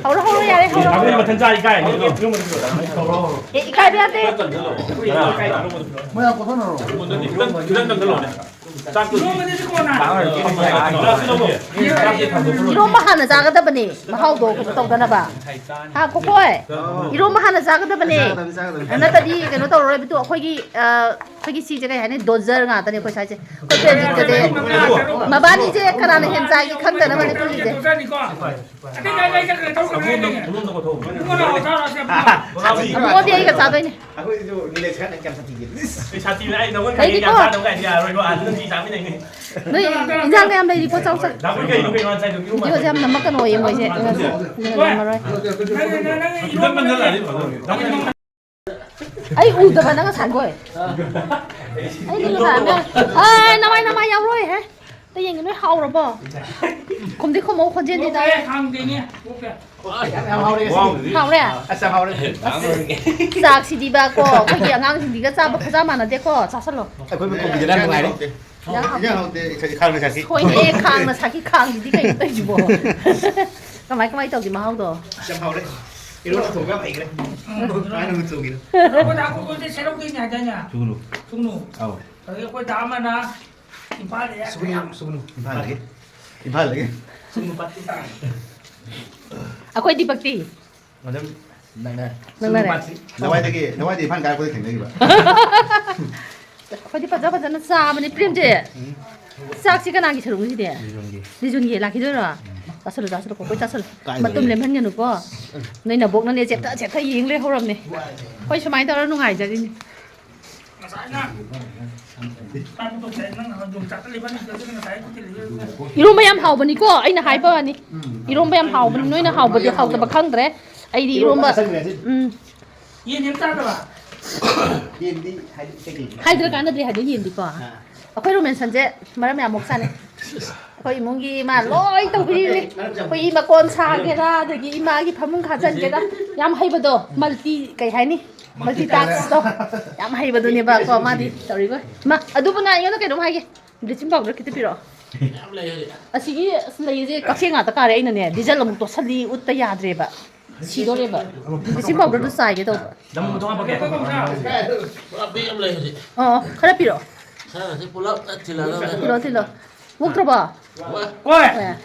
ꯍꯧꯔꯣ, ꯍꯧꯔꯣ, ꯌꯥꯔꯦ, ꯍꯧꯔꯣ꯫ ꯊꯥꯡꯒꯠꯂꯤ ꯃꯊꯟ ꯆꯥ ꯏꯀꯥꯏ꯫ ꯑꯦ, ꯏꯀꯥꯏꯕ ꯌꯥꯗꯦ꯫ ꯃꯣꯏ ꯌꯥꯝ ꯀꯣꯊꯣꯛꯅꯔꯣ꯫ ꯈꯤꯇꯪ, ꯈꯤꯇꯪ ꯀꯟꯊꯠꯂꯣꯅꯦ꯫ ꯆꯥꯛꯇꯨ꯫ ꯏꯔꯣꯝꯕ ꯍꯥꯟꯅ ꯆꯥꯒꯗꯕꯅꯦ, ꯃꯍꯥꯎꯗꯣ ꯀꯩꯅꯣ ꯇꯧꯗꯅꯕ꯫ ꯍꯥ, ꯀꯣꯀꯣꯏ? ꯏꯔꯣꯝꯕ ꯍꯥꯟꯅ ꯆꯥꯒꯗꯕꯅꯦ꯫ ꯆꯥꯒꯗꯕꯅꯤ, ꯆꯥꯒꯗꯕꯅꯤ꯫ ꯅꯠꯇꯗꯤ ꯀꯩꯅꯣ ꯇꯧꯔꯔꯣꯏꯕ꯫ ꯇꯨ, ꯑꯩꯈꯣꯏꯒꯤ, ꯑ, ꯑꯩꯈꯣꯏꯒꯤ ꯁꯤꯁꯦ ꯀꯩ ꯍꯥꯏꯅꯤ? ꯗꯣꯖꯔ ꯉꯥꯛꯇꯅꯦ ꯑꯩꯈꯣꯏ ꯁ꯭ꯋꯥꯏꯁꯦ꯫ ꯑꯩꯈꯣꯏ ꯄ꯭ꯔꯦꯝꯖꯤꯠꯀꯗꯤ ꯃꯕꯥꯅꯤꯁꯦ ꯀꯅꯥꯅ ꯍꯦꯟ ꯆꯥꯏꯒꯦ ꯈꯪꯗꯅꯕꯅꯦ ꯄꯨꯜꯂꯤꯁꯦ꯫ ꯑꯕꯨꯡꯉꯣꯗꯤ ꯑꯩꯒ ꯆꯥꯗꯣꯏꯅꯦ꯫ ꯑꯩꯈꯣꯏꯁꯨ ꯅꯤꯂꯦꯁ ꯈꯔ ꯀꯌꯥꯝ ꯁꯥꯊꯤꯒꯦ? ꯑꯩ ꯁꯥꯊꯤꯕꯅꯦ, ꯑꯩ ꯅꯉꯣꯟꯗ ꯂꯩꯔꯤꯀꯣ꯫ ꯀꯌꯥ ꯆꯥꯗꯧ ꯀꯥꯏꯗꯤ ꯌꯥꯔꯣꯏꯀꯣ, ꯑꯥꯗ ꯅꯨꯡꯇꯤ ꯆꯥꯃꯤꯟꯅꯩꯅꯦ꯫ ꯅꯣꯏ ꯏꯟꯖꯥꯡ ꯃꯌꯥꯝ ꯂꯩꯔꯤꯀꯣ, ꯆꯥꯎ, ꯆꯥꯎ꯫ ꯗꯥ ꯀꯨꯏ ꯀꯩꯅꯣ, ꯀꯩꯅꯣ ꯉꯁꯥꯏꯗꯣ? ꯏꯔꯨ ꯚꯤꯗꯤꯑꯣꯁꯦ ꯌꯥꯝ ꯅꯝꯃꯛꯀꯅꯣꯌꯦ ꯃꯣꯏꯁꯦ꯫ ꯉꯝꯃꯔꯣꯏ꯫ ꯈꯤꯇꯪ ꯀꯟꯖꯜꯂꯛꯑꯗꯤ ꯐꯗꯧꯅꯦ꯫ ꯑꯩ ꯎꯗꯕ ꯅꯪ ꯉꯁꯥꯏꯈꯣꯏ꯫ ꯑꯩꯗꯤ ꯉꯁꯥꯏ ꯑꯃ, ꯑꯦ, ꯅꯃꯥꯏ, ꯅꯃꯥꯏ ꯌꯥꯎꯔꯣꯏꯍꯦ꯫ ꯑꯝꯇ ꯌꯦꯡꯒꯦ, ꯅꯣꯏ ꯍꯥꯎꯔꯕꯣ? ꯈꯨꯝꯗꯤ ꯈꯨꯝꯃꯧ, ꯈꯣꯟꯖꯦꯜꯗꯤ ꯇꯥꯏ꯫ ꯌꯥꯝ ꯍꯥꯎꯔꯦ ꯉꯁꯤꯗꯤ꯫ ꯍꯥꯎꯔꯦ? ꯑꯁ, ꯌꯥꯝ ꯍꯥꯎꯔꯦ꯫ ꯆꯥꯛꯁꯤꯗꯤꯕꯀꯣ, ꯑꯩꯈꯣꯏꯒꯤ ꯑꯉꯥꯡꯁꯤꯡꯁꯤꯒ ꯆꯥꯕ ꯈꯨꯆꯥ ꯃꯥꯟꯅꯗꯦꯀꯣ, ꯆꯥꯁꯜꯂꯣ꯫ ꯑꯩꯈꯣꯏ ꯃꯈꯣꯡꯒꯤꯗꯤ ꯅꯪ ꯅꯨꯡꯉꯥꯏꯔꯦ꯫ ꯏꯟꯖꯥꯡ ꯍꯥꯎꯇꯦ, ꯈꯥꯡꯅ ꯁꯥꯈꯤ꯫ ꯁꯣꯏꯅꯦ, ꯈꯥꯡꯅ ꯁꯥꯈꯤ, ꯈꯥꯡꯁꯤꯗꯤ ꯀꯩꯅꯣ ꯇꯧꯔꯤꯁꯤꯕꯣ? ꯀꯃꯥꯏ, ꯀꯃꯥꯏ ꯇꯧꯒꯦ ꯃꯍꯥꯎꯗꯣ? ꯌꯥꯝ ꯍꯥꯎꯔꯦ꯫ ꯏꯔꯣꯟꯕ ꯊꯣꯡꯕ ꯌꯥꯝ ꯍꯩꯈ꯭ꯔꯦ꯫ ꯀꯃꯥꯏꯅ ꯑꯃꯨꯛ ꯊꯣꯡꯉꯤꯅꯣ? ꯑꯩꯈꯣꯏꯗ ꯑꯩꯈꯣꯏ ꯁꯦꯔꯧꯗꯩꯅꯦ ꯍꯥꯏꯗꯥꯏꯅꯦ? ꯁꯨꯒꯅꯨ꯫ ꯁꯨꯒꯅꯨ꯫ ꯑꯧ꯫ ꯑꯗꯒꯤ ꯑꯩꯈꯣꯏ ꯗꯥ ꯑꯃꯅ ꯏꯝꯐꯥꯜꯗ ꯁꯨꯒꯅꯨ, ꯁꯨꯒꯅꯨ꯫ ꯏꯝꯐꯥꯜꯗꯒꯤ꯫ ꯏꯝꯐꯥꯜꯗꯒꯤ꯫ ꯁꯨꯒꯅꯨ ꯄꯥꯠꯇꯤ꯫ ꯑꯩꯈꯣꯏ ꯗꯤꯄꯛꯇꯤ? ꯑꯗꯨꯝ ꯅꯛꯅꯔꯦ꯫ ꯅꯛꯅꯔꯦ꯫ ꯁꯨꯒꯅꯨ ꯄꯥꯠꯁꯤ꯫ ꯂꯋꯥꯏꯗꯒꯤ, ꯂꯋꯥꯏꯗꯒꯤ ꯏꯝꯐꯥꯜ ꯀꯥꯔꯛꯄꯗ ꯊꯦꯡꯅꯈꯤꯕ꯫ ꯑꯩꯈꯣꯏꯗꯤ ꯐꯖ ꯐꯖꯅ ꯆꯥꯕꯅꯤ ꯄ꯭ꯔꯦꯝꯁꯦ꯫ ꯆꯥꯛꯁꯤ ꯀꯅꯥꯒꯤ ꯁꯔꯨꯛꯅꯣ ꯁꯤꯗꯤ? ꯂꯤꯖꯣꯟꯒꯤ꯫ ꯂꯤꯖꯣꯟꯒꯤ ꯂꯥꯛꯈꯤꯗꯣꯏꯔꯣ? ꯆꯥꯁꯜꯂꯨ, ꯆꯥꯁꯜꯂꯨ, ꯀꯣꯀꯣꯏ ꯆꯥꯁꯜꯂꯨ꯫ ꯀꯥꯏꯗꯅꯣ? ꯃꯇꯨꯝ ꯂꯦꯝꯍꯟꯒꯅꯨꯀꯣ꯫ ꯅꯣꯏ ꯅꯕꯣꯛꯅꯅꯦ ꯆꯦꯠꯊ ꯆꯦꯠꯊ ꯌꯦꯡ ꯂꯩꯍꯧꯔꯕꯅꯦ꯫ ꯑꯩꯈꯣꯏ ꯁꯨꯃꯥꯏꯅ ꯇꯧꯔ ꯅꯨꯡꯉꯥꯏꯖꯔꯤꯅꯤ꯫ ꯉꯁꯥꯏꯅ ꯄꯥꯏꯕ ꯇꯧꯁꯦ, ꯅꯪ ꯌꯣꯡꯆꯥꯛꯇ ꯂꯩꯕ ꯅꯠꯇ꯭ꯔꯗꯤ ꯉꯁꯥꯏ ꯈꯨꯠꯇ ꯂꯩꯕ꯫ ꯏꯔꯣꯝꯕ ꯌꯥꯝ ꯍꯥꯎꯕꯅꯤꯀꯣ, ꯑꯩꯅ ꯍꯥꯏꯕ ꯋꯥꯅꯤ꯫ ꯏꯔꯣꯝꯕ ꯌꯥꯝ ꯍꯥꯎꯕꯅꯤ, ꯅꯣꯏꯅ ꯍꯥꯎꯕꯗꯤ ꯍꯥꯎꯇꯕ ꯈꯪꯗ꯭ꯔꯦ꯫ ꯑꯩꯗꯤ ꯏꯔꯣꯝꯕ, ꯆꯥꯁꯟꯈ꯭ꯔꯦ ꯁꯤ꯫ ꯎꯝ꯫ ꯌꯦꯟꯗꯤ ꯑꯝ ꯆꯥꯗꯕ? ꯌꯦꯟꯗꯤ ꯍꯥꯏꯗꯤ ꯀꯩꯀꯩ? ꯍꯥꯏꯗ꯭ꯔ ꯀꯥꯟꯅꯗ꯭ꯔꯦ ꯍꯥꯏꯗꯤ ꯌꯦꯟꯗꯤꯀꯣ꯫ ꯑꯥ꯫ ꯑꯩꯈꯣꯏ ꯔꯣꯃꯦꯟꯁꯟꯁꯦ ꯃꯔꯝ ꯌꯥꯝ ꯃꯣꯛꯆꯥꯅꯤ꯫ ꯑꯩꯈꯣꯏ ꯏꯃꯨꯡꯒꯤ ꯃꯥ ꯂꯣꯏ ꯇꯧꯕꯤꯔꯤꯅꯤ꯫ ꯃꯔꯝ ꯌꯥꯝ ꯑꯩꯈꯣꯏꯒꯤ ꯃꯀꯣꯟ ꯁꯥꯒꯦꯔꯥ, ꯑꯗꯒꯤ ꯏꯃꯥꯒꯤ ꯐꯃꯨꯡ ꯈꯥꯖꯟꯒꯦꯔꯥ, ꯌꯥꯝ ꯍꯩꯕꯗꯣ, ꯃꯜꯇꯤ ꯀꯩ ꯍꯥꯏꯅꯤ? ꯃꯜꯇꯤ ꯇꯥꯛꯁꯇꯣ ꯌꯥꯝ ꯍꯩꯕꯗꯨꯅꯦꯕꯀꯣ ꯃꯥꯗꯤ ꯇꯧꯔꯤꯕ꯫ ꯃꯥ ꯑꯗꯨꯕꯨ ꯅ ꯑꯩꯉꯣꯟꯗ ꯀꯩꯅꯣꯝ ꯍꯥꯏꯒꯦ꯫ ꯕ꯭ꯂꯤꯆꯤꯡ ꯄꯥꯎꯗꯔ ꯈꯤꯇ ꯄꯤꯔꯛꯑꯣ꯫ ꯌꯥꯝ ꯂꯩ ꯍꯧꯖꯤꯛ꯫ ꯑꯁꯤꯒꯤ ꯑꯁ ꯂꯩꯁꯦ ꯀꯛꯆꯦꯡ ꯉꯥꯛꯇ ꯀꯥꯔꯦ꯫ ꯑꯩꯅꯅꯦ ꯗꯤꯖꯜ ꯑꯃꯨꯛ ꯇꯣꯠꯁꯜꯂꯤ꯫ ꯎꯠꯇ ꯌꯥꯗ꯭ꯔꯦꯕ꯫ ꯁꯤꯗꯣꯔꯦꯕ꯫ ꯕ꯭ꯂꯤꯆꯤꯡ ꯄꯥꯎꯗꯔꯗꯣ ꯆꯥꯏꯒꯦ ꯇꯧꯕ꯫ ꯅꯝꯕꯨꯗꯣ ꯍꯥꯞꯄꯛꯀꯦ꯫ ꯄꯨꯔꯥ ꯕꯦꯛ ꯑꯃ ꯂꯩ ꯍꯧꯖꯤꯛ꯫ ꯑꯣ, ꯈꯔ ꯄꯤꯔꯛꯑꯣ꯫ ꯁꯥꯔ, ꯁꯤ ꯄꯨꯂꯞ ꯊꯤꯜꯂꯛꯑꯗꯕꯅꯦ꯫ ꯊꯤꯜꯂꯣ, ꯊꯤꯜꯂꯣ꯫ ꯃꯨꯛꯇ꯭ꯔꯕꯣ? ꯀꯣꯏ꯫ ꯑꯦ꯫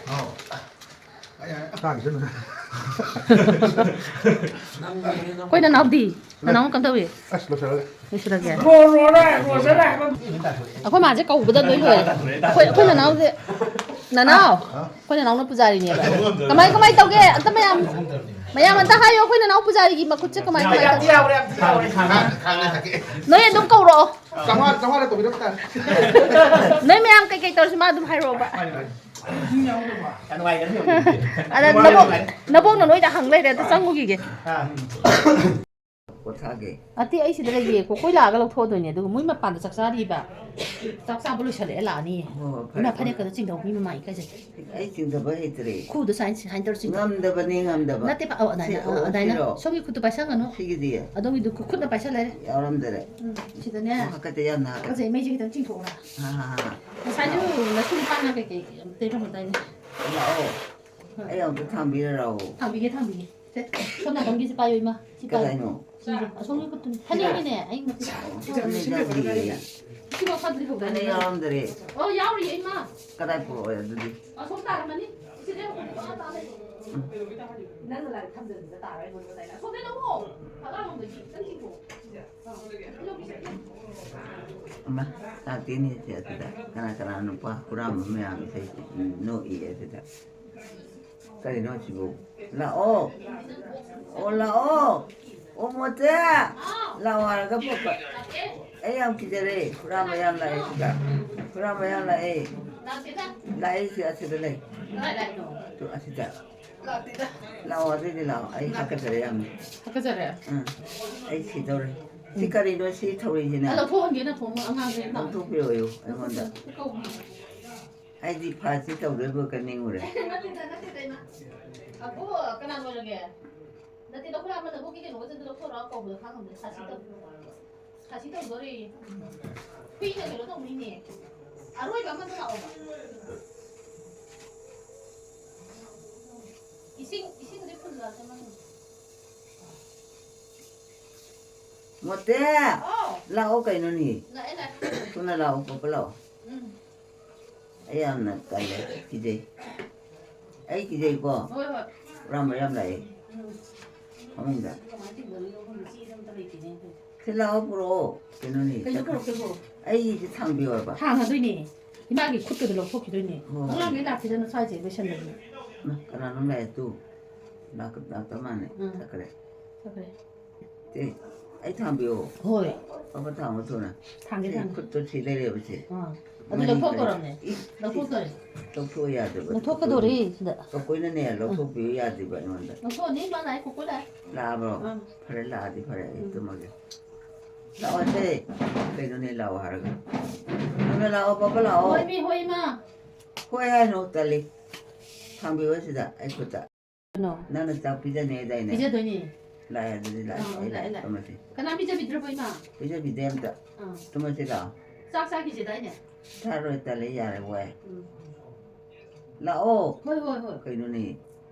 ꯑꯩꯈꯣꯏ ꯅꯅꯥꯎꯗꯤ? ꯅꯅꯥꯎ ꯀꯝꯗꯧꯏ? ꯑꯁ, ꯂꯣꯏꯁꯤꯜꯂꯦ꯫ ꯂꯣꯏꯁꯤꯜꯂꯒꯦ? ꯂꯣ-, ꯂꯣꯏꯔꯦ, ꯂꯣꯏꯁꯤꯜꯂꯦ ꯍꯥꯏꯕ꯫ ꯑꯩꯈꯣꯏ ꯃꯥꯁꯦ ꯀꯧꯕꯗ ꯂꯣꯏ ꯂꯣꯏꯔꯦ꯫ ꯑꯩꯈꯣꯏ, ꯑꯩꯈꯣꯏ ꯅꯅꯥꯎꯁꯦ, ꯅꯅꯥꯎ! ꯑꯩꯈꯣꯏ ꯅꯅꯥꯎꯅ ꯄꯨꯖꯥꯔꯤꯅꯦꯕ꯫ ꯀꯃꯥꯏ, ꯀꯃꯥꯏ ꯇꯧꯒꯦ? ꯑꯝꯇ ꯃꯌꯥꯝ, ꯃꯌꯥꯝ ꯑꯝꯇ ꯍꯥꯏꯌꯣ, ꯑꯩꯈꯣꯏ ꯅꯅꯥꯎ ꯄꯨꯖꯥꯔꯤꯒꯤ ꯃꯈꯨꯠꯁꯦ ꯀꯃꯥꯏ, ꯀꯃꯥꯏ ꯇꯧꯒꯦ? ꯅꯣꯏ ꯑꯗꯨꯝ ꯀꯧꯔꯛꯑꯣ꯫ ꯆꯥꯝꯃꯉꯥ, ꯆꯥꯝꯃꯉꯥꯗ ꯇꯧꯕꯤꯔꯝ ꯇꯥꯔꯦ꯫ ꯅꯣꯏ ꯃꯌꯥꯝ ꯀꯩꯀꯩ ꯇꯧꯔꯁꯨ ꯃꯥ ꯑꯗꯨꯝ ꯍꯥꯏꯔꯛꯑꯣꯕ꯫ ꯃꯥꯅꯤ, ꯃꯥꯅꯤ꯫ ꯌꯥꯝ ꯅꯨꯡꯉꯥꯏꯒꯅꯤ꯫ ꯑꯗ ꯅꯕꯣꯛ-, ꯅꯕꯣꯛꯅ ꯅꯣꯏꯗ ꯍꯪ ꯂꯩꯔꯦ, ꯑꯗꯨ ꯆꯪꯉꯨꯈꯤꯒꯦ꯫ ꯑꯥ꯫ ꯄꯣꯊꯥꯒꯦ꯫ ꯑꯇꯩ ꯑꯩ ꯁꯤꯗ ꯂꯩꯒꯦ꯫ ꯀꯣ-, ꯀꯣꯏ ꯂꯥꯛꯑꯒ ꯂꯧꯊꯣꯛꯑꯗꯣꯏꯅꯦ, ꯑꯗꯨꯒ ꯃꯣꯏ ꯃꯄꯥꯟꯗ ꯆꯥꯛ ꯆꯥꯔꯤꯕ꯫ ꯆꯥꯛ ꯆꯥꯕ ꯂꯣꯏꯁꯜꯂꯛꯑꯦ, ꯂꯥꯛꯑꯅꯤ꯫ ꯍꯣꯏ, ꯍꯣꯏ, ꯐꯔꯦ, ꯏꯃꯥ ꯐꯔꯦ꯫ ꯐꯅꯦꯛꯀꯗꯣ ꯆꯤꯡꯊꯣꯛꯄꯤ ꯃꯃꯥ ꯏꯀꯥꯏꯖꯩ꯫ ꯑꯩ ꯆꯤꯡꯊꯕ ꯍꯩꯇ꯭ꯔꯦ꯫ ꯈꯨꯗꯣ ꯁꯥꯏꯟ, ꯁꯥꯏꯟ ꯇꯧꯔ ꯆꯤꯡꯊꯣꯛ-, ꯉꯝꯗꯕꯅꯦ, ꯉꯝꯗꯕ꯫ ꯅꯠꯇꯦ, ꯄ-, ꯑꯣ, ꯑꯗꯥꯏꯅ, ꯁꯤ, ꯑ, ꯑꯣ, ꯑꯗꯥꯏꯅ꯫ ꯁꯤꯔꯣ? ꯁꯣꯝꯒꯤ ꯈꯨꯠꯇꯣ ꯄꯥꯏꯁꯟꯒꯅꯨ꯫ ꯁꯤꯒꯤꯗꯤ? ꯑꯗꯣꯝꯒꯤꯗꯨ ꯈꯨ-, ꯈꯨꯠꯅ ꯄꯥꯏꯁꯜꯂꯦ꯫ ꯌꯥꯎꯔꯝꯗꯔꯦ꯫ ꯎꯝ, ꯁꯤꯗꯅꯦ꯫ ꯑꯣ, ꯍꯥꯀꯠꯆꯩ, ꯌꯥꯝꯅ ꯍꯥꯀꯠꯆꯩ꯫ ꯍꯥꯀꯠꯆꯩ, ꯃꯩꯁꯦ ꯈꯤꯇꯪ ꯆꯤꯡꯊꯣꯛꯑꯣꯔꯥ? ꯍꯥ, ꯍꯥ, ꯍꯥ꯫ ꯉꯁꯥꯏꯁꯨ ꯅꯁꯨ ꯅꯨꯄꯥꯅ ꯀꯩꯀꯩ ꯌꯥꯝ ꯇꯩꯔꯝꯃꯗꯥꯏꯅꯦ? ꯂꯥꯛꯑꯣ꯫ ꯍꯣꯏ꯫ ꯑꯩ ꯑꯝꯇ ꯊꯥꯡꯕꯤꯔꯔꯥꯎ꯫ ꯊꯥꯡꯕꯤꯒꯦ, ꯊꯥꯡꯕꯤꯒꯦ꯫ ꯁꯦ, ꯁꯣꯝ ꯅꯥꯀꯟꯒꯤꯁꯦ ꯄꯥꯏꯌꯣ, ꯏꯃꯥ꯫ ꯁꯤ ꯄꯥꯏꯌꯣ꯫ ꯀꯗꯥꯏꯅꯣ? ꯁꯤꯁꯦ꯫ ꯑꯁꯣꯝꯒꯤ ꯈꯨꯠꯇꯨꯅꯤ꯫ ꯐꯅꯦꯛꯅꯤꯅꯦ, ꯑꯩ ꯃꯇꯦꯛ ꯌꯥꯎꯗ꯭ꯔꯤꯌꯦ꯫ ꯁꯤꯐꯥꯎ ꯐꯥꯠꯇ꯭ꯔꯤ ꯐꯥꯎꯗ ꯐꯅꯦꯛ ꯌꯥꯎꯔꯝꯗꯔꯦ꯫ ꯑꯣ, ꯌꯥꯎꯔꯤꯌꯦ, ꯏꯃꯥ꯫ ꯀꯗꯥꯏ ꯄꯨꯔꯛꯑꯣ ꯑꯗꯨꯗꯤ? ꯑꯁꯣꯝ ꯇꯥꯔꯝꯃꯅꯤ꯫ ꯁꯤꯗ ꯑꯃꯨꯛ ꯑꯥ ꯇꯥ ꯂꯩ꯫ ꯎꯝ꯫ ꯅꯪꯅ ꯂꯥꯏꯔꯤꯛ ꯊꯝꯖꯤꯟꯕꯗ ꯇꯥꯔꯣꯏ, ꯑꯩꯉꯣꯟꯗ ꯇꯥꯏꯅ꯫ ꯑꯁꯣꯝꯗ ꯂꯧꯑꯣ꯫ ꯑꯉꯥꯡꯂꯣꯝꯗꯒꯤ ꯈꯤꯇꯪ ꯆꯤꯡꯊꯣꯛꯑꯣ꯫ ꯁꯤꯁꯦ꯫ ꯑꯥ, ꯑꯗꯨꯗꯒꯤ꯫ ꯑꯃ ꯂꯥꯛꯇꯦꯅꯦ ꯁꯦ ꯑꯗꯨꯗ꯫ ꯀꯅꯥ ꯀꯅꯥ ꯅꯨꯄꯥ ꯍꯨꯔꯥꯟꯕ ꯃꯌꯥꯝꯁꯦ ꯅꯣꯛꯏ ꯑꯗꯨꯗ꯫ ꯀꯔꯤꯅꯣ ꯁꯤꯕꯨ? ꯂꯥꯛꯑꯣ꯫ ꯑꯣ, ꯂꯥꯛꯑꯣ꯫ ꯑꯣ, ꯃꯣꯆꯦ꯫ ꯂꯥꯛꯑꯣ ꯍꯥꯏꯔꯒ ꯄꯣꯛꯄ꯫ ꯑꯩ ꯌꯥꯝ ꯀꯤꯖꯔꯦ꯫ ꯍꯨꯔꯥꯟꯕ ꯌꯥꯝ ꯂꯥꯛꯑꯦ ꯁꯤꯗ꯫ ꯍꯨꯔꯥꯟꯕ ꯌꯥꯝ ꯂꯥꯛꯑꯦ꯫ ꯂꯥꯛꯑꯦ ꯁꯤ ꯑꯁꯤꯗ ꯂꯩ꯫ ꯀꯗꯥꯏꯗꯅꯣ? ꯇꯨ ꯑꯁꯤꯗ꯫ ꯂꯥꯛꯑꯣ, ꯑꯗꯨꯏꯗꯤ ꯂꯥꯛꯑꯣ꯫ ꯑꯩ ꯍꯥꯀꯠꯆꯔꯦ ꯌꯥꯝꯅ꯫ ꯍꯥꯀꯠꯆꯔꯦ? ꯎꯝ꯫ ꯑꯩ ꯁꯤꯗꯧꯔꯦ꯫ ꯁꯤ ꯀꯔꯤꯅꯣ ꯁꯤ ꯊꯧꯔꯤꯁꯤꯅ? ꯑ, ꯂꯧꯊꯣꯛꯍꯟꯒꯦ, ꯅꯊꯣꯡ ꯑꯉꯥꯡꯁꯦ ꯂꯥꯛꯑꯣ꯫ ꯂꯧꯊꯣꯛꯄꯤꯔꯛꯑꯣꯌꯨ ꯑꯩꯉꯣꯟꯗ꯫ ꯂꯧꯊꯣꯛꯍꯟꯒꯦ꯫ ꯑꯩꯗꯤ ꯐꯥꯁꯤ ꯇꯧꯗꯣꯏꯕꯣꯏ ꯀꯟꯅꯤꯡꯉꯨꯔꯦ꯫ ꯅꯠꯇꯦꯗ, ꯅꯠꯇꯦꯗ, ꯏꯃꯥ꯫ ꯑꯕꯨ, ꯀꯅꯥ ꯂꯣꯏꯔꯒꯦ? ꯅꯠꯇꯦ, ꯂꯧꯈꯠꯂꯛꯑꯣ, ꯑꯃ ꯅꯕꯣꯛꯀꯤ ꯀꯩꯅꯣꯒ ꯆꯠꯇ ꯂꯧꯊꯣꯔꯛꯑꯣ ꯀꯧꯕꯗꯣ ꯈꯪꯉꯝꯗ꯭ꯔꯦ꯫ ꯈꯥꯁꯤ ꯇꯧ-, ꯈꯥꯁꯤ ꯇꯧꯗꯣꯔꯦ꯫ ꯍꯨꯏꯅ ꯀꯩꯅꯣ ꯇꯧꯅꯤꯅꯦ꯫ ꯑꯔꯣꯏꯕ ꯑꯃꯗꯣ ꯂꯥꯛꯑꯣꯕ꯫ ꯏꯁꯤꯡ, ꯏꯁꯤꯡꯗꯤ ꯐꯨꯜꯂꯛꯑꯁꯦ ꯃꯅꯨꯡ꯫ ꯃꯣꯇꯦ! ꯍꯥꯎ꯫ ꯂꯥꯛꯑꯣ ꯀꯩꯅꯣꯅꯦ꯫ ꯂꯥꯛꯑꯦ, ꯂꯥꯛꯑꯦ꯫ ꯊꯨꯅ ꯂꯥꯛꯑꯣ, ꯄꯣꯛꯄ ꯂꯥꯛꯑꯣ꯫ ꯎꯝ꯫ ꯑꯩ ꯌꯥꯝꯅ ꯇꯜꯂꯦ, ꯀꯤꯖꯩ꯫ ꯑꯩ ꯀꯤꯖꯩꯀꯣ꯫ ꯍꯣꯏ, ꯍꯣꯏ꯫ ꯍꯨꯔꯥꯟꯕ ꯌꯥꯝ ꯂꯥꯛꯑꯦ꯫ ꯎꯝ꯫ ꯐꯃꯨꯡꯗ꯫ ꯀꯃꯥꯏꯅ ꯇꯧꯗꯣꯏꯅꯣ ꯈꯪꯗꯦ, ꯆꯦꯁꯦ ꯑꯝꯇ ꯂꯩꯇꯦꯅꯦ꯫ ꯁꯤ ꯂꯥꯛꯑꯣ, ꯄꯨꯔꯛꯑꯣ꯫ ꯀꯩꯅꯣꯅꯦ, ꯀꯩꯅꯣ ꯆꯠ-, ꯄꯨꯔꯛꯇꯣꯏꯕꯣ? ꯑꯩꯁꯦ ꯊꯥꯡꯕꯤꯌꯣ ꯍꯥꯏꯕ꯫ ꯊꯥꯡꯉꯗꯣꯏꯅꯦ꯫ ꯏꯃꯥꯒꯤ ꯈꯨꯠꯀꯗꯣ ꯂꯧꯊꯣꯛꯈꯤꯗꯣꯏꯅꯦ꯫ ꯍꯣꯏ꯫ ꯑꯉꯥꯡꯈꯩ ꯂꯥꯛꯈꯤꯗꯅ ꯁ꯭ꯋꯥꯏꯁꯦ ꯂꯣꯏꯁꯟꯗꯕꯅꯦ꯫ ꯃꯥ, ꯀꯅꯥꯅꯣꯝ ꯂꯥꯛꯑꯦ ꯇꯨ꯫ ꯂꯥꯛ-, ꯂꯥꯛꯇ ꯃꯥꯜꯂꯦ꯫ ꯎꯝ꯫ ꯆꯠꯈ꯭ꯔꯦ꯫ ꯆꯠꯈ꯭ꯔꯦ꯫ ꯑꯦ, ꯑꯩ ꯊꯥꯡꯕꯤꯌꯣ꯫ ꯍꯣꯏ꯫ ꯄꯥꯄꯥ ꯊꯥꯡꯉꯣ ꯊꯨꯅ꯫ ꯊꯥꯡꯒꯦ, ꯁꯤ ꯊꯥꯡꯒꯦ꯫ ꯈꯨꯠꯇꯣ ꯁꯤ ꯂꯩꯔꯦꯕ ꯁꯦ꯫ ꯑꯥ꯫ ꯑꯗꯨ ꯃꯔꯤ ꯂꯧꯊꯣꯛꯇꯣꯔꯝꯅꯦ꯫ ꯂꯩ-, ꯏ, ꯂꯧꯊꯣꯛꯇꯣꯔꯦ꯫ ꯂꯧꯊꯣꯛꯑꯣ ꯌꯥꯗꯕ꯫ ꯂꯧꯊꯣꯛꯀꯗꯣꯔꯦ ꯁꯤꯗ꯫ ꯀꯀꯨꯏꯅꯅꯦ, ꯑꯥ꯫ ꯂꯧꯊꯣꯛꯄꯤꯌꯨ ꯌꯥꯗꯦꯕ ꯑꯩꯉꯣꯟꯗ꯫ ꯂꯧꯊꯣꯛꯑꯅꯤ, ꯃꯥ ꯂꯥꯛꯑꯦ, ꯀꯀꯨ ꯂꯥꯛꯑꯦ꯫ ꯂꯥꯛꯑꯕ꯭ꯔꯣ? ꯑꯥ꯫ ꯐꯔꯦ, ꯂꯥꯛꯑꯗꯤ ꯐꯔꯦ, ꯑꯩ ꯎꯝ꯫ ꯇꯨꯝꯃꯒꯦ꯫ ꯂꯥꯛꯑꯣꯁꯦ꯫ ꯀꯩꯅꯣꯅꯦ, ꯂꯥꯛꯑꯣ ꯍꯥꯏꯔꯒ꯫ ꯅꯪꯅ ꯂꯥꯛꯑꯣ, ꯄꯥꯄꯥ ꯂꯥꯛꯑꯣ꯫ ꯍꯣꯏ, ꯃꯤ, ꯍꯣꯏ, ꯏꯃꯥ꯫ ꯍꯣꯏ ꯍꯥꯏꯅꯣ, ꯇꯜꯂꯤ꯫ ꯊꯥꯡꯕꯤꯌꯣ ꯁꯤꯗ, ꯑꯩ ꯈꯨꯠꯇ꯫ ꯀꯩꯅꯣ? ꯅꯪꯅ ꯆꯥꯛ ꯄꯤꯖꯅꯤ ꯍꯥꯏꯗꯥꯏꯅꯦ? ꯄꯤꯖꯗꯣꯏꯅꯦ꯫ ꯂꯥꯛꯑꯦ, ꯑꯗꯨꯗꯤ ꯂꯥꯛꯑꯦ꯫ ꯑꯥ, ꯑꯩ ꯂꯥꯛꯑꯦ, ꯂꯥꯛꯑꯦ, ꯂꯥꯛꯑꯦ꯫ ꯇꯨꯝꯃꯁꯤ꯫ ꯀꯅꯥ ꯄꯤꯖꯕꯤꯗ꯭ꯔꯕꯣ, ꯏꯃꯥ? ꯄꯤꯖꯕꯤꯗꯦ ꯑꯝꯇ꯫ ꯑꯥ꯫ ꯇꯨꯝꯃꯁꯤ ꯂꯥꯛꯑꯣ꯫ ꯆꯥꯛ ꯆꯥꯈꯤꯁꯦꯗꯥꯏꯅꯦ? ꯆꯥꯔꯣꯏ, ꯇꯜꯂꯦ, ꯌꯥꯔꯦ, ꯋꯥꯏ꯫ ꯎꯝ꯫ ꯂꯥꯛꯑꯣ꯫ ꯍꯣꯏ, ꯍꯣꯏ, ꯍꯣꯏ꯫ ꯀꯩꯅꯣꯅꯦ?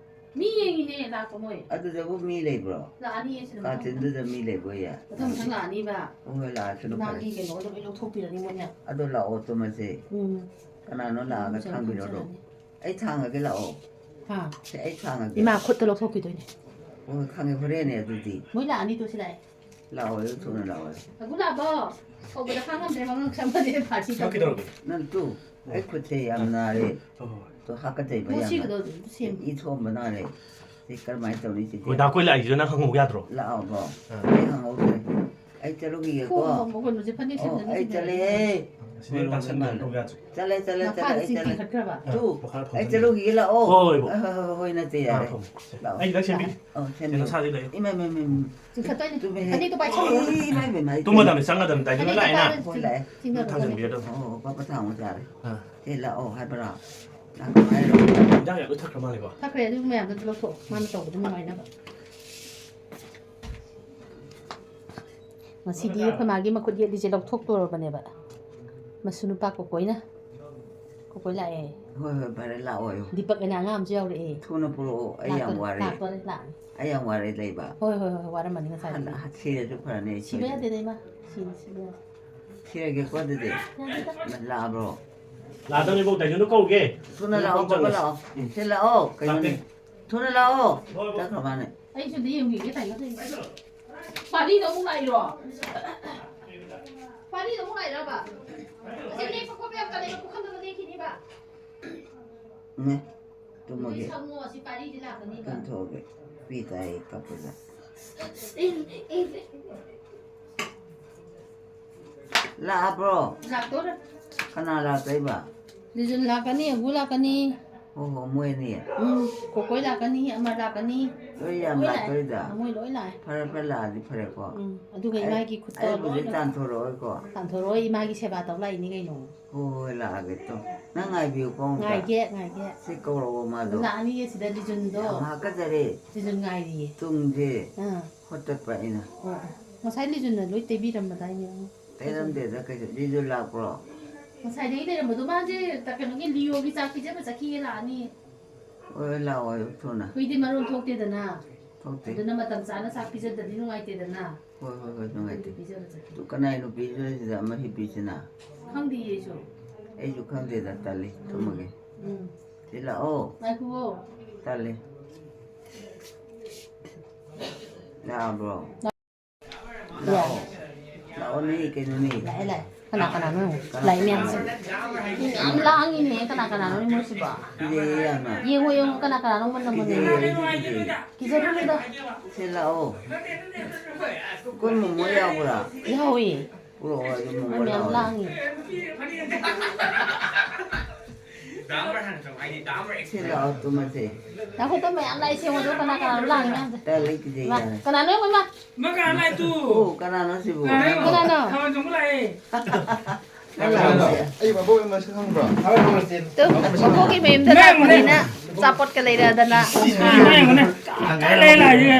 ꯃꯤ ꯌꯦꯡꯉꯤꯅꯦ, ꯂꯥꯛꯄ ꯃꯣꯏ꯫ ꯑꯗꯨꯗꯕꯨ ꯃꯤ ꯂꯩꯕ꯭ꯔꯣ? ꯂꯥꯛꯑꯅꯤꯌꯦ ꯁꯤꯗ ꯃꯊꯪ ꯀꯥꯆꯤꯟꯗꯨꯗ ꯃꯤ ꯂꯩꯕ꯭ꯔꯣ, ꯌꯥ? ꯃꯊꯪ ꯃꯊꯪ ꯂꯥꯛꯑꯅꯤꯕ꯫ ꯍꯣꯏ, ꯍꯣꯏ, ꯂꯥꯛꯑꯁꯅꯨ, ꯐꯔꯦ꯫ ꯏꯃꯥꯒꯤ ꯀꯩꯅꯣꯗꯣ ꯂꯣꯏ ꯂꯧꯊꯣꯛꯄꯤꯔꯅꯤ ꯃꯣꯏꯅ꯫ ꯑꯗꯣ ꯂꯥꯛꯑꯣ, ꯇꯨꯝꯃꯁꯦ꯫ ꯎꯝ꯫ ꯀꯅꯥꯅꯣ ꯂꯥꯛꯑꯒ ꯎꯝ, ꯊꯥꯡꯕꯤꯔꯣꯗꯣ? ꯊꯝꯖꯔꯅꯤ꯫ ꯑꯩ ꯊꯥꯡꯉꯒꯦ, ꯂꯥꯛꯑꯣ꯫ ꯍꯥ? ꯁꯦ, ꯑꯩ ꯊꯥꯡꯉꯒꯦ꯫ ꯏꯃꯥ ꯈꯨꯠꯇ ꯂꯧꯊꯣꯛꯈꯤꯗꯣꯏꯅꯦ꯫ ꯍꯣꯏ, ꯈꯪꯉꯦ, ꯍꯣꯔꯦꯟꯅꯦ ꯑꯗꯨꯗꯤ꯫ ꯃꯣꯏ ꯂꯥꯛꯑꯅꯤ, ꯇꯨ ꯁꯤ ꯂꯥꯛꯑꯦ꯫ ꯂꯥꯛꯑꯣ, ꯑꯗꯨ ꯊꯨꯅ ꯂꯥꯛꯑꯣ꯫ ꯑꯒꯨ ꯂꯥꯛꯑꯕꯣ? ꯀꯧꯕꯗ ꯈꯥꯡꯉꯝꯗ꯭ꯔꯦ, ꯃꯉꯛ ꯁꯝꯕꯁꯦ ꯐꯥꯔꯁꯤ ꯅꯪ ꯇꯧꯕ꯫ ꯀꯩꯗꯧꯔꯒꯦ? ꯅꯪ ꯇꯨ, ꯑꯩ ꯈꯨꯠꯁꯦ ꯌꯥꯝ ꯅꯥꯔꯦ꯫ ꯍꯣꯏ, ꯍꯣꯏ, ꯍꯣꯏ꯫ ꯇꯨ ꯍꯥꯀꯠꯆꯩꯕ ꯌꯥꯝꯅ꯫ ꯄꯣꯠꯁꯤꯒꯗꯣ ꯑꯗꯨꯝ ꯁꯦꯝꯃꯨ꯫ ꯏ ꯊꯣꯛꯑꯝꯕ ꯅꯥꯔꯦ꯫ ꯁꯤ ꯀꯔꯝꯍꯥꯏꯅ ꯇꯧꯅꯤ ꯁꯤꯗꯤ? ꯍꯣꯏ, ꯗꯥ ꯀꯣꯏ ꯂꯥꯛꯏꯁꯤꯁꯨ ꯅꯪ ꯍꯪꯍꯧ ꯌꯥꯗ꯭ꯔꯣ? ꯂꯥꯛꯑꯣꯕꯣ꯫ ꯑꯥ꯫ ꯑꯩ ꯍꯪꯍꯧꯗ꯭ꯔꯦ꯫ ꯑꯩ ꯆꯠꯂꯨꯈꯤꯒꯦꯀꯣ꯫ ꯈꯣꯡ ꯍꯣꯡꯕ ꯍꯣꯟꯕꯁꯦ ꯐꯅꯦꯛ ꯑꯣ, ꯁꯦꯠꯅ ꯑꯩ ꯁꯤꯖꯤꯟꯅꯔꯦ꯫ ꯆꯠꯂꯦꯍꯦ꯫ ꯁꯤꯗꯤ ꯇꯥꯁꯟꯗꯅ ꯇꯧ ꯌꯥꯗ꯭ꯔꯦ꯫ ꯆꯠꯂꯦ, ꯆꯠꯂꯦ, ꯆꯠꯂꯦ, ꯃꯈꯥꯗ ꯑꯩ ꯆꯤꯡ ꯆꯠꯂꯦ꯫ ꯆꯤꯡꯈꯠꯈ꯭ꯔꯕ꯫ ꯑꯥ, ꯇꯨ, ꯃꯈꯥꯗ ꯑꯩ ꯐꯝꯖꯟꯒꯦ꯫ ꯆꯠꯂꯨꯈꯤꯒꯦ, ꯂꯥꯛꯑꯣ꯫ ꯍꯣꯏ, ꯍꯣꯏ, ꯍꯣꯏ꯫ ꯑ, ꯍꯣꯏ, ꯍꯣꯏ, ꯅꯠꯇꯦ, ꯑꯥ, ꯌꯥꯔꯦ꯫ ꯐꯝꯃꯣ꯫ ꯁꯦ, ꯂꯥꯛꯑꯣ꯫ ꯑꯩ ꯈꯤꯇꯪ ꯁꯦꯝꯕꯤꯒꯦ꯫ ꯑꯧ, ꯁꯦꯝꯕꯤꯌꯨ꯫ ꯀꯩꯅꯣ ꯁꯥꯁꯤ ꯂꯩꯌꯨ꯫ ꯏꯃꯥ, ꯏꯃꯥ, ꯏꯃꯥ, ꯏꯃꯥ꯫ ꯆꯤꯡꯈꯠꯇꯣꯏꯅꯦ꯫ ꯆꯨꯝꯃꯦꯍꯦ꯫ ꯐꯅꯦꯛꯇꯣ ꯄꯥꯏꯁꯜꯂꯣ꯫ ꯏꯃꯥ, ꯏꯃꯥ, ꯏꯃꯥ꯫ ꯇꯨꯝꯕ ꯃꯇꯝꯗ ꯆꯪꯒꯗꯕꯅꯤ, ꯇꯥꯏꯃꯤꯡ ꯐꯅꯦꯛꯇꯣ ꯂꯥꯛꯑꯦ ꯄꯥꯏꯁꯜꯂꯣ꯫ ꯅꯪ꯫ ꯆꯤꯡ-, ꯆꯤꯡꯊꯔꯣ, ꯊꯥꯡꯖꯟꯕꯤꯔꯣ ꯐꯅꯦꯛꯇꯣ꯫ ꯑꯗꯨꯝ꯫ ꯑꯣ, ꯑꯣ, ꯄꯥꯄꯥ ꯊꯥꯡꯉꯣ ꯌꯥꯔꯦ꯫ ꯑꯥ꯫ ꯁꯦ, ꯂꯥꯛꯑꯣ ꯍꯥꯏꯕ꯭ꯔꯥ? ꯂꯥꯛꯑꯣ ꯍꯥꯏꯕ꯭ꯔꯥ? ꯏꯟꯖꯥꯡ ꯌꯥꯝ ꯂꯣꯏ ꯊꯛꯈ꯭ꯔ ꯃꯥꯜꯂꯦꯀꯣ? ꯊꯛꯈ꯭ꯔꯦ, ꯑꯗꯨ ꯃꯌꯥꯝꯗꯣ ꯑꯗꯨ ꯂꯧꯊꯣꯛꯑꯣ, ꯃꯥꯅ ꯇꯧꯕꯗꯣ ꯅꯨꯡꯉꯥꯏꯅꯕ꯫ ꯉꯁꯤꯗꯤ ꯑꯩꯈꯣꯏ ꯃꯥꯒꯤ ꯃꯈꯨꯠ ꯌꯦꯠꯂꯤꯁꯦ ꯂꯧꯊꯣꯛꯇꯣꯔꯕꯅꯦꯕ꯫ ꯃꯁꯨ ꯅꯨꯄꯥ ꯀꯣꯀꯣꯏꯅ꯫ ꯀꯣꯀꯣꯏ ꯂꯥꯛꯑꯦ꯫ ꯍꯣꯏ, ꯍꯣꯏ, ꯐꯔꯦ, ꯂꯥꯛꯑꯣ ꯍꯥꯏꯌꯣ꯫ ꯗꯤꯄꯛ ꯑꯅ ꯑꯉꯥꯡ ꯑꯃꯁꯨ ꯌꯥꯎꯔꯛꯑꯦ꯫ ꯊꯨꯅ ꯄꯨꯔꯛꯑꯣ, ꯑꯩ ꯌꯥꯝ ꯂꯥꯛꯇꯣꯔꯦ, ꯋꯥꯔꯦ꯫ ꯂꯥꯛꯇꯣꯔꯦ, ꯂꯥꯛꯑꯦ꯫ ꯑꯩ ꯌꯥꯝ ꯋꯥꯔꯦ ꯂꯩꯕ꯫ ꯍꯣꯏ, ꯍꯣꯏ, ꯍꯣꯏ, ꯋꯥꯔꯝꯃꯅꯤ ꯉꯁꯥꯏꯗꯒꯤ꯫ ꯍꯜꯂꯛ-, ꯁꯤꯔꯁꯨ ꯐꯔꯅꯤ ꯑꯩ ꯁꯤꯕ ꯁꯤꯔꯗꯤ꯫ ꯌꯥꯗꯦꯗ, ꯏꯃꯥ꯫ ꯁꯤꯅꯤ, ꯁꯤꯕ ꯌꯥꯗꯦ꯫ ꯁꯤꯔꯒꯦꯀꯣ ꯑꯗꯨꯗꯤ꯫ ꯌꯥꯗꯦꯗ꯫ ꯂꯥꯛꯑꯕ꯭ꯔꯣ? ꯂꯥꯛꯇꯧꯔꯦ, ꯏꯕꯣꯛ, ꯇꯥꯏꯁꯟꯗꯣ ꯀꯧꯒꯦ꯫ ꯊꯨꯅ ꯂꯥꯛꯑꯣ, ꯀꯣꯀꯣꯏ ꯂꯥꯛꯑꯣ꯫ ꯁꯤ ꯂꯥꯛꯑꯣ, ꯀꯩꯅꯣꯅꯦ꯫ ꯂꯥꯛꯀꯦ꯫ ꯊꯨꯅ ꯂꯥꯛꯑꯣ꯫ ꯍꯣꯏ, ꯍꯣꯏ꯫ ꯆꯠꯈ꯭ꯔ ꯃꯥꯅꯦ꯫ ꯑꯩꯁꯨ ꯑꯝꯇ ꯌꯦꯡꯕꯤꯒꯦ, ꯇꯥꯏꯅꯗꯣꯏꯅꯦ꯫ ꯄꯥꯔꯤꯗ ꯑꯃꯨꯛ ꯂꯥꯛꯏꯔꯣ? ꯄꯥꯔꯤꯗ ꯑꯃꯨꯛ ꯂꯥꯛꯏꯔꯕ? ꯑꯁꯤ ꯂꯦꯞꯄ ꯈꯣꯠꯄ ꯌꯥꯝ ꯇꯜꯂꯦꯕ, ꯄꯨꯈꯝꯗꯒ ꯂꯦꯞꯈꯤꯅꯤꯕ꯫ ꯅꯦ, ꯇꯨꯝꯃꯒꯦ꯫ ꯁꯪꯉꯣ, ꯑꯁꯤ ꯄꯥꯔꯤꯁꯤ ꯂꯥꯛꯀꯅꯤꯕ꯫ ꯇꯨꯝꯊꯣꯛꯑꯒꯦ꯫ ꯄꯤ ꯇꯥꯏ ꯀꯞꯄꯗ꯫ ꯂꯥꯛꯑꯕ꯭ꯔꯣ? ꯂꯥꯛꯇꯣꯔꯦ꯫ ꯀꯅꯥ ꯂꯥꯛꯇꯣꯏꯕ? ꯂꯤꯖꯟ ꯂꯥꯛꯀꯅꯤ, ꯑꯒꯨ ꯂꯥꯛꯀꯅꯤ꯫ ꯍꯣ, ꯍꯣ, ꯃꯣꯏ ꯑꯅꯤ? ꯎꯝ, ꯀꯣꯀꯣꯏ ꯂꯥꯛꯀꯅꯤ, ꯑꯃꯔ ꯂꯥꯛꯀꯅꯤ꯫ ꯂꯣꯏ ꯌꯥꯝ ꯂꯣꯏ ꯂꯥꯛꯑꯦ꯫ ꯂꯥꯛꯇꯣꯏꯗ? ꯃꯣꯏ ꯂꯣꯏ ꯂꯥꯛꯑꯦ꯫ ꯐꯔꯦ, ꯐꯔꯦ, ꯂꯥꯛꯑꯗꯤ ꯐꯔꯦꯀꯣ꯫ ꯎꯝ, ꯑꯗꯨꯒ ꯑꯩ, ꯏꯃꯥꯒꯤ ꯈꯨꯠꯇꯣ ꯑꯩꯕꯨꯗꯤ ꯂꯣꯏꯅ ꯇꯥꯟꯊꯣꯔꯛꯑꯣꯏꯀꯣ? ꯇꯥꯟꯊꯣꯔꯛꯑꯣꯏ, ꯏꯃꯥꯒꯤ ꯁꯦꯕꯥ ꯇꯧ ꯂꯥꯛꯏꯅꯤ ꯀꯩꯅꯣ꯫ ꯍꯣ, ꯍꯣꯏ, ꯂꯥꯛꯑꯒꯦ ꯇꯣ꯫ ꯅꯪ ꯉꯥꯏꯕꯤꯌꯨꯀꯣ ꯑꯃꯨꯛꯇ꯫ ꯉꯥꯏꯒꯦ, ꯉꯥꯏꯒꯦ꯫ ꯁꯤ ꯀꯧꯔꯛꯑꯣ ꯃꯥꯗꯣ꯫ ꯂꯥꯛꯑꯅꯤꯌꯦ ꯁꯤꯗ ꯂꯤꯖꯟꯗꯣ꯫ ꯌꯥꯝ ꯍꯥꯀꯠꯆꯔꯦ꯫ ꯂꯤꯖꯟ ꯉꯥꯏꯔꯤꯌꯦ꯫ ꯇꯨꯡꯁꯦ ꯑꯥ꯫ ꯍꯣꯠꯇꯠꯄ ꯑꯩꯅ꯫ ꯑꯣ, ꯑꯣ꯫ ꯉꯁꯥꯏ ꯂꯤꯖꯟꯅ ꯂꯣꯏ ꯇꯩꯕꯤꯔꯝꯕꯗꯥꯏꯅꯦ꯫ ꯇꯩꯔꯝꯗꯦꯗ, ꯀꯩꯗꯧ-, ꯂꯤꯖꯟ ꯂꯥꯛꯄ꯭ꯔꯣ? ꯉꯁꯥꯏꯗꯒꯤ ꯂꯩꯔꯝꯕꯗꯣ ꯃꯥꯁꯦ ꯀꯩꯅꯣꯒꯤ ꯂꯤꯌꯣꯒꯤ ꯆꯥꯛ ꯄꯤꯖꯕ ꯆꯠꯈꯤꯌꯦ, ꯂꯥꯛꯑꯅꯤ꯫ ꯍꯣꯏ, ꯂꯥꯛꯑꯣ, ꯊꯨꯅ꯫ ꯍꯨꯏꯗꯤ ꯃꯔꯣꯟ ꯊꯣꯛꯇꯦꯗꯅ꯫ ꯊꯣꯛꯇꯦ꯫ ꯑꯗꯨꯅ ꯃꯇꯝ ꯆꯥꯅ ꯆꯥꯛ ꯄꯤꯖꯗ꯭ꯔꯗꯤ ꯅꯨꯡꯉꯥꯏꯇꯦꯗꯅ꯫ ꯍꯣꯏ, ꯍꯣꯏ, ꯍꯣꯏ, ꯅꯨꯡꯉꯥꯏꯇꯦ꯫ ꯄꯤꯖꯕ ꯆꯠꯈꯤ꯫ ꯑꯗꯨ ꯀꯅꯥꯏ ꯅꯨꯄꯤꯁꯨ ꯁꯤꯗ ꯑꯃ ꯍꯤꯞꯄꯤꯁꯤꯅ? ꯈꯪꯗꯤꯌꯦ ꯑꯩꯁꯨ꯫ ꯑꯩꯁꯨ ꯈꯪꯗꯦꯗ, ꯇꯜꯂꯤ, ꯎꯝ꯫ ꯇꯨꯝꯃꯒꯦ꯫ ꯎꯝ꯫ ꯁꯤ ꯂꯥꯛꯑꯣ꯫ ꯉꯥꯏꯈꯨꯋꯣ꯫ ꯇꯜꯂꯤ꯫ ꯂꯥꯛꯑꯕ꯭ꯔꯣ? ꯌꯥꯔꯦ꯫ ꯂꯥꯛꯑꯣ꯫ ꯂꯥꯛꯑꯣꯅꯦ, ꯀꯩꯅꯣꯅꯦ? ꯂꯥꯛꯑꯦ, ꯂꯥꯛꯑꯦ꯫ ꯀꯅꯥ ꯀꯅꯥꯅꯣ ꯌꯦꯡꯉꯣ꯫ ꯀꯅꯥ ꯂꯥꯛꯑꯦ ꯃꯌꯥꯝꯁꯦ꯫ ꯀꯅꯥꯅꯣ? ꯃꯤ ꯃꯌꯥꯝ ꯂꯥꯡꯉꯤꯅꯦ꯫ ꯀꯅꯥ ꯀꯅꯥꯅꯣ ꯃꯣꯏꯁꯤꯕꯣ? ꯀꯤꯖꯩꯌꯦ ꯌꯥꯝꯅ꯫ ꯌꯦꯡꯉꯣ, ꯌꯦꯡꯉꯣ, ꯀꯅꯥ ꯀꯅꯥꯅꯣ ꯃꯨꯟꯅ ꯃꯨꯟꯅ꯫ ꯀꯤꯖꯩꯌꯦ, ꯀꯤꯖꯩꯌꯦ꯫ ꯀꯤꯖꯔꯨꯅꯨꯗ꯫ ꯁꯤ ꯂꯥꯛꯑꯣ꯫ ꯑꯩꯈꯣꯏ ꯃꯣꯃꯣ ꯌꯥꯎꯕ꯭ꯔꯥ? ꯌꯥꯎꯏ꯫ ꯄꯨꯔꯛꯑꯣ, ꯑꯗꯨ ꯃꯣꯃꯣ ꯃꯣꯏ ꯃꯌꯥꯝ ꯂꯥꯛꯑꯣ꯫ ꯂꯥꯡꯉꯤ꯫ ꯁꯤ ꯂꯥꯛꯑꯣ, ꯇꯨꯝꯃꯁꯦ꯫ ꯉꯥꯏꯈꯣ, ꯇꯨꯝꯕ ꯌꯥꯝ ꯂꯥꯛꯏ, ꯁꯦꯡꯉꯣ, ꯑꯗꯨꯒ ꯀꯅꯥ ꯀꯅꯥꯅꯣ ꯂꯥꯡꯉꯤ ꯃꯌꯥꯝꯁꯦ꯫ ꯇꯜꯂꯦ, ꯀꯤꯖꯩ ꯏꯃꯥ, ꯌꯥꯔꯦ꯫ ꯀꯅꯥꯅꯣ ꯌꯦꯡꯉꯣ, ꯏꯃꯥ? ꯃꯥ ꯀꯅꯥ ꯂꯥꯛꯏꯗꯨ? ꯑꯣ, ꯀꯅꯥꯅꯣ ꯁꯤꯕꯨ? ꯀꯅꯥꯅꯣ? ꯀꯅꯥꯅꯣ? ꯀꯅꯥꯅꯣ? ꯑꯩ ꯃꯕꯣꯛ ꯑꯃ ꯃꯁꯛ ꯈꯪꯕ꯭ꯔꯣ? ꯇꯨ, ꯃꯕꯣꯛꯀꯤ ꯃꯌꯨꯝꯗ ꯂꯥꯛꯄꯅꯤꯅ꯫ ꯑꯆꯥꯄꯣꯠꯀ ꯂꯩꯔꯗꯅ꯫ ꯏꯃꯥ ꯌꯦꯡꯉꯨꯅꯦ꯫ ꯇꯞ ꯇꯥꯏ ꯂꯩ ꯂꯥꯛꯏꯁꯦ꯫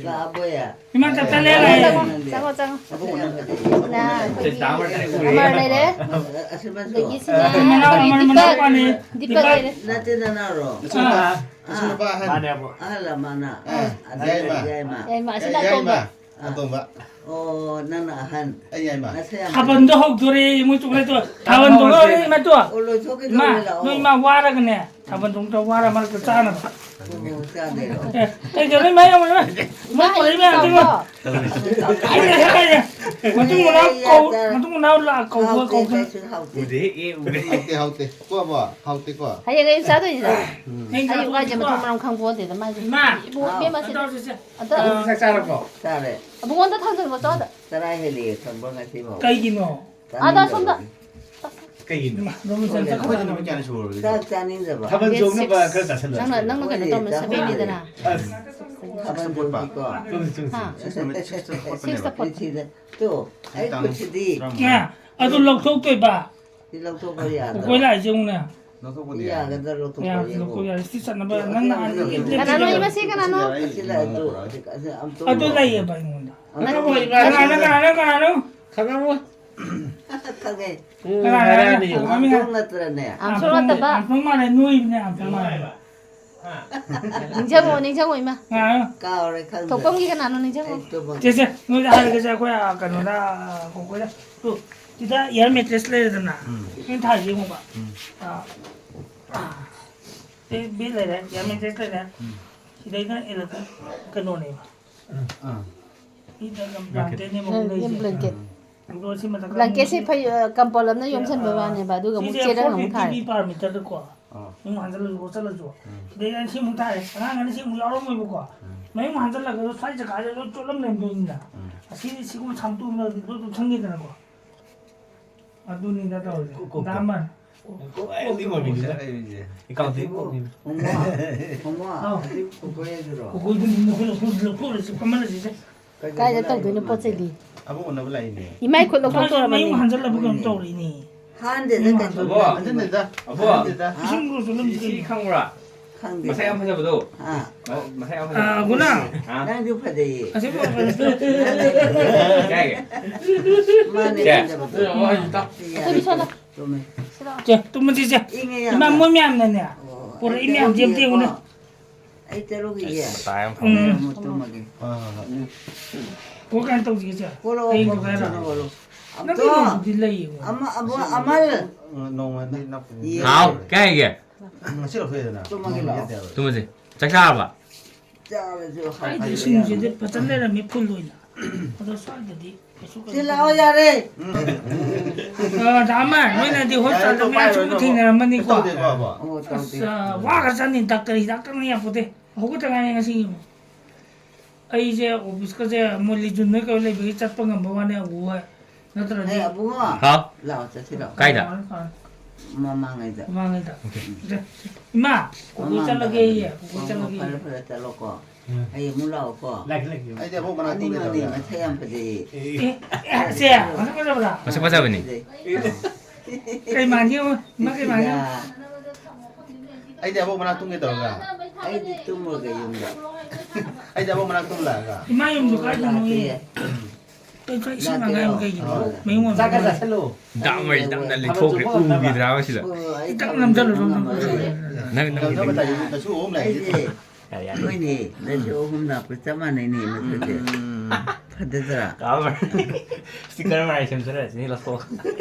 ꯂꯥꯛꯑꯕꯣꯌꯦ? ꯏꯃꯥ ꯇꯞ ꯇꯥꯏ ꯂꯩ ꯂꯥꯛꯏꯁꯦ꯫ ꯆꯪꯉꯣ, ꯆꯪꯉꯣ, ꯆꯪꯉꯣ꯫ ꯑꯕꯨꯡꯉꯣ ꯅꯪ ꯀꯩꯗꯧꯔꯤꯅꯣ? ꯅ ꯑꯩꯈꯣꯏꯒꯤ ꯑꯃꯔ ꯂꯩꯔꯦ꯫ ꯑꯁꯤꯃꯁꯨ? ꯑꯗꯒꯤ ꯁꯤꯅ ꯑꯃꯔ, ꯑꯃꯔ, ꯑꯩꯈꯣꯏꯒꯤ ꯗꯤꯄꯛ꯫ ꯃꯅꯥꯎꯄꯥꯅꯤ꯫ ꯗꯤꯄꯛ ꯗꯤꯄꯛ꯫ ꯂꯩꯔꯦ꯫ ꯅꯠꯇꯦ, ꯅꯅꯥꯎꯔꯣ? ꯑꯥ꯫ ꯑꯁꯤ ꯅꯨꯄꯥ ꯑꯍꯟ꯫ ꯃꯥꯅꯦ, ꯑꯕꯣ꯫ ꯑꯍꯜꯂ ꯃꯥꯅ? ꯑꯥ, ꯑꯗ ꯌꯥꯏꯃ꯫ ꯌꯥꯏꯃ꯫ ꯌꯥꯏꯃ, ꯑꯁꯤꯅ ꯑꯇꯣꯝꯕ꯫ ꯌꯥꯏꯃ꯫ ꯑꯥ꯫ ꯑꯇꯣꯝꯕ꯫ ꯑꯣ, ꯅꯪꯅ ꯑꯍꯟ꯫ ꯑꯩ ꯌꯥꯏꯃ꯫ ꯅꯁꯥ ꯌꯥꯝ ꯊꯥꯕꯜꯗꯣ ꯍꯧꯗꯣꯔꯦ, ꯃꯣꯏ ꯆꯣꯀ꯭ꯂꯦꯠꯇꯣ꯫ ꯊꯥꯕꯜ ꯍꯧꯗꯣꯔꯦ, ꯏꯃꯥꯇꯣ꯫ ꯑꯣ, ꯂꯣꯏꯊꯣꯛꯈꯤꯗꯧꯔꯦ, ꯏꯃꯥ, ꯂꯥꯛꯑꯣ꯫ ꯅꯣꯏ ꯏꯃꯥ ꯋꯥꯔꯒꯅꯦ꯫ ꯊꯥꯕꯜ ꯆꯣꯡꯗ ꯋꯥꯔ ꯃꯔꯛꯇ ꯆꯥꯅꯕ꯫ ꯑꯣ, ꯆꯥꯗꯣꯏꯔꯣ? ꯑꯦ, ꯀꯩ ꯀꯩꯅꯣ ꯏꯃꯥ ꯌꯥꯝ ꯂꯩꯕ? ꯏꯃꯥ ꯏꯃꯥ ꯄꯨꯔꯛꯏ ꯃꯌꯥꯝꯁꯤꯕꯨ꯫ ꯆꯥꯎꯕ꯫ ꯑꯩꯅ ꯍꯥꯏꯔꯦ, ꯃꯇꯨꯡ ꯃꯅꯥꯎ ꯀꯧ, ꯃꯇꯨꯡ ꯃꯅꯥꯎ ꯂꯥꯛ ꯀꯧꯕ ꯍꯥꯎꯇꯦ, ꯀꯧꯕ꯫ ꯀꯩꯁꯨ ꯍꯥꯎꯇꯦ꯫ ꯎꯗꯦ, ꯑꯦ, ꯎꯗꯦ꯫ ꯍꯥꯎꯇꯦ, ꯍꯥꯎꯇꯦ꯫ ꯀꯣ, ꯑꯕꯣ, ꯍꯥꯎꯇꯦꯀꯣ꯫ ꯍꯌꯦꯡ ꯑꯌꯨꯛ ꯆꯥꯗꯣꯏꯅꯤꯗ꯫ ꯎꯝ꯫ ꯍꯌꯦꯡ ꯑꯌꯨꯛ ꯍꯥꯏꯁꯦ ꯆꯥꯗꯣꯏꯅꯤꯀꯣ꯫ ꯃꯊꯣꯡ ꯃꯔꯝ ꯈꯪꯄꯣꯟꯇꯦꯗ ꯃꯥꯏꯁꯦ꯫ ꯏꯃꯥ, ꯏꯕꯣ, ꯏꯕꯦꯝꯃꯁꯦ꯫ ꯆꯥꯔꯁꯦ, ꯆꯥꯔꯁꯦ꯫ ꯑꯗꯣ ꯑꯥ꯫ ꯆꯥꯛ ꯆꯥꯔꯕꯣ? ꯆꯥꯔꯦ꯫ ꯑꯕꯨꯡꯉꯣꯟꯗ ꯊꯥꯡꯖꯟꯕ ꯆꯥꯗ꯫ ꯆꯔꯥ ꯍꯦꯜꯂꯦ ꯈꯪꯕ꯭ꯔꯣ ꯉꯁꯤꯐꯥꯎ? ꯀꯩꯒꯤꯅꯣ? ꯑꯥꯗ ꯆꯥꯅꯤꯡꯗꯕꯒꯤ꯫ ꯁꯣꯝꯗ꯫ ꯀꯩꯒꯤꯅꯣ? ꯏꯃꯥ, ꯅꯣꯡꯃ ꯆꯥꯛ ꯆꯥꯛ ꯑꯩꯈꯣꯏꯗꯤ ꯅꯨꯃꯤꯠ ꯀꯌꯥꯅꯤ ꯁꯨꯔꯒꯦ? ꯆꯥꯛ ꯆꯥꯅꯤꯡꯗꯕ꯫ ꯊꯥꯕꯜ date ꯆꯣꯡꯅꯕ six꯫ ꯈꯔ ꯆꯥꯁꯤꯜꯂꯣ꯫ ꯅꯪꯅ, ꯅꯪꯅ ꯀꯩꯅꯣ ꯍꯣꯏꯅꯦ, ꯇꯧꯔꯝꯃꯦ, ꯆꯥꯍꯧꯗ꯭ꯔꯦ꯫ Seven ꯅꯤꯗꯅ꯫ ꯑꯁ꯫ ꯊꯥꯕꯜ ꯆꯣꯡꯁꯤꯀꯣ꯫ ꯆꯣꯡꯁꯤ, ꯆꯣꯡꯁꯤ꯫ ꯑꯥ꯫ Six ꯅꯨꯃꯤꯠ, six ꯐꯣꯠꯄꯅꯦꯕ꯫ Six ꯇ ꯐꯣꯠꯄ꯫ ꯁꯤꯗ꯫ ꯇꯣ, ꯑꯩ ꯇꯥꯡ ꯈꯨꯠꯁꯤꯗꯤ꯫ ꯇꯔꯥꯃꯉꯥ꯫ ꯑꯦ, ꯑꯗꯨ ꯂꯧꯊꯣꯛꯇꯣꯏꯕ꯫ ꯁꯤ ꯂꯧꯊꯣꯛꯄ ꯌꯥꯗ꯭ꯔꯣ? ꯑꯩꯈꯣꯏ ꯂꯥꯛꯏꯁꯦ ꯑꯃꯨꯛꯅꯦ꯫ ꯂꯧꯊꯣꯛꯄꯗꯤ ꯌꯥ-, ꯌꯥꯒꯗ꯭ꯔꯥ ꯂꯧꯊꯣꯛꯄ ꯌꯥ-, ꯌꯦꯡꯉꯣ? ꯂꯧꯊꯣꯛ ꯌꯥꯏ꯫ ꯁꯤ ꯆꯠꯅꯕ ꯑꯗꯨ ꯅꯪꯅ ꯑꯗꯨ ꯍꯥꯟꯅ ꯑꯗꯨ ꯂꯦꯞ-, ꯀꯅꯥꯅꯣ ꯂꯦꯞ-, ꯏꯃꯥ ꯁꯤ ꯀꯅꯥꯅꯣ? ꯑꯁꯤꯗ ꯑꯗꯨ, ꯑꯗꯨ, ꯑꯗꯨ ꯑꯝꯇ ꯑꯗꯨ ꯂꯧꯊꯣꯛꯑꯣ꯫ ꯂꯩꯌꯦꯕ ꯑꯩꯉꯣꯟꯗ꯫ ꯑꯃ ꯀꯅꯥꯅꯣ, ꯀꯅꯥꯅꯣ, ꯀꯅꯥꯅꯣ, ꯀꯅꯥꯅꯣ? ꯈꯪꯉꯝꯃꯣꯏ꯫ ꯈꯪꯉꯦ꯫ ꯎꯝ, ꯀꯅꯥꯅꯣ? ꯍꯥꯏꯔꯛꯑꯅꯤ ꯌꯦꯡꯉꯣ꯫ ꯑꯥꯝꯇꯣꯡ ꯅꯠꯇ꯭ꯔꯅꯦ? ꯑꯥꯝꯇꯣꯡ ꯅꯠꯇꯕ꯫ ꯑꯥꯝꯇꯣꯡ ꯃꯥꯜꯂꯦ, ꯅꯣꯏꯕꯅꯦ, ꯑꯥꯝꯇꯣꯡ ꯃꯥꯜꯂꯦ꯫ ꯅꯤꯡꯁꯤꯡꯉꯣ, ꯅꯤꯡꯁꯤꯡꯉꯣ, ꯏꯃꯥ꯫ ꯀꯥꯎꯔꯦ, ꯈꯪꯗ꯭ꯔꯦ꯫ ꯊꯣꯛꯐꯝꯒꯤ ꯀꯅꯥꯅꯣ ꯅꯤꯡꯁꯤꯡꯉꯣ꯫ ꯑꯩ ꯇꯨꯝꯃꯒꯦ꯫ ꯆꯦ, ꯆꯦ, ꯅꯣꯏꯗ ꯍꯥꯏꯔꯒꯦꯁꯦ, ꯑꯩꯈꯣꯏ, ꯑ, ꯀꯩꯅꯣꯗ, ꯑ, ꯀꯣꯀꯣꯏꯗ꯫ ꯇꯨ, ꯁꯤꯗ air mattress ꯂꯩꯔꯦꯗꯅ꯫ ꯎꯝ꯫ ꯅꯣꯏ ꯊꯥꯏꯁꯦ ꯌꯦꯡꯉꯣꯕ꯫ ꯎꯝ꯫ ꯑ, ꯑ, ꯁꯤ bed ꯂꯩꯔꯦ, air mattress ꯂꯩꯔꯦ꯫ ꯎꯝ꯫ ꯁꯤꯗꯩꯅ ꯑꯦꯂ-, ꯀꯩꯅꯣꯅꯦꯕ꯫ ꯑꯥ꯫ ꯁꯤꯗ ꯌꯥꯝ blanket꯫ Blanket ꯅꯦꯕ ꯑꯃꯨꯛ ꯂꯩꯁꯦ꯫ Blanket꯫ ꯑꯗꯣ ꯁꯤ ꯃꯊꯛꯇ blanket ꯁꯦ ꯑꯃꯨꯛ ꯐꯩ-, ꯑ, ꯀꯝꯄꯜ ꯑꯃꯅ ꯌꯣꯝꯁꯤꯟꯕ ꯑꯥ, ꯋꯥꯅꯦꯕ, ꯑꯗꯨꯒ ꯑꯃꯨꯛ ꯁꯤꯁꯦ ꯆꯦꯔꯪ ꯑꯃꯨꯛ four fifty ꯊꯥꯔꯦ꯫ ꯄꯤ per meter ꯗꯀꯣ꯫ ꯑꯥ꯫ ꯌꯨꯝ ꯍꯟꯖꯜꯂꯁꯨ ꯈꯣꯠꯆꯜꯂꯁꯨ꯫ ꯎꯝ꯫ ꯁꯤꯗꯩ ꯑꯩꯅ ꯁꯤ ꯑꯃꯨꯛ ꯊꯥꯔꯦ꯫ ꯑꯉꯥꯡ ꯑꯅꯤ ꯁꯤ ꯑꯃꯨꯛ ꯌꯥꯎꯔꯝꯃꯣꯏꯕꯀꯣ꯫ ꯎꯝ꯫ ꯃꯌꯨꯝ ꯍꯟꯖꯜꯂꯒꯁꯨ ꯁ꯭ꯋꯥꯏ ꯖꯒꯥꯁꯦ ꯂꯣꯏ ꯆꯣꯠꯂꯝ ꯂꯩꯔꯝꯗꯣꯏꯅꯤꯅ꯫ ꯎꯝ꯫ ꯑꯁꯤ ꯁꯤꯒꯨꯝꯕ ꯁꯥꯡꯇꯣꯛꯑꯒ ꯂꯣꯏ ꯑꯗꯨꯝ ꯁꯪꯒꯦꯗꯅꯀꯣ꯫ ꯑꯗꯨꯅꯤꯗ ꯇꯧꯔꯤꯁꯦ꯫ ꯀꯣꯛ, ꯀꯣꯛꯇ꯫ ꯗꯥꯃꯟ꯫ ꯀꯣꯛ, ꯀꯣꯛ, ꯀꯣꯛ, ꯀꯣꯛ꯫ ꯏꯀꯥꯎꯗꯤ ꯀꯣꯛꯅꯤꯅ꯫ ꯍꯣꯃꯣ, ꯍꯣꯃꯣ, ꯑꯥꯎ꯫ ꯑꯗꯨ ꯀꯣꯛ ꯍꯥꯏꯗꯨꯔꯣ? ꯀꯣꯛ ꯍꯣꯏꯗꯨꯅꯤ, ꯃꯈꯣꯏꯅ ꯀꯣꯛ ꯂꯧꯊꯣꯛꯑꯒ ꯁꯤ ꯐꯝꯍꯜꯂꯁꯤꯁꯦ꯫ ꯀꯥꯏꯗ ꯇꯧꯗꯣꯏꯅꯣ ꯄꯣꯠ ꯆꯩꯗꯤ? ꯑꯕꯨꯡ ꯎꯅꯕ ꯂꯥꯛꯏꯅꯦ꯫ ꯏꯃꯥꯏ ꯈꯨꯠ ꯂꯧꯊꯣꯛꯇꯣꯔꯕꯅꯤ꯫ ꯃꯌꯨꯝ ꯍꯟꯖꯜꯂꯕ ꯀꯩꯅꯣꯝ ꯇꯧꯔꯤꯅꯦ꯫ ꯍꯥꯟꯗꯦꯗ, ꯏꯃꯥ ꯀꯩꯁꯨ꯫ ꯑꯕꯣ, ꯍꯟꯖꯟꯗꯦꯗ꯫ ꯑꯕꯣ, ꯍꯟꯖꯟꯗꯦꯗ꯫ ꯏꯁꯤꯡ ꯂꯨꯁꯨ ꯂꯨꯝꯗ꯭ꯔꯤ꯫ ꯁꯤ ꯈꯪꯕ꯭ꯔꯥ? ꯈꯪꯗꯦ꯫ ꯃꯁꯛ ꯌꯥꯝ ꯐꯖꯕꯗꯣ꯫ ꯑꯥ꯫ ꯃꯁꯛ ꯌꯥꯝ ꯑ, ꯐꯖꯕꯗꯣ꯫ ꯒꯨꯅꯥ꯫ ꯍꯥ? ꯑꯁꯤꯕꯨ ꯀꯩ ꯍꯥꯏꯒꯦ? ꯃꯥꯅꯦ ꯆꯦ꯫ ꯐꯖꯕꯗꯣ꯫ ꯑꯗꯨꯗꯤ ꯁꯣꯝꯗ꯫ ꯆꯨꯝꯃꯦ꯫ ꯆꯦ, ꯇꯨꯝꯃꯁꯤ ꯆꯦ꯫ ꯏꯪꯉꯦ ꯏꯃꯥ ꯌꯥꯝꯅ꯫ ꯃꯣꯏ ꯃꯌꯥꯝꯅꯅꯦ꯫ ꯑꯣ, ꯄꯨꯔꯛꯏ ꯑꯩ ꯃꯌꯥꯝꯁꯦ ꯑꯝꯇ ꯌꯦꯡꯉꯨꯅꯦ꯫ ꯇꯔꯨꯛ ꯏꯌꯦꯀꯣ꯫ ꯑꯩ ꯇꯔꯨꯛ ꯏꯌꯦ꯫ ꯃꯇꯥ ꯌꯥꯝ ꯎꯝ꯫ ꯐꯪꯉꯦ꯫ ꯑꯃꯨꯛ ꯇꯨꯝꯃꯒꯦ꯫ ꯍꯣꯏ ꯍꯣꯏ ꯍꯣꯏ꯫ ꯄꯨꯔꯛ ꯀꯥꯏꯅ ꯇꯧꯁꯤꯒꯦ ꯆꯦ꯫ ꯄꯨꯔꯛꯑꯣ, ꯑꯩ ꯄꯨꯔꯛꯑꯣ, ꯄꯨꯔꯛꯑꯦ꯫ ꯄꯨꯔꯛꯑꯣ꯫ ꯅꯪꯒꯤ ꯂꯩꯗꯨꯗꯤ ꯂꯩꯌꯦꯕ꯫ ꯑꯃ, ꯑꯃ, ꯑꯃꯜ꯫ ꯅꯣꯡꯃꯗꯤ ꯅꯞꯄꯅꯤ꯫ ꯌꯦ꯫ ꯍꯥꯎ, ꯀꯩ ꯍꯥꯏꯒꯦ? ꯉꯁꯤ ꯂꯧꯊꯣꯛꯑꯦꯗꯅ꯫ ꯇꯨꯝꯃꯒꯦ ꯂꯥꯛꯑꯣ꯫ ꯇꯨꯝꯃꯁꯤ꯫ ꯆꯥꯛ ꯆꯥꯔꯕ? ꯆꯥꯔꯁꯨ ꯑꯩꯗꯤ ꯍꯥꯎꯇꯦ꯫ ꯏꯁꯤꯡꯁꯤꯗꯤ ꯐꯖꯅ ꯂꯩꯔꯝꯃꯤ ꯐꯨꯜ ꯑꯣꯏꯅ꯫ ꯑꯗꯣ ꯁ꯭ꯋꯥꯏꯗꯗꯤ ꯀꯩꯁꯨ ꯁꯤ ꯂꯥꯛꯑꯣ ꯌꯥꯔꯦ꯫ ꯑ, ꯗꯥ ꯑꯃ, ꯅꯣꯏꯅꯗꯤ ꯍꯣꯁꯄꯤꯇꯥꯜꯗ ꯃꯌꯥꯝ ꯁꯨꯝ ꯊꯦꯡꯅꯔꯝꯃꯅꯤꯀꯣ꯫ ꯇꯧꯗꯦꯀꯣ ꯑꯕꯣ꯫ ꯑꯣ, ꯇꯧꯗꯦ꯫ ꯑꯁ, ꯋꯥꯒ ꯆꯥꯅꯤ ꯗꯥꯛꯇꯔ ꯍꯤꯗꯥꯛꯇꯪꯅ ꯌꯥꯄꯣꯠꯇꯦ꯫ ꯍꯧꯒꯠꯇ ꯉꯥꯏꯔꯤ ꯉꯁꯤꯒꯤ꯫ ꯑꯩꯁꯦ ꯑꯣꯐꯤꯁꯀꯁꯦ ꯃꯣꯏ ꯂꯤꯖꯨꯟ ꯍꯣꯏ ꯀꯩ ꯂꯩꯕꯒꯤ ꯆꯠꯄ ꯉꯝꯕ ꯋꯥꯅꯦ ꯑꯕꯨ ꯍꯣꯏ꯫ ꯅꯠꯇ꯭ꯔꯗꯤ ꯑꯦ, ꯑꯕꯨꯡꯉꯣ꯫ ꯍꯥꯎ, ꯂꯥꯛꯑꯣ, ꯆꯠꯁꯤꯔꯣ꯫ ꯀꯥꯏꯗ? ꯃꯃꯥꯡꯉꯩꯗ꯫ ꯃꯃꯥꯡꯉꯩꯗ꯫ ꯏꯃꯥ, ꯀꯣꯀꯣ ꯃꯃꯥꯡꯗ꯫ ꯆꯠꯂꯒꯦꯌꯦ, ꯀꯣꯀꯣ ꯑꯣ, ꯆꯠꯂꯒꯦ꯫ ꯐꯔꯦ, ꯐꯔꯦ, ꯆꯠꯂꯣꯀꯣ꯫ ꯑꯩ ꯑꯃꯨꯛ ꯂꯥꯛꯑꯣꯀꯣ꯫ ꯑꯩꯗꯤ ꯑꯕꯣꯛ ꯃꯅꯥꯛ ꯑꯅꯤ, ꯇꯨꯝꯒꯦ ꯑꯅꯤ, ꯇꯧꯔꯒ꯫ ꯃꯁꯛ ꯌꯥꯝ ꯐꯖꯩꯌꯦ꯫ ꯑꯦ, ꯑꯦ, ꯁꯦ, ꯃꯁꯛ ꯐꯖꯕ꯭ꯔꯥ? ꯃꯁꯛ ꯐꯖꯕꯅꯤ꯫ ꯐꯖꯩ꯫ ꯀꯩ ꯃꯥꯟꯒꯦ ꯌꯦꯡꯉꯣ, ꯏꯃꯥ ꯀꯩ ꯃꯥꯟꯒꯦ ꯌꯦꯡꯉꯣ꯫ ꯁꯤꯗ꯫ ꯑꯩꯗꯤ ꯑꯕꯣꯛ ꯃꯅꯥꯛ ꯇꯨꯝꯒꯦ ꯇꯧꯔꯒ꯫ ꯑꯩꯗꯤ ꯇꯨꯝꯃꯒ ꯌꯨꯝꯗ꯫ ꯑꯩꯗꯤ ꯑꯕꯣꯛ ꯃꯅꯥꯛ ꯇꯨꯝ ꯂꯥꯛꯑꯒ꯫ ꯏꯃꯥ ꯌꯨꯝꯗꯣ ꯀꯥꯏꯗꯅꯣ ꯌꯦꯡꯉꯦ꯫ ꯑꯩ ꯈꯔ ꯏꯁꯤꯡ ꯃꯥꯡꯉꯥꯏ ꯑꯃ ꯀꯩꯒꯤꯅꯣ? ꯃꯌꯨꯡ ꯑꯃ ꯆꯥꯛꯀ ꯃꯥꯡꯉꯥꯏ꯫ ꯆꯥꯁꯤꯜꯂꯨ꯫ ꯗꯥꯝ ꯑꯣꯏ ꯗꯥꯝꯅ ꯂꯩꯊꯣꯛꯈ꯭ꯔꯦ, ꯎꯈꯤꯗ꯭ꯔꯥꯕ ꯁꯤꯗ? ꯑꯣ, ꯑꯩ ꯈꯤꯇꯪ ꯅꯝꯁꯤꯜꯂꯨ, ꯁꯣꯝꯗ꯫ ꯉꯝꯃꯔꯣꯏ꯫ ꯅꯪ, ꯅꯪ, ꯅꯝꯖꯕ ꯅꯪ, ꯇꯥꯏꯃꯤꯡ ꯀꯩꯁꯨ ꯑꯍꯨꯝ ꯂꯩꯔꯗꯤ꯫ ꯑꯩꯁꯦ ꯌꯥꯔꯦ, ꯌꯥꯔꯦ꯫ ꯍꯣꯏꯅꯦ, ꯅꯪꯁꯨ ꯑꯍꯨꯝ ꯂꯥꯛꯄ ꯆꯞ ꯃꯥꯟꯅꯩꯅꯦ, ꯃꯁꯛꯁꯦ꯫ ꯎꯝ꯫ ꯐꯖꯗ꯭ꯔꯥ? ꯀꯥꯕ꯫ ꯁ꯭ꯇꯤꯀꯔ ꯃꯥꯏ ꯁꯦꯝꯖꯔꯁꯤꯅꯤ, ꯂꯧꯊꯣꯛ꯫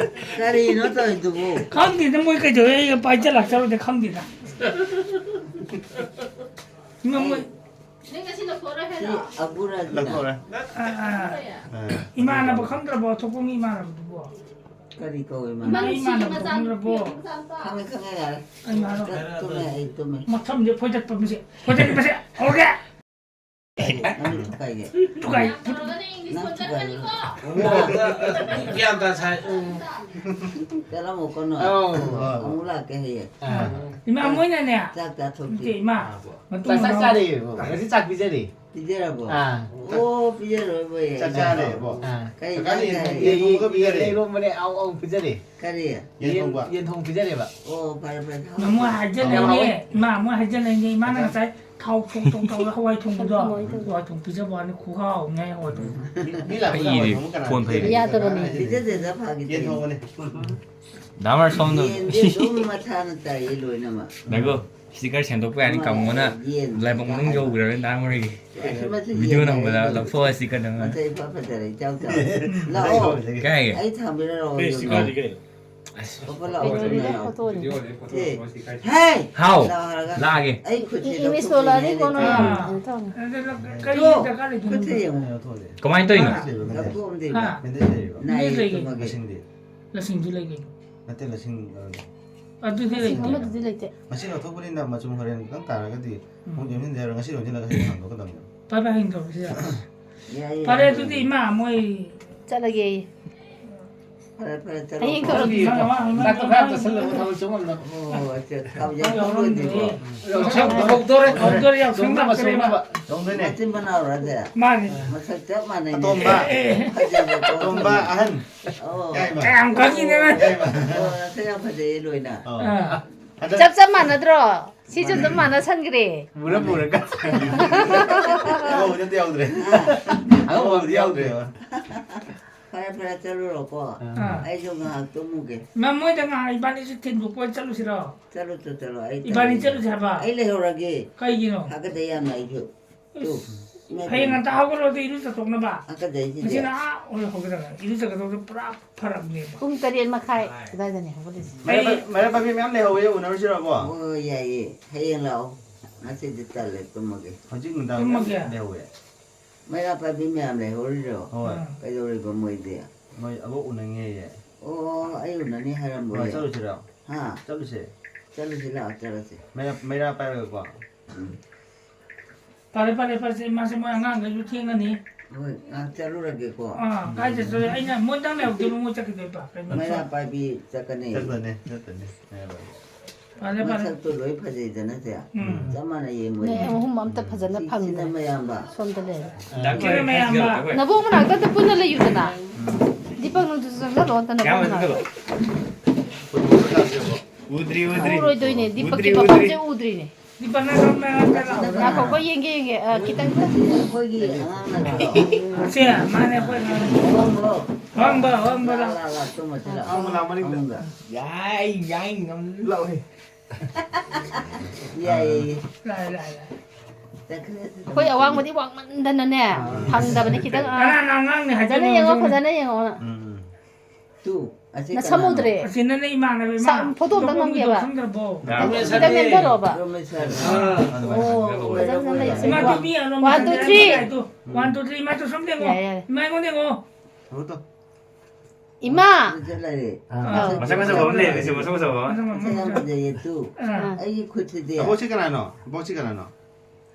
ꯀꯔꯤꯅꯣ ꯇꯧꯔꯤꯗꯨꯕꯨ? ꯈꯪꯗꯦꯗ, ꯃꯣꯏ ꯀꯩꯗꯧꯋꯦ, ꯑꯩ ꯄꯥꯏꯖꯜꯂꯛꯇꯕꯗ ꯈꯪꯗꯦꯗ꯫ ꯏꯃꯥ, ꯃꯣꯏ ꯅꯪ ꯉꯁꯤ ꯂꯧꯊꯣꯛꯑꯔꯣꯏ ꯁꯤ ꯍꯥꯏꯔꯣ? ꯑꯕꯨꯔꯥꯗꯨꯅ꯫ ꯂꯧꯊꯣꯛꯑꯔꯣꯏ꯫ ꯑꯥ, ꯑꯥ꯫ ꯑꯥ꯫ ꯏꯃꯥꯟꯅꯕ ꯈꯪꯗ꯭ꯔꯕꯣ, ꯊꯣꯛꯄꯝꯒꯤ ꯏꯃꯥꯟꯅꯕꯗꯨꯕꯣ? ꯀꯔꯤ ꯀꯧꯏ ꯏꯃꯥ ꯃꯥꯅ? ꯏꯃꯥ ꯅꯨꯡꯁꯤꯒꯤ ꯏꯃꯥꯟꯅꯕ ꯃꯆꯥ ꯈꯪꯗ꯭ꯔꯕꯣ? ꯅꯨꯄꯤ ꯃꯆꯥ ꯃꯆꯥ꯫ ꯈꯪꯉꯦ, ꯈꯪꯉꯦ, ꯌꯥꯔꯦ꯫ ꯑꯩ ꯃꯥꯅ ꯇꯨꯝꯃꯦ, ꯑꯩ ꯇꯨꯝꯃꯦ꯫ ꯃꯊꯝꯁꯦ ꯐꯣꯏꯗꯠꯄ ꯃꯁꯦ꯫ ꯐꯣꯏꯗꯠꯄꯁꯦ ꯍꯧꯔꯒꯦ꯫ ꯅꯪ ꯊꯨꯀꯥꯏꯒꯦ꯫ ꯊꯨꯒꯥꯏ꯫ ꯇꯧꯔꯒꯅ ꯏꯪꯂꯤꯁ ꯅꯪ ꯐꯣꯟ ꯊꯨꯒꯥꯏ꯫ ꯆꯠꯀꯅꯤꯀꯣ꯫ ꯒ꯭ꯌꯥꯟ ꯇꯥ ꯁꯥꯏ꯫ ꯆꯠꯂꯝꯃꯣ ꯀꯩꯅꯣ꯫ ꯑꯧ꯫ ꯑꯃꯨꯛ ꯂꯥꯛꯀꯦ ꯍꯌꯦꯡ꯫ ꯑꯥ꯫ ꯏꯃꯥ, ꯃꯣꯏꯅꯅꯦ꯫ ꯆꯥꯛ ꯆꯥꯊꯣꯛꯀꯦ꯫ ꯅꯠꯇꯦ, ꯏꯃꯥ꯫ ꯃꯇꯨꯡ ꯆꯥꯛ ꯆꯥꯛ ꯃꯅꯥꯎ꯫ ꯆꯥꯔꯦ꯫ ꯉꯁꯤ ꯆꯥꯛ ꯄꯤꯖꯔꯦ꯫ ꯄꯤꯖꯔꯕꯣ? ꯑꯥ꯫ ꯑꯣ, ꯄꯤꯖꯔꯣꯏꯕꯣꯏ꯫ ꯆꯥꯛ ꯆꯥꯔꯦꯕꯣ? ꯑꯥ꯫ ꯀꯔꯤ ꯀꯀꯥꯅ ꯆꯥꯛ ꯌꯦꯟ ꯆꯥꯔꯦ? ꯊꯣꯡꯕꯒ ꯄꯤꯖꯔꯦ꯫ ꯌꯦꯟ ꯏꯔꯣꯝꯕꯅꯦ, ꯑꯧ, ꯑꯧ, ꯄꯤꯖꯔꯦ꯫ ꯌꯦꯟ ꯌꯦꯟ, ꯊꯣꯡꯕ꯫ ꯌꯦꯟ ꯊꯣꯡ ꯄꯤꯖꯔꯦꯕ꯫ ꯑꯣ, ꯐꯔꯦ, ꯐꯔꯦ, ꯊꯥꯎ ꯃꯥ ꯃꯣꯏ ꯍꯥꯏꯖꯅꯩꯅꯦ꯫ ꯌꯥꯝ ꯍꯥꯎꯋꯦ꯫ ꯏꯃꯥ, ꯃꯣꯏ ꯍꯥꯏꯖꯅꯩꯅꯦ꯫ ꯏꯃꯥꯅ ꯉꯁꯥꯏ ꯊꯥꯎ ꯊꯣꯡ ꯊꯣꯡ ꯇꯧꯔꯒ ꯍꯋꯥꯏ ꯊꯣꯡꯕꯗꯣ꯫ ꯍꯋꯥꯏ ꯊꯣꯡ ꯄꯤꯖꯕ ꯋꯥꯅꯤ, ꯈꯨꯍꯥꯎ ꯑꯃꯅꯦ ꯍꯋꯥꯏ ꯊꯣꯡꯕ꯫ ꯃꯤ, ꯃꯤ ꯂꯥꯛꯄꯗ ꯑꯩꯗꯤ ꯍꯋꯥꯏ ꯊꯣꯡꯕ ꯀꯅꯥ ꯐꯣꯟ ꯄꯤꯖꯒꯦ? ꯐꯩ꯫ ꯌꯥꯗꯕꯅꯤ꯫ ꯄꯤꯖꯗꯦꯗ, ꯐꯥꯒꯤ ꯌꯦꯟ ꯇꯧꯕꯅꯤ꯫ ꯊꯣꯡꯕꯅꯦ꯫ ꯗꯥ ꯑꯃꯔ ꯁꯣꯝꯗ꯫ ꯌꯦꯟꯗꯤ ꯑꯗꯨꯝ ꯃꯊꯥꯅ ꯇꯥꯏꯌꯦ ꯂꯣꯏꯅꯃꯛ꯫ ꯉꯥꯏꯈꯣ, sticker ꯁꯦꯝꯗꯣꯛꯄ ꯌꯥꯅꯤ, ꯃꯥ ꯀꯥꯡꯕꯨꯅ ꯌꯦꯟ ꯂꯥꯏꯕꯛ ꯃꯅꯨꯡ ꯆꯥꯔꯦ꯫ ꯌꯧꯈ꯭ꯔꯕꯅꯤ ꯗꯥ ꯑꯃꯔꯒꯤ꯫ ꯑꯁ, ꯃꯁꯤ video ꯌꯦꯡꯉꯦ ꯅꯝꯕꯗ ꯑꯩ꯫ ꯂꯧꯊꯣꯛꯑ sticker ꯅꯝꯃ꯫ ꯃꯁꯤ ꯏꯐ ꯐꯖꯔꯦ, ꯏꯆꯥꯎ ꯆꯥꯎ꯫ ꯂꯥꯛꯑꯣ꯫ ꯀꯩ ꯍꯥꯏꯒꯦ? ꯑꯩ ꯊꯥꯡꯕꯤꯔꯔꯣ ꯑꯦ, ꯌꯨꯝꯗ꯫ Sticker ꯗꯤ ꯀꯩꯅꯣ? ꯑꯁ, ꯄꯣꯄ ꯂꯥꯛꯑꯣ, ꯀꯩꯅꯣꯅꯦ, ꯊꯝꯃꯤꯟꯅꯔꯣ꯫ ꯐꯣꯇꯣꯅꯤ꯫ ꯁꯤ꯫ ꯍꯦ! ꯍꯥꯎ, ꯂꯥꯛꯑꯣ ꯍꯥꯏꯔꯒ꯫ ꯂꯥꯛꯑꯒꯦ꯫ ꯑꯩ ꯈꯨꯠꯁꯤ ꯏ-, ꯏꯃꯦꯖ ꯂꯧꯊꯣꯛꯈꯤꯅꯦ ꯇꯣꯂꯛꯑꯗꯤ ꯍꯥꯏꯔꯦ꯫ ꯀꯣꯟꯅ ꯑꯥ꯫ ꯌꯦꯡꯉꯣ꯫ ꯀꯩꯅꯣ ꯇꯧꯅꯤ꯫ ꯑꯗꯨ ꯀꯔꯤ ꯇꯣ, ꯗꯔꯀꯥꯔ ꯂꯩꯒꯦ? ꯈꯨꯠꯁꯤ ꯌꯦꯡꯉꯣ꯫ ꯀꯃꯥꯏꯅ ꯇꯧꯔꯤꯅꯣ? ꯍꯥ? ꯂꯧꯊꯣꯛꯑꯝꯗꯦ꯫ ꯍꯥ? ꯃꯦꯟꯗꯦꯖ ꯂꯩꯔꯤꯕ꯫ ꯅꯥꯏꯌꯦ, ꯃꯦꯟꯗꯦꯖ ꯂꯩꯒꯦ꯫ ꯇꯨꯝꯃꯒꯦ꯫ ꯂꯁꯤꯡꯗꯤ? ꯂꯁꯤꯡꯁꯨ ꯂꯩ ꯀꯩꯅꯣ꯫ ꯅꯠꯇꯦ, ꯂꯁꯤꯡ, ꯑ, ꯑꯗꯨꯗꯤ ꯂꯩꯇꯦ꯫ ꯑꯃꯗꯨꯗꯤ ꯂꯩꯇꯦ꯫ ꯉꯁꯤ ꯂꯧꯊꯣꯛꯄꯅꯤꯅ ꯃꯆꯨꯝ ꯍꯣꯔꯦꯟ ꯈꯤꯇꯪ ꯇꯥꯔꯒꯗꯤ ꯎꯝ꯫ ꯑꯃꯨꯛ ꯌꯣꯝꯁꯤꯟꯖꯦ ꯍꯥꯏꯔꯣ? ꯉꯁꯤ ꯌꯣꯝꯁꯤꯜꯂꯒ ꯍꯌꯦꯡ ꯍꯥꯡꯗꯣꯛꯀꯗꯕꯅꯦꯕ꯫ ꯐꯔꯦ, ꯐꯔꯦ, ꯍꯌꯦꯡ ꯇꯧꯔꯁꯤ ꯌꯥꯔꯦ꯫ ꯌꯥꯏꯌꯦ, ꯐꯔꯦ, ꯌꯥꯏꯌꯦ꯫ ꯑꯗꯨꯗꯤ ꯏꯃꯥ, ꯃꯣꯏ ꯆꯠꯂꯒꯦ ꯑꯩ꯫ ꯐꯔꯦ, ꯐꯔꯦ, ꯆꯠꯂꯣ꯫ ꯍꯌꯦꯡ ꯇꯧꯔꯁꯤ꯫ ꯃꯥ, ꯃꯥ, ꯃꯥ, ꯆꯥꯛꯇꯣ ꯈꯔ ꯃꯥ, ꯆꯥꯁꯤꯜꯂꯒ ꯃꯥ꯫ ꯊꯕꯛ ꯁꯨꯕ ꯉꯝꯅꯕ꯫ ꯑꯣ, ꯑꯠꯆꯥ, ꯊꯥꯎ ꯌꯥꯝ ꯍꯧꯗꯣꯔꯦ꯫ ꯍꯧꯗꯣꯔꯦ, ꯌꯥꯝ ꯆꯣꯡꯅꯕ, ꯁꯪꯅ ꯆꯣꯡꯅꯕ꯫ ꯆꯣꯡꯗꯣꯏꯅꯦ꯫ ꯃꯆꯤꯟ ꯃꯅꯥꯎꯔꯣ ꯍꯥꯏꯁꯦ? ꯃꯥꯅꯤ꯫ ꯃꯁꯛ ꯆꯞ ꯃꯥꯟꯅꯩꯅꯦ꯫ ꯑꯇꯣꯝꯕ꯫ ꯐꯖꯕ ꯀꯣ꯫ ꯑꯇꯣꯝꯕ ꯑꯍꯟ꯫ ꯑꯣ꯫ ꯌꯥꯏꯃ꯫ ꯌꯥꯝ ꯈꯪꯉꯤꯅꯦ ꯅꯪ꯫ ꯌꯥꯏꯃ꯫ ꯑꯣ, ꯅꯁꯛ ꯌꯥꯝ ꯐꯖꯩꯌꯦ ꯂꯣꯏꯅ꯫ ꯑꯣ꯫ ꯑꯥ꯫ ꯍꯟꯗꯛ ꯆꯞ ꯆꯞ ꯃꯥꯟꯅꯗ꯭ꯔꯣ? ꯁꯤꯁꯨ ꯑꯗꯨꯝ ꯃꯥꯟꯅꯁꯟꯈ꯭ꯔꯦ꯫ ꯃꯨꯔ ꯃꯨꯔꯒ꯫ ꯑꯉꯧꯕꯗꯤ ꯑꯝꯇ ꯌꯥꯎꯗ꯭ꯔꯦ꯫ ꯑꯥ꯫ ꯑꯉꯧꯕꯗꯤ ꯌꯥꯎꯗ꯭ꯔꯦꯕ꯫ ꯐꯔꯦ, ꯐꯔꯦ, ꯆꯠꯂꯨꯔꯣꯀꯣ꯫ ꯑꯥ꯫ ꯑꯩꯁꯨ ꯉꯥꯏꯍꯥꯛ ꯇꯨꯝꯃꯨꯒꯦ꯫ ꯃꯥ, ꯃꯣꯏꯗ ꯉꯥꯏꯍꯥꯛ ꯏꯕꯥꯅꯤꯁꯨ ꯊꯤꯟꯗꯣꯛꯄ ꯑꯣꯏꯅ ꯆꯠꯂꯨꯁꯤꯔꯣ? ꯆꯠꯂꯨ, ꯆꯠ-, ꯆꯠꯂꯣ, ꯑꯩ ꯏꯕꯥꯅꯤ ꯇꯜꯂꯦ꯫ ꯆꯠꯂꯨꯁꯦ ꯍꯥꯏꯕ? ꯑꯩ ꯂꯩꯍꯧꯔꯒꯦ꯫ ꯀꯩꯒꯤꯅꯣ? ꯍꯥꯀꯠꯆꯩ ꯌꯥꯝꯅ ꯑꯩꯁꯨ꯫ ꯇꯨ, ꯏꯁ, ꯏꯃꯥ ꯍꯌꯦꯡ ꯇꯨ꯫ ꯉꯟꯇꯥ ꯍꯧꯒꯠꯂꯛꯑꯗꯤ ꯏꯔꯨ ꯆꯠꯊꯣꯛꯅꯕ꯫ ꯍꯥꯀꯠꯆꯩꯁꯤꯗꯤ꯫ ꯉꯁꯤꯅ ꯑꯥ ꯑꯣꯏꯅ ꯍꯧꯒꯠꯂꯒ ꯏꯔꯨꯖꯒꯗꯧꯕꯗꯣ ꯄꯨꯔꯥ ꯐꯔꯛꯅꯦꯕ꯫ ꯄꯨꯡ ꯇꯔꯦꯠ ꯃꯈꯥꯏ ꯑꯗꯨꯋꯥꯏꯗꯅꯦ ꯍꯧꯒꯠꯂꯤꯁꯦ꯫ ꯃꯩꯔꯥ ꯄꯥ-, ꯃꯩꯔꯥ ꯄꯥꯏꯕꯤ ꯃꯌꯥꯝ ꯂꯩꯍꯧꯋꯦ, ꯎꯅꯔꯨꯁꯤꯔꯕꯣ? ꯍꯣꯏ, ꯌꯥꯏꯌꯦ꯫ ꯍꯌꯦꯡ ꯂꯥꯛꯑꯣ꯫ ꯉꯁꯤꯗꯤ ꯇꯜꯂꯦ, ꯇꯨꯝꯃꯒꯦ꯫ ꯍꯧꯖꯤꯛ ꯅꯨꯡꯗꯥꯡ ꯃꯌꯥꯝ ꯇꯨꯝꯃꯒꯦ꯫ ꯂꯩꯍꯧꯋꯦ꯫ ꯃꯩꯔꯥ ꯄꯥꯏꯕꯤ ꯃꯌꯥꯝ ꯂꯩꯍꯧꯔꯤꯔꯣ? ꯍꯣꯏ꯫ ꯑꯥ꯫ ꯀꯩꯗꯧꯔꯤꯕ ꯃꯣꯏꯗꯤ? ꯃꯣꯏ ꯑꯕꯣꯛ ꯎꯅꯉꯦꯌꯦ꯫ ꯑꯣ, ꯑꯩ ꯎꯅꯅꯤ ꯍꯥꯏꯔꯝꯕ꯭ꯔꯣ? ꯍꯣꯏ, ꯆꯠꯂꯨꯁꯤꯔꯣ? ꯍꯥ? ꯆꯠꯂꯨꯁꯦ꯫ ꯆꯠꯂꯨꯁꯤ, ꯂꯥꯛꯑꯣ, ꯆꯠꯂꯁꯤ꯫ ꯃꯩꯔꯥ, ꯃꯩꯔꯥ ꯄꯥꯏꯔꯒꯀꯣ꯫ ꯎꯝ꯫ ꯐꯔꯦ, ꯐꯔꯦ, ꯐꯔꯦ, ꯏꯃꯥꯁꯦ ꯃꯣꯏ ꯑꯉꯥꯡꯈꯩꯁꯨ ꯊꯦꯡꯉꯅꯤ꯫ ꯍꯣꯏ, ꯉꯥꯏꯍꯥꯛ ꯆꯠꯂꯨꯔꯒꯦꯀꯣ꯫ ꯑꯥ, ꯀꯥꯏ ꯆꯠꯆꯔꯦ? ꯑꯩꯅ ꯃꯣꯏ ꯅꯪ ꯂꯩꯍꯧꯗꯣꯏꯕ, ꯃꯣꯏ ꯆꯠꯈꯤꯗꯣꯏꯕ? ꯀꯩꯅꯣ ꯃꯩꯔꯥ ꯄꯥꯏꯕꯤ ꯆꯠꯀꯅꯤ꯫ ꯆꯠꯀꯅꯤ, ꯆꯠꯀꯅꯤ, ꯃꯩꯔꯥ ꯄꯥꯏꯕꯤ꯫ ꯐꯔꯦ, ꯐꯔꯦ꯫ ꯃꯁꯛꯇꯣ ꯂꯣꯏ ꯐꯖꯩꯗꯅ ꯁꯦ꯫ ꯎꯝ꯫ ꯆꯞ ꯃꯥꯟꯅ ꯌꯦꯡꯕ ꯅꯣꯏ ꯌꯥꯏ꯫ ꯑꯍꯨꯝ ꯑꯝꯇ ꯐꯖꯅ ꯁꯤ, ꯐꯪꯗ꯭ꯔꯦ꯫ ꯁꯤꯅ ꯃꯌꯥꯝꯕ꯫ ꯁꯣꯝꯗ ꯂꯩꯔꯦ꯫ ꯗꯥꯛꯇꯔ ꯁꯤꯅ ꯃꯌꯥꯝꯕ꯫ ꯅꯕꯣꯛ ꯃꯅꯥꯛꯇ ꯑꯝꯇ ꯄꯨꯟꯅ ꯂꯩꯌꯨꯗꯅ꯫ ꯗꯤꯄꯛ ꯅꯪꯁꯨ ꯆꯪꯁꯜꯂꯣ ꯑꯝꯇ ꯅꯕꯣꯛ ꯃꯅꯥꯛꯇ꯫ ꯎꯗ꯭ꯔꯤ, ꯎꯗ꯭ꯔꯤ꯫ ꯎꯔꯣꯏꯗꯣꯏꯅꯦ, ꯗꯤꯄꯛꯀꯤ ꯎꯗ꯭ꯔꯤ, ꯃꯐꯝꯁꯦ ꯎꯗ꯭ꯔꯤ꯫ ꯎꯗ꯭ꯔꯤꯅꯦ꯫ ꯗꯤꯄꯛ ꯅꯪ ꯂꯥꯛꯑꯣ꯫ ꯉꯥꯏꯈꯣꯀꯣ, ꯌꯦꯡꯒꯦ, ꯌꯦꯡꯒꯦ꯫ ꯑ, ꯈꯤꯇꯪ, ꯈꯤꯇꯪ꯫ ꯑꯩꯈꯣꯏꯒꯤ ꯑꯉꯥꯡ ꯅꯠꯇ꯭ꯔꯣ? ꯁꯦ, ꯃꯥꯅꯦ, ꯑꯩꯈꯣꯏ ꯑꯉꯥꯡꯅꯦ꯫ ꯑꯋꯥꯡꯕ꯫ ꯑꯋꯥꯡꯕ, ꯑꯋꯥꯡꯕ ꯂꯥꯛꯑꯣ꯫ ꯂꯥꯛꯑꯣ, ꯂꯥꯛꯑꯣ, ꯁꯣꯝ ꯃꯁꯤ ꯂꯥꯛꯑꯣ꯫ ꯑꯋꯥꯡꯕ ꯂꯥꯛꯑꯣ, ꯃꯅꯤꯡꯗ꯫ ꯐꯃꯨꯡꯗ꯫ ꯌꯥꯏ, ꯌꯥꯏ, ꯉꯝ-, ꯂꯥꯛꯑꯣꯍꯦ꯫ ꯌꯥꯏꯌꯦ, ꯌꯥꯏꯌꯦ꯫ ꯂꯥꯛꯑꯦ, ꯂꯥꯛꯑꯦ, ꯂꯥꯛꯑꯦ꯫ ꯆꯠꯈ꯭ꯔꯦ, ꯆꯠꯈ꯭ꯔꯦ꯫ ꯑꯩꯈꯣꯏ ꯑꯋꯥꯡꯕꯗꯤ ꯋꯥꯡꯃꯟꯗꯅꯅꯦ, ꯐꯪꯗꯕꯅꯦ ꯈꯤꯇꯪ꯫ ꯑꯉꯥꯡ, ꯑꯉꯥꯡꯅꯦ ꯍꯥꯏꯖꯕ ꯐꯖꯅ ꯌꯦꯡꯉꯣ, ꯉꯝꯖꯗꯦ꯫ ꯐꯖꯅ ꯌꯦꯡꯉꯣ꯫ ꯎꯝ꯫ ꯇꯨ, ꯑꯁꯤ ꯅꯁꯝ ꯀꯅꯥꯅꯣ? ꯎꯗ꯭ꯔꯦ꯫ ꯑꯁꯤ ꯅꯪꯅ ꯏꯃꯥꯟꯅꯕꯤ ꯁꯝ, ꯑꯃ ꯐꯣꯇꯣ ꯑꯝꯇ ꯅꯝꯒꯦꯕ꯫ ꯈꯪꯗ꯭ꯔꯕꯣ? ꯔꯥꯃꯦꯁꯔꯅꯦ꯫ ꯈꯤꯇꯪ ꯅꯦꯝꯊꯔꯛꯑꯣꯕ꯫ ꯔꯥꯃꯦꯁꯔ꯫ ꯑꯥ, ꯑꯗꯨꯃꯥꯏꯅ ꯑꯣ, ꯈꯪꯒꯗꯧꯕ꯫ ꯐꯖꯅ ꯂꯩ꯫ ꯏꯃꯥ, ꯇꯨ ꯃꯤ ꯑꯃ one, two, three꯫ ꯃꯁꯥꯏ ꯍꯥꯏꯗꯣ꯫ One, two, three, ꯏꯃꯥ ꯇꯨ ꯁꯣꯝꯗ ꯌꯦꯡꯉꯣ꯫ ꯌꯥꯔꯦ, ꯌꯥꯔꯦ꯫ ꯏꯃꯥ ꯑꯩꯉꯣꯟꯗ ꯌꯦꯡꯉꯣ꯫ ꯍꯧꯒꯠꯇꯣ꯫ ꯏꯃꯥ! ꯑꯥ, ꯑꯥ꯫ ꯃꯁꯛ ꯐꯖꯕ ꯑꯃ ꯂꯩꯔꯦ, ꯁꯤ ꯃꯁꯛ ꯐꯖꯕ ꯑꯃ꯫ ꯃꯁꯛ ꯌꯥꯝ ꯐꯖꯩꯌꯦ, ꯇꯨ꯫ ꯑꯥ꯫ ꯑꯩꯒꯤ ꯈꯨꯠꯁꯤꯗꯤ꯫ ꯑꯕꯣꯛꯁꯤ ꯀꯅꯥꯅꯣ? ꯑꯕꯣꯛꯁꯤ ꯀꯅꯥꯅꯣ?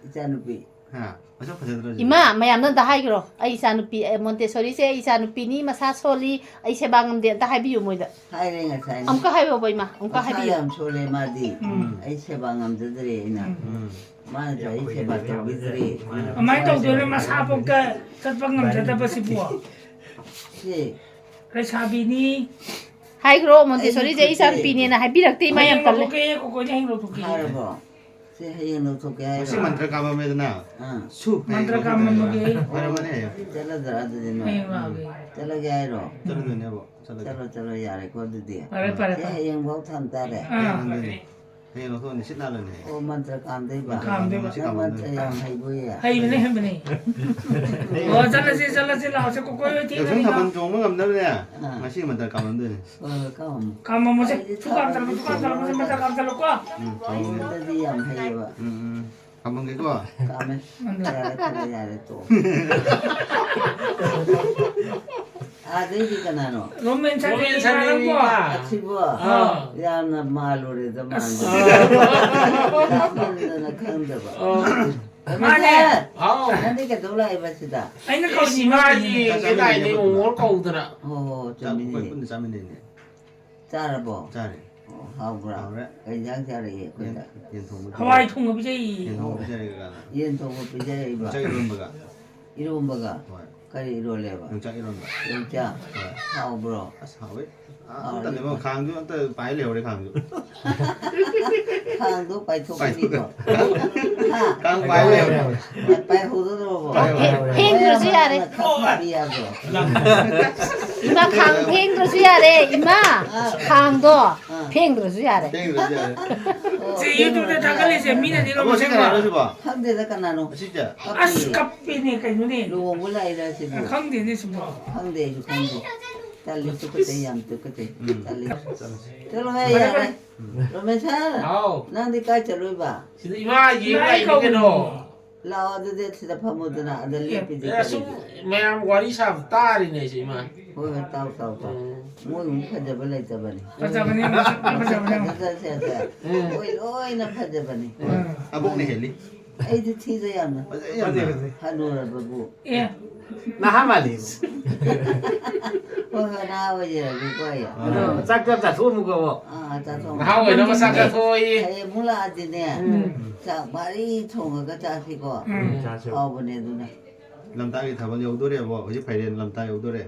ꯏꯆꯥꯅꯨꯄꯤ꯫ ꯍꯥ? ꯃꯁꯛ ꯐꯖꯗ꯭ꯔꯣ ꯁꯤ? ꯏꯃꯥ, ꯃꯌꯥꯝꯅ ꯑꯝꯇ ꯍꯥꯏꯈ꯭ꯔꯣ꯫ ꯑꯩ ꯏꯆꯥꯅꯨꯄꯤ, ꯑꯦ, ꯃꯣꯟꯇꯦꯁꯣꯔꯤꯁꯦ ꯑꯩ ꯏꯆꯥꯅꯨꯄꯤꯅꯤ, ꯃꯁꯥ ꯁꯣꯜꯂꯤ, ꯑꯩ ꯁꯦꯕꯥ ꯉꯝꯗꯦ, ꯑꯝꯇ ꯍꯥꯏꯕꯤꯌꯨ ꯃꯣꯏꯗ꯫ ꯍꯥꯏꯔꯦ ꯉꯁꯥꯏꯅ꯫ ꯑꯃꯨꯛꯀ ꯍꯥꯏꯌꯣꯕ, ꯏꯃꯥ, ꯑꯃꯨꯛꯀ ꯃꯁꯥ ꯍꯥꯏꯕꯤꯌꯨ꯫ ꯌꯥꯝ ꯁꯣꯜꯂꯦ ꯃꯥꯗꯤ꯫ ꯎꯝ꯫ ꯑꯩ ꯁꯦꯕꯥ ꯉꯝꯖꯗ꯭ꯔꯦ ꯑꯩꯅ꯫ ꯎꯝ꯫ ꯃꯥꯅꯁꯨ ꯑꯩ ꯁꯦꯕꯥ ꯇꯧꯕꯤꯗ꯭ꯔꯦ꯫ ꯀꯃꯥꯏꯅ ꯇꯧꯗꯣꯏꯅꯣ ꯃꯁꯥꯐꯥꯎꯗ ꯆꯠꯄ ꯉꯝꯖꯗꯕꯁꯤꯕꯨ? ꯁꯤ꯫ ꯂꯩꯁꯥꯕꯤꯅꯤ꯫ ꯍꯥꯏꯈ꯭ꯔꯣ, ꯃꯣꯟꯇꯦꯁꯣꯔꯤꯁꯦ ꯑꯩ ꯏꯆꯥꯅꯨꯄꯤꯅꯦꯅ ꯍꯥꯏꯕꯤꯔꯛꯇꯦ, ꯏꯃꯥ, ꯌꯥꯝ ꯍꯌꯦꯡ ꯇꯜꯂꯦ꯫ ꯂꯧꯊꯣꯛꯀꯦ, ꯀꯣꯀꯣꯏꯅ ꯍꯌꯦꯡ ꯂꯧꯊꯣꯀꯦ꯫ ꯍꯥꯏꯔꯕꯣ? ꯁꯤ ꯍꯌꯦꯡ ꯂꯧꯊꯣꯛꯀꯦ ꯍꯥꯏꯔꯣ? ꯉꯁꯤ ꯃꯟꯇ꯭ꯔ ꯀꯥꯝꯃꯝꯃꯦꯗꯅ꯫ ꯑꯥ꯫ ꯁꯨ, ꯍꯌꯦꯡ ꯃꯟꯇ꯭ꯔ ꯂꯧꯊꯣꯛꯀꯦ ꯀꯥꯝꯃꯝꯃꯒꯦ꯫ ꯍꯥꯏꯔꯣ꯫ ꯐꯔꯕꯅꯦ ꯍꯌꯦꯡ꯫ ꯆꯠꯂꯗ꯭ꯔꯥ ꯑꯗꯨꯗꯤ ꯅꯣꯏ? ꯍꯌꯦꯡ ꯂꯥꯛꯑꯒꯦ꯫ ꯆꯠꯂꯒꯦ ꯍꯥꯏꯔꯣ? ꯆꯠꯂꯗꯣꯏꯅꯦꯕ꯫ ꯆꯠꯂꯒꯦ꯫ ꯆꯠꯂꯣ, ꯆꯠꯂꯣ, ꯌꯥꯔꯦꯀꯣ ꯑꯗꯨꯗꯤ꯫ ꯐꯔꯦ, ꯐꯔꯦ, ꯁꯤ ꯐꯔꯦ꯫ ꯍꯌꯦꯡꯐꯥꯎ ꯊꯝ ꯇꯥꯔꯦ꯫ ꯑꯥ꯫ ꯍꯌꯦꯡ ꯂꯧꯊꯣꯛꯑꯅꯤ, ꯁꯤꯠ ꯅꯥꯜꯂꯅꯤ ꯍꯌꯦꯡ꯫ ꯑꯣ, ꯃꯟꯇ꯭ꯔ ꯀꯥꯝꯗꯣꯏꯕ? ꯀꯥꯝꯗꯣꯏꯕ꯫ ꯉꯁꯤ ꯅꯪ ꯀꯥꯝꯃꯝꯗꯣꯏꯅꯦ꯫ ꯃꯟꯇ꯭ꯔ ꯌꯥꯝ ꯍꯩꯕꯣꯏ꯫ ꯍꯩꯕꯅꯦ, ꯍꯩꯕꯅꯦ꯫ ꯑꯣ, ꯆꯠꯂꯁꯤ, ꯆꯠꯂꯁꯤ, ꯂꯥꯛꯑꯣꯁꯦ, ꯀꯣꯀꯣꯏ ꯍꯣꯏ ꯌꯥꯎꯁꯪ ꯊꯦꯡꯅꯅꯤ, ꯊꯥꯕꯜ ꯂꯥꯛꯑꯣ꯫ ꯆꯣꯡꯕ ꯉꯝꯅꯕꯅꯦ꯫ ꯑꯥ꯫ ꯉꯁꯤ ꯃꯟꯇ꯭ꯔ ꯀꯥꯝꯃꯝꯗꯣꯏꯅꯦ꯫ ꯑꯣ, ꯀꯥꯝꯃꯝꯃꯣ꯫ ꯀꯥꯝꯃꯝꯃꯣꯁꯦ꯫ ꯑꯩꯗꯤ ꯊꯨ ꯀꯥꯝꯊꯠꯂꯣ, ꯊꯨ ꯀꯥꯝꯊꯠꯂꯣ, ꯊꯥꯕꯜ ꯃꯁꯤ ꯃꯟꯇ꯭ꯔ ꯀꯥꯝꯊꯠꯂꯣꯀꯣ꯫ ꯎꯝ, ꯀꯥꯝꯃꯝꯃꯣ꯫ ꯑꯩꯉꯣꯟꯗꯗꯤ ꯌꯥꯝ ꯍꯩꯌꯦꯕ꯫ ꯎꯝ, ꯎꯝ꯫ ꯀꯥꯝꯃꯝꯒꯦꯀꯣ? ꯀꯥꯝꯃꯦ꯫ ꯎꯝ꯫ ꯌꯥꯔꯦ, ꯐꯔꯦ, ꯌꯥꯔꯦ, ꯇꯣꯛꯑꯣ꯫ ꯑꯥꯗꯩꯗꯤ ꯀꯅꯥꯅꯣ? ꯔꯣꯃꯦꯟ ꯁꯥꯟꯅꯩ ꯔꯣꯃꯦꯟ ꯁꯥꯟꯅꯩ ꯏꯃꯥꯅꯕꯣ꯫ ꯏꯃꯥ꯫ ꯑꯁꯤꯕꯣ? ꯑꯥ꯫ ꯌꯥꯝꯅ ꯃꯥꯜꯂꯨꯔꯦꯗ, ꯑꯁ꯫ ꯃꯥꯟꯕ꯫ ꯂꯥꯞꯃꯟꯗꯅ ꯈꯪꯗꯕ꯫ ꯑꯥ꯫ ꯃꯥꯅꯦ꯫ ꯍꯥꯎ꯫ ꯅꯪꯗꯤ ꯀꯩꯗꯧ ꯂꯥꯛꯏꯕ ꯁꯤꯗ? ꯑꯩꯅ ꯀꯧꯔꯤꯁꯤ ꯏꯃꯥꯒꯤ ꯏꯃꯥꯒꯤ ꯀꯗꯥꯏꯗꯒꯤ ꯃꯣꯃꯣ ꯀꯧꯗꯅ꯫ ꯑꯣ, ꯆꯥꯛ ꯑꯩꯈꯣꯏ ꯆꯨꯝꯃꯤꯅꯦ꯫ ꯄꯨꯟꯅ ꯆꯥꯃꯤꯟꯅꯩꯅꯦ꯫ ꯆꯥꯔꯕꯣ? ꯆꯥꯔꯦ꯫ ꯍꯥꯎꯕ꯭ꯔꯥ? ꯍꯥꯎꯔꯦ꯫ ꯀꯩ ꯏꯟꯖꯥꯡ ꯆꯥꯔꯛꯏ ꯑꯩꯈꯣꯏꯗ? ꯌꯦꯟ ꯊꯣꯡꯕ ꯍꯋꯥꯏ ꯊꯣꯡꯕ ꯄꯤꯖꯩ꯫ ꯌꯦꯟ ꯊꯣꯡꯕ ꯄꯤꯖꯔꯦ ꯀꯀꯥꯅ꯫ ꯌꯦꯟ ꯊꯣꯡꯕ ꯄꯤꯖꯔꯛꯏꯕ? ꯌꯣꯡꯆꯥꯛ ꯏꯔꯣꯟꯕꯒ꯫ ꯏꯔꯣꯝꯕꯒ? ꯍꯣꯏ꯫ ꯀꯔꯤ ꯏꯔꯣꯜꯂꯦꯕ? ꯌꯣꯡꯆꯥꯛ ꯏꯔꯣꯟꯕ꯫ ꯌꯣꯡꯆꯥꯛ? ꯍꯣꯏ꯫ ꯍꯥꯎꯕ꯭ꯔꯣ? ꯑꯁ, ꯍꯥꯎꯋꯦ꯫ ꯑꯥ, ꯍꯥꯎꯋꯦ꯫ ꯑꯝꯇ ꯂꯩꯕ, ꯈꯥꯡꯁꯨ ꯑꯝꯇ ꯄꯥꯏ ꯂꯩꯍꯧꯔꯦ, ꯈꯥꯡꯁꯨ꯫ ꯈꯥꯡꯗꯣ ꯄꯥꯏꯊꯣꯛꯀꯅꯤꯀꯣ꯫ ꯄꯥꯏꯊꯣꯛ-, ꯍꯥ? ꯈꯥꯡ ꯄꯥꯏ ꯂꯩꯍꯧꯔꯦ꯫ ꯄꯥꯏ-, ꯄꯥꯏꯍꯧꯗ꯭ꯔꯣ? ꯐꯦꯡ-, ꯐꯦꯡꯗ꯭ꯔꯁꯨ ꯌꯥꯔꯦ꯫ ꯈꯥꯡ ꯄꯥꯏ ꯌꯥꯗ꯭ꯔꯣ? ꯏꯃꯥ, ꯈꯥꯡ ꯐꯦꯡꯗ꯭ꯔꯁꯨ ꯌꯥꯔꯦ, ꯏꯃꯥ꯫ ꯑꯥ꯫ ꯈꯥꯡꯗꯣ ꯑꯥ꯫ ꯐꯦꯡꯗ꯭ꯔꯁꯨ ꯌꯥꯔꯦ꯫ ꯐꯦꯡꯗ꯭ꯔꯁꯨ ꯌꯥꯔꯦ꯫ ꯑꯣ, ꯁꯤ ꯐꯦꯡꯗ꯭ꯔꯁꯨ ꯌꯥꯔꯦ꯫ ꯌꯥꯔꯦ꯫ ꯁꯤ ꯀꯅꯥꯅꯣ ꯁꯤꯕꯣ? ꯈꯪꯗꯦꯗ ꯀꯅꯥꯅꯣ꯫ ꯑꯁꯤꯁꯦ? ꯑꯁ, ꯀꯞꯄꯦꯅꯦ ꯀꯩꯅꯣꯅꯦ꯫ ꯂꯨꯍꯣꯡꯕ ꯂꯥꯛꯏꯔ ꯁꯤꯕꯣ? ꯑ, ꯈꯪꯗꯦꯅꯦ ꯁꯤꯕꯣ꯫ ꯈꯪꯗꯦ, ꯑꯩꯁꯨ ꯈꯪꯗꯦ꯫ ꯇꯜꯂꯤ, ꯇꯨꯀꯠꯆꯩ, ꯌꯥꯝ ꯇꯨꯀꯠꯆꯩ꯫ ꯎꯝ꯫ ꯇꯜꯂꯤ꯫ ꯆꯠꯂꯁꯤ꯫ ꯆꯠꯂꯣꯍꯦ, ꯐꯔꯦ, ꯌꯥꯔꯦ꯫ ꯐꯔꯦ꯫ ꯎꯝ꯫ ꯔꯣꯃꯦꯁ ꯁꯥꯔ, ꯍꯥꯎ꯫ ꯅꯪꯗꯤ ꯀꯥꯏ ꯆꯠꯂꯨꯏꯕ? ꯁꯤꯗ ꯏꯃꯥ ꯌꯦꯡ ꯏꯃꯥ ꯂꯥꯛꯏꯅꯤ ꯀꯧꯔꯤꯅꯤ꯫ ꯀꯩꯅꯣ꯫ ꯂꯥꯛꯑꯣ, ꯑꯗꯨꯗꯤ ꯁꯤꯗ ꯐꯝꯃꯨꯗꯅ, ꯑꯗ ꯂꯦꯞꯄꯤꯗꯤ ꯑꯦ, ꯁꯨꯝ ꯀꯔꯤꯒꯤ? ꯃꯌꯥꯝ ꯋꯥꯔꯤ ꯁꯥꯕ ꯇꯥꯔꯤꯅꯦ ꯑꯩꯁꯦ, ꯏꯃꯥ꯫ ꯍꯣꯏ, ꯍꯣꯏ, ꯇꯥꯎ, ꯇꯥꯎ, ꯇꯥꯎ꯫ ꯎꯝ꯫ ꯃꯣꯏꯃꯨꯛ ꯐꯖꯕ ꯂꯩꯇꯕꯅꯤ꯫ ꯐꯖꯕꯅꯤ, ꯃꯁꯛ ꯂꯣꯏ ꯐꯖꯕꯅꯤ꯫ ꯐꯖ-, ꯐꯖ-, ꯐꯖ-, ꯎꯝ꯫ ꯃꯣꯏ ꯂꯣꯏꯅ ꯐꯖꯕꯅꯤ꯫ ꯎꯝ꯫ ꯑꯕꯣꯛꯅ ꯍꯦꯜꯂꯤ꯫ ꯑꯩꯗꯤ ꯊꯤꯗ ꯌꯥꯝꯅ꯫ ꯐꯖꯩ ꯌꯥꯝꯅ꯫ ꯐꯖꯩ, ꯐꯖꯩ꯫ ꯍꯅꯨꯔꯕꯕꯨ꯫ ꯑꯦ꯫ ꯅꯍꯥ ꯃꯥꯜꯂꯤ꯫ ꯍꯣꯏ, ꯍꯣꯏ, ꯅꯍꯥ ꯑꯣꯏꯖꯔꯒꯦꯀꯣ ꯑꯩ꯫ ꯑꯥ꯫ ꯑꯗꯣ ꯆꯥꯛ ꯆꯥꯛ ꯆꯥꯊꯣꯛꯑꯝꯃꯨꯀꯣ꯫ ꯑꯥ, ꯆꯥꯊꯣꯛꯑꯝꯃꯨ꯫ ꯅꯍꯥ ꯑꯣꯏꯅꯕ ꯆꯥꯛ ꯆꯥꯊꯣꯛꯑꯣꯌꯦ꯫ ꯍꯌꯦꯡ ꯑꯃꯨꯛ ꯂꯥꯛꯑꯗꯤꯅꯦ, ꯎꯝ꯫ ꯆꯥꯛ ꯃꯔꯤ ꯊꯣꯡꯉꯒ ꯆꯥꯁꯤꯀꯣ꯫ ꯎꯝ꯫ ꯆꯥꯁꯦ꯫ ꯍꯥꯎꯕꯅꯦ ꯑꯗꯨꯅ꯫ ꯂꯝꯇꯥꯒꯤ ꯊꯥꯕꯜ ꯌꯧꯗꯣꯔꯦꯕꯣ, ꯍꯧꯖꯤꯛ ꯐꯥꯏꯔꯦꯟ ꯂꯝꯇꯥ ꯌꯧꯗꯣꯔꯦ꯫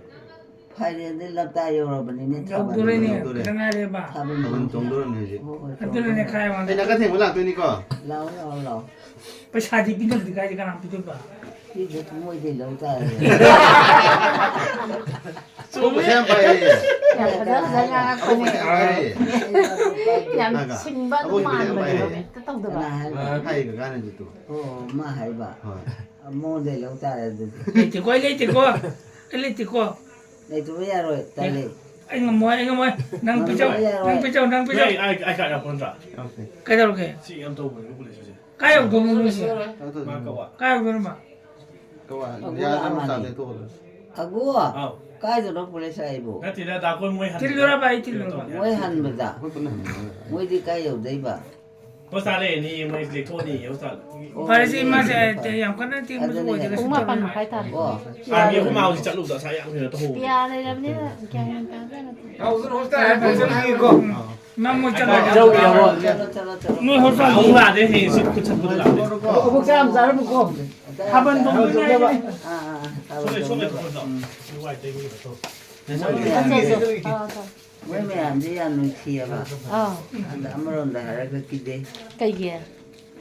ꯐꯥꯏꯔꯦꯟꯗꯤ ꯂꯝꯇꯥ ꯌꯧꯔꯕꯅꯤꯅꯦ, ꯊꯥꯕꯜ ꯌꯧꯗꯣꯔꯦꯅꯦ, ꯌꯧꯗꯣꯔꯦ꯫ ꯈꯤꯇꯪ ꯉꯥꯏꯔꯦꯕ꯫ ꯊꯥꯕꯜ ꯊꯥꯕꯜ ꯆꯣꯡꯗꯣꯔꯦ꯫ ꯆꯣꯡꯗꯣꯔꯕꯅꯦ ꯍꯧꯖꯤꯛ꯫ ꯍꯣꯏ, ꯍꯣꯏ, ꯑꯩ ꯅꯥꯀꯟ ꯊꯦꯡꯕ ꯂꯥꯛꯇꯣꯏꯅꯤꯀꯣ꯫ ꯂꯥꯛꯑꯣ, ꯂꯥꯛꯑꯣ, ꯂꯥꯛꯑꯣ꯫ ꯄꯩꯁꯥꯗꯤ ꯄꯤꯗꯕꯗꯤ ꯀꯥꯏꯗ ꯀꯅꯥ ꯄꯤꯗꯣꯏꯕ? ꯄꯤꯗ꯭ꯔꯁꯨ ꯃꯣꯏꯗꯩ ꯂꯧ ꯇꯥꯔꯦ꯫ ꯆꯨꯝꯃꯦ꯫ ꯑꯕꯣꯛ ꯄꯩꯁꯥ ꯌꯥꯝ ꯄꯥꯏꯌꯦ꯫ ꯌꯥꯝ ꯐꯖ ꯐꯖ ꯑꯕꯣꯛ ꯉꯥꯡꯉꯛꯄꯅꯦ꯫ ꯄꯩꯁꯥ ꯌꯥꯝ ꯄꯥꯏꯌꯦ꯫ ꯌꯥꯝ ꯀꯅꯥꯒ? ꯁꯤꯡꯕ ꯑꯗꯨꯝ ꯑꯕꯣꯛ ꯄꯩꯁꯥ ꯌꯥꯝ ꯃꯥꯟꯕꯅꯦ, ꯄꯥꯏꯌꯦ꯫ ꯍꯦꯛꯇ ꯇꯧꯗꯕ꯫ ꯀꯅꯥ ꯍꯥꯏꯕ? ꯍꯥꯏꯌꯦ ꯀꯀꯥꯅꯁꯨ ꯇꯨ꯫ ꯑꯣ, ꯃꯥ ꯍꯥꯏꯕ꯫ ꯍꯣꯏ꯫ ꯃꯉꯣꯟꯗꯩ ꯂꯧ ꯇꯥꯔꯦ ꯑꯗꯨꯗꯤ꯫ ꯂꯩꯇꯦꯀꯣ, ꯑꯩ ꯂꯩꯇꯦꯀꯣ꯫ ꯑꯩ ꯂꯩꯇꯦꯀꯣ꯫ ꯂꯩꯇꯕ ꯌꯥꯔꯣꯏ, ꯇꯜꯂꯤ꯫ ꯑꯩ ꯉꯝꯃꯣꯏ, ꯑꯩ ꯉꯝꯃꯣꯏ꯫ ꯅꯪ ꯄꯤꯖꯧ, ꯉꯝꯗꯕ ꯌꯥꯔꯣꯏ꯫ ꯅꯪ ꯄꯤꯖꯧ, ꯅꯪ ꯄꯤꯖꯧ꯫ ꯑꯩ, ꯑꯩ, ꯑꯩ ꯀꯥꯔꯗ ꯌꯥꯎꯔꯛꯄ꯭ꯔꯣ ꯅꯠꯇ꯭ꯔꯣ? ꯀꯩꯗꯧꯔꯒꯦ? ꯁꯤ ꯌꯥꯝ ꯇꯧꯕꯅꯦ, ꯎꯄꯨ ꯂꯩꯁꯤꯁꯦ꯫ ꯀꯥꯏ ꯌꯧꯗꯣꯏꯅꯣ ꯅꯪꯁꯦ? ꯀꯥꯏ ꯇꯧꯗꯣꯏꯅꯣ? ꯃꯥ ꯀꯋꯥ꯫ ꯀꯥꯏ ꯌꯧꯗꯣꯏꯅꯣ ꯃꯥ? ꯑꯒꯨ ꯌꯥꯗ꯭ꯔꯣ? ꯂꯥꯛꯑꯝꯃꯅꯤ꯫ ꯆꯥ ꯂꯩꯊꯣꯛꯑꯣ꯫ ꯑꯒꯨ? ꯍꯥꯎ꯫ ꯀꯥꯏꯗꯅꯣ ꯄꯨꯂꯤꯁ ꯍꯥꯏꯕꯨ? ꯅꯠꯇꯦꯗ, ꯗꯥ ꯀꯣꯏ ꯃꯣꯏ ꯍꯟꯕꯗ ꯊꯤꯜꯂꯨꯔꯕ ꯑꯩ ꯊꯤꯜꯂꯨꯔꯕ? ꯀꯩꯅꯣ ꯇꯧꯅꯤ ꯃꯣꯏ ꯍꯥꯏꯕꯅꯤ꯫ ꯍꯟꯕꯗ? ꯑꯩꯈꯣꯏ ꯄꯨꯟꯅ ꯍꯟꯕ ꯃꯥꯜꯂꯦ꯫ ꯃꯣꯏꯗꯤ ꯀꯥꯏ ꯌꯧꯗꯣꯏꯕ? ꯍꯣꯁꯇꯥꯜ ꯂꯩꯔꯅꯤ, ꯃꯣꯏ ꯂꯦꯛꯊꯣꯛꯑꯅꯤ ꯍꯣꯁꯇꯥꯜꯗ꯫ ꯑꯣ, ꯐꯔꯦꯁꯦ, ꯐꯔꯦ, ꯏꯃꯥꯁꯦ, ꯐꯔꯦ꯫ ꯌꯥꯝ ꯀꯟꯅ ꯊꯦꯡꯕꯁꯨ ꯑꯗꯨꯅꯦ ꯑꯣꯏꯗꯦ, ꯍꯥꯏꯁꯦ꯫ ꯀꯩꯁꯨ ꯄꯨꯡ ꯃꯥꯄꯟ ꯇꯧꯔꯣꯏ꯫ ꯃꯈꯥꯏ ꯇꯥꯔꯦ꯫ ꯑꯣ꯫ ꯑꯥꯔꯃꯤ ꯑꯩꯈꯣꯏ ꯃꯥ ꯍꯧꯖꯤꯛ ꯆꯠꯂꯨꯕꯗ ꯉꯁꯥꯏ ꯌꯥꯝ ꯊꯦꯡꯅ ꯇꯧꯍꯧꯕꯅꯦ꯫ ꯄꯤꯌꯥ ꯂꯩꯔꯕꯅꯤꯅ ꯒ꯭ꯌꯥꯟ ꯃꯦꯟ ꯇꯥꯗꯦ꯫ ꯌꯥꯎꯁꯪ ꯍꯣꯁꯇꯥꯜ ꯍꯥꯏꯕ ꯐꯪꯁꯟ ꯑꯃꯒꯤꯀꯣ꯫ ꯑꯥ꯫ ꯅꯪ ꯃꯣꯏ ꯆꯠꯂꯒꯦ꯫ ꯆꯧ ꯌꯥꯎꯔꯣ꯫ ꯆꯠꯂꯣ, ꯆꯠꯂꯣ, ꯆꯠꯂꯣ꯫ ꯅꯣꯏ ꯍꯣꯁꯇꯦꯜ ꯑꯃꯨꯛ ꯂꯥꯛꯑꯗꯤ ꯍꯌꯦꯡ ꯁꯤ ꯈꯨꯠ ꯁꯠꯄꯗ ꯂꯥꯛꯑꯗꯤ꯫ ꯑꯣꯛ ꯆꯥ ꯌꯥꯝ ꯆꯥꯔꯝꯃꯨꯀꯣ꯫ ꯊꯥꯕꯜ ꯆꯣꯡꯗꯣꯏꯅꯦ ꯍꯥꯏꯕꯅꯦ꯫ ꯑꯥ, ꯑꯥ, ꯊꯥꯕꯜ ꯁꯣꯝꯗ, ꯁꯣꯝꯗ ꯆꯣꯡꯗꯣꯏꯅꯦ꯫ ꯈꯨꯠꯇꯣ꯫ ꯎꯝ꯫ ꯃꯣꯏ ꯃꯌꯥꯝ, ꯑꯥ, ꯆꯥ꯫ ꯃꯣꯏ ꯃꯌꯥꯝꯁꯦ ꯌꯥꯝ ꯅꯨꯡꯁꯤꯌꯦꯕ꯫ ꯑꯥ꯫ ꯑꯗ ꯑꯃꯔꯣꯝꯗ ꯍꯥꯏꯔꯒ ꯀꯤꯖꯩ꯫ ꯀꯩꯒꯤ?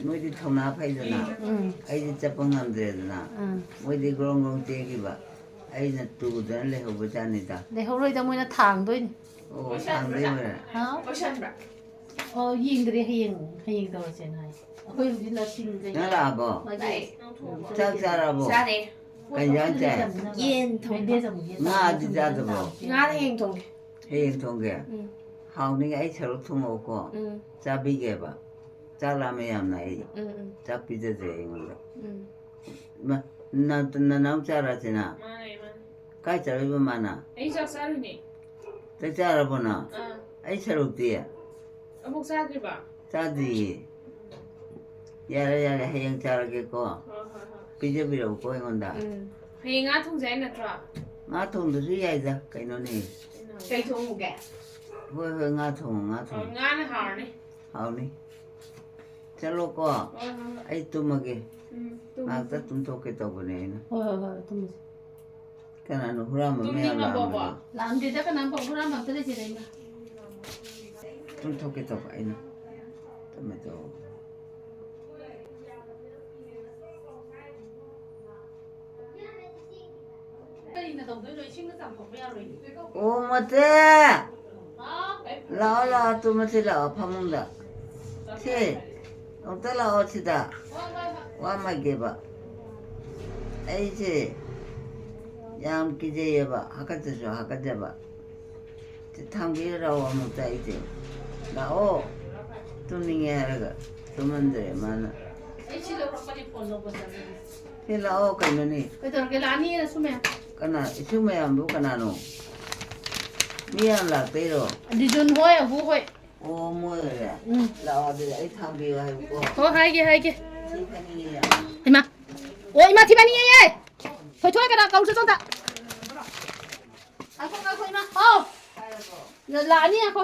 ꯃꯣꯏꯗꯤ ꯊꯧꯅꯥ ꯐꯩꯗꯅ꯫ ꯎꯝ꯫ ꯑꯩꯗꯤ ꯆꯠꯄ ꯉꯝꯗ꯭ꯔꯦꯗꯅ꯫ ꯎꯝ꯫ ꯃꯣꯏꯗꯤ ꯒ꯭ꯔꯣꯡ ꯒ꯭ꯔꯣꯡ ꯆꯦꯟꯈꯤꯕ꯫ ꯑꯩꯅ ꯇꯨꯗꯅ ꯂꯩꯍꯧꯕꯖꯥꯠꯅꯤꯗ꯫ ꯂꯩꯍꯧꯔꯣꯏꯗ, ꯃꯣꯏꯅ ꯊꯥꯡꯗꯣꯏꯅꯤ꯫ ꯑꯣ, ꯊꯥꯡꯗꯣꯏ ꯑꯣꯏꯔꯦ꯫ ꯍꯥ? ꯂꯣꯏꯁꯟꯕ꯭ꯔꯥ? ꯑꯣ, ꯌꯦꯡꯗ꯭ꯔꯦ, ꯍꯌꯦꯡ, ꯍꯌꯦꯡ ꯇꯧꯔꯁꯦꯅ ꯍꯥꯏ꯫ ꯑꯩꯈꯣꯏ ꯍꯧꯖꯤꯛ ꯂꯁꯤꯡꯗꯩ ꯅꯪ ꯂꯥꯛꯑꯕꯣ? ꯃꯥꯒꯤ ꯂꯥꯛꯑꯦ꯫ ꯆꯥꯛ ꯆꯥꯔꯕꯣ? ꯆꯥꯔꯦ꯫ ꯀꯩ ꯏꯟꯖꯥꯡ ꯆꯥꯏ? ꯌꯦꯟ ꯊꯣꯡꯕ꯫ ꯃꯦꯠꯇꯦ ꯆꯥꯃꯨꯛ ꯌꯦꯟ ꯉꯥꯗꯤ ꯊꯣꯡꯕ꯫ ꯆꯥꯗꯕ꯭ꯔꯣ? ꯉꯥ ꯍꯌꯦꯡ ꯊꯣꯡꯒꯦ꯫ ꯍꯌꯦꯡ ꯊꯣꯡꯒꯦ? ꯎꯝ꯫ ꯍꯥꯎꯅꯤ, ꯑꯩ ꯁꯔꯨꯛ ꯊꯣꯡꯉꯛꯑꯣꯀꯣ꯫ ꯎꯝ꯫ ꯆꯥꯕꯤꯒꯦꯕ꯫ ꯆꯥꯛ ꯂꯥꯝꯃꯦ ꯌꯥꯝꯅ ꯑꯩ꯫ ꯎꯝ, ꯎꯝ꯫ ꯆꯥꯛ ꯄꯤꯖꯗ꯭ꯔꯦ ꯑꯩꯉꯣꯟꯗ꯫ ꯎꯝ꯫ ꯏꯃꯥ, ꯅ-, ꯅꯅꯥꯎ ꯆꯥꯔꯁꯤꯅ? ꯃꯥꯅꯦ, ꯃꯥꯅꯦ꯫ ꯀꯥꯏ ꯆꯠꯂꯤꯕ ꯃꯥꯅ? ꯑꯩ ꯆꯥꯛ ꯆꯥꯔꯤꯅꯦ꯫ ꯆꯥꯛ ꯆꯥꯔꯕꯣ ꯅꯪ? ꯑꯥ꯫ ꯑꯩ ꯁꯔꯨꯛꯇꯤ? ꯑꯃꯨꯛ ꯆꯥꯗ꯭ꯔꯤꯕ? ꯆꯥꯗ꯭ꯔꯤꯌꯦ꯫ ꯌꯥꯔꯦ, ꯌꯥꯔꯦ, ꯍꯌꯦꯡ ꯆꯥꯔꯒꯦꯀꯣ꯫ ꯍꯣꯏ, ꯍꯣꯏ, ꯍꯣꯏ꯫ ꯄꯤꯖꯕꯤꯔꯛꯎꯀꯣ ꯑꯩꯉꯣꯟꯗ꯫ ꯎꯝ꯫ ꯍꯌꯦꯡ ꯉꯥ ꯊꯣꯡꯁꯦ ꯍꯥꯏ ꯅꯠꯇ꯭ꯔꯣ? ꯉꯥ ꯊꯣꯡꯗ꯭ꯔꯁꯨ ꯌꯥꯏꯗ, ꯀꯩꯅꯣꯅꯦ꯫ ꯀꯩ ꯊꯣꯡꯉꯨꯒꯦ? ꯍꯣꯏ, ꯍꯣꯏ, ꯉꯥ ꯊꯣꯡꯉꯣ, ꯉꯥ ꯊꯣꯡꯉꯣ꯫ ꯑꯣ, ꯉꯥꯅ ꯍꯥꯎꯔꯅꯤ꯫ ꯍꯥꯎꯅꯤ꯫ ꯆꯠꯂꯣꯀꯣ꯫ ꯍꯣꯏ, ꯍꯣꯏ, ꯍꯣꯏ꯫ ꯑꯩ ꯇꯨꯝꯃꯒꯦ꯫ ꯎꯝ, ꯇꯨꯝꯃꯨ, ꯉꯥꯏꯍꯥꯛꯇ ꯇꯨꯝꯃꯨ꯫ ꯇꯨꯝꯊꯣꯛꯀꯦ ꯇꯧꯕꯅꯦ ꯑꯩꯅ꯫ ꯍꯣꯏ, ꯍꯣꯏ, ꯍꯣꯏ, ꯇꯨꯝꯃꯁꯤ꯫ ꯀꯅꯥꯅꯣ ꯍꯨꯔꯥꯟꯕ ꯃꯌꯥꯝ ꯇꯨꯝꯅꯤꯡꯉꯕꯣꯕ? ꯂꯥꯛꯑꯝꯕꯗꯣ? ꯂꯥꯛꯑꯝꯗꯦꯗ, ꯀꯅꯥꯝ ꯄꯥꯎ ꯍꯨꯔꯥꯟꯕ ꯑꯝꯇ ꯂꯩꯇꯦꯗ ꯏꯃꯥ꯫ ꯇꯨꯝꯊꯣꯛꯀꯦ ꯇꯧꯕ ꯑꯩꯅ꯫ ꯇꯨꯝꯃꯦ ꯇꯧ꯫ ꯀꯔꯤꯅ ꯇꯧꯗꯣꯏꯅꯣ? ꯏꯁꯤꯡꯅ ꯆꯥꯝꯊꯣꯛꯄ ꯌꯥꯔꯣꯏꯅꯦ꯫ ꯑꯣ, ꯃꯆꯦ! ꯍꯥꯎ? ꯂꯥꯛꯑꯣ, ꯂꯥꯛꯑꯣ, ꯇꯨꯝꯃꯁꯤ ꯂꯥꯛꯑꯣ, ꯐꯃꯨꯡꯗ꯫ ꯁꯤ, ꯑꯃꯨꯛꯇ ꯂꯥꯛꯑꯣ ꯁꯤꯗ꯫ ꯍꯣꯏ, ꯍꯣꯏ, ꯍꯣꯏ꯫ ꯋꯥ ꯑꯃ ꯍꯥꯏꯒꯦꯕ꯫ ꯑꯩꯁꯦ ꯌꯥꯝ ꯀꯤꯖꯩꯌꯦꯕ, ꯍꯥꯀꯠꯆꯁꯨ ꯍꯥꯀꯠꯆꯕ꯫ ꯁꯤ ꯊꯥꯡꯕꯤꯔꯔꯥꯎ ꯑꯃꯨꯛꯇ ꯑꯩꯁꯦ꯫ ꯂꯥꯛꯑꯣ꯫ ꯇꯨꯝꯅꯤꯡꯉꯦ ꯍꯥꯏꯔꯒ ꯇꯨꯝꯍꯟꯗ꯭ꯔꯦ ꯃꯥꯅ꯫ ꯑꯩ ꯁꯤ ꯂꯧꯔꯛꯄꯅꯦ, ꯐꯣꯟ ꯂꯧꯕ ꯆꯠꯂꯦ꯫ ꯁꯤ ꯂꯥꯛꯑꯣ ꯀꯩꯅꯣꯅꯦ꯫ ꯀꯩꯗꯧꯔꯒꯦ? ꯂꯥꯛꯑꯅꯤꯅ ꯁꯨꯝ ꯃꯌꯥꯝ꯫ ꯀꯅꯥ? ꯏꯁꯨ ꯃꯌꯥꯝꯕꯨ ꯀꯅꯥꯅꯣ? ꯃꯤ ꯌꯥꯝ ꯂꯥꯛꯇꯣꯏꯔꯣ? ꯗꯤꯖꯨꯟ ꯍꯣꯏ, ꯑꯕꯨ ꯍꯣꯏ꯫ ꯑꯣ, ꯃꯣꯏ ꯑꯣꯏꯔꯦ? ꯎꯝ꯫ ꯂꯥꯛꯑꯣ ꯑꯗꯨꯗꯤ ꯑꯩ ꯊꯥꯡꯕꯤꯌꯨ ꯍꯥꯏꯌꯨꯀꯣ꯫ ꯍꯣ, ꯍꯥꯏꯒꯦ, ꯍꯥꯏꯒꯦ꯫ ꯁꯤ ꯐꯅꯤꯌꯦ ꯌꯥꯝ꯫ ꯏꯃꯥ꯫ ꯑꯣ, ꯏꯃꯥ ꯊꯤꯕꯅꯤꯌꯦ꯫ ꯊꯣꯏꯊꯣꯏ ꯀꯅꯥ ꯀꯧꯔꯨ ꯆꯠ ꯆꯣꯝꯗ꯫ ꯉꯥꯏꯈꯣ, ꯉꯥꯏꯈꯣ, ꯏꯃꯥ꯫ ꯍꯥꯎ꯫ ꯂꯥꯛꯑꯅꯤ, ꯉꯥꯏꯈꯣ꯫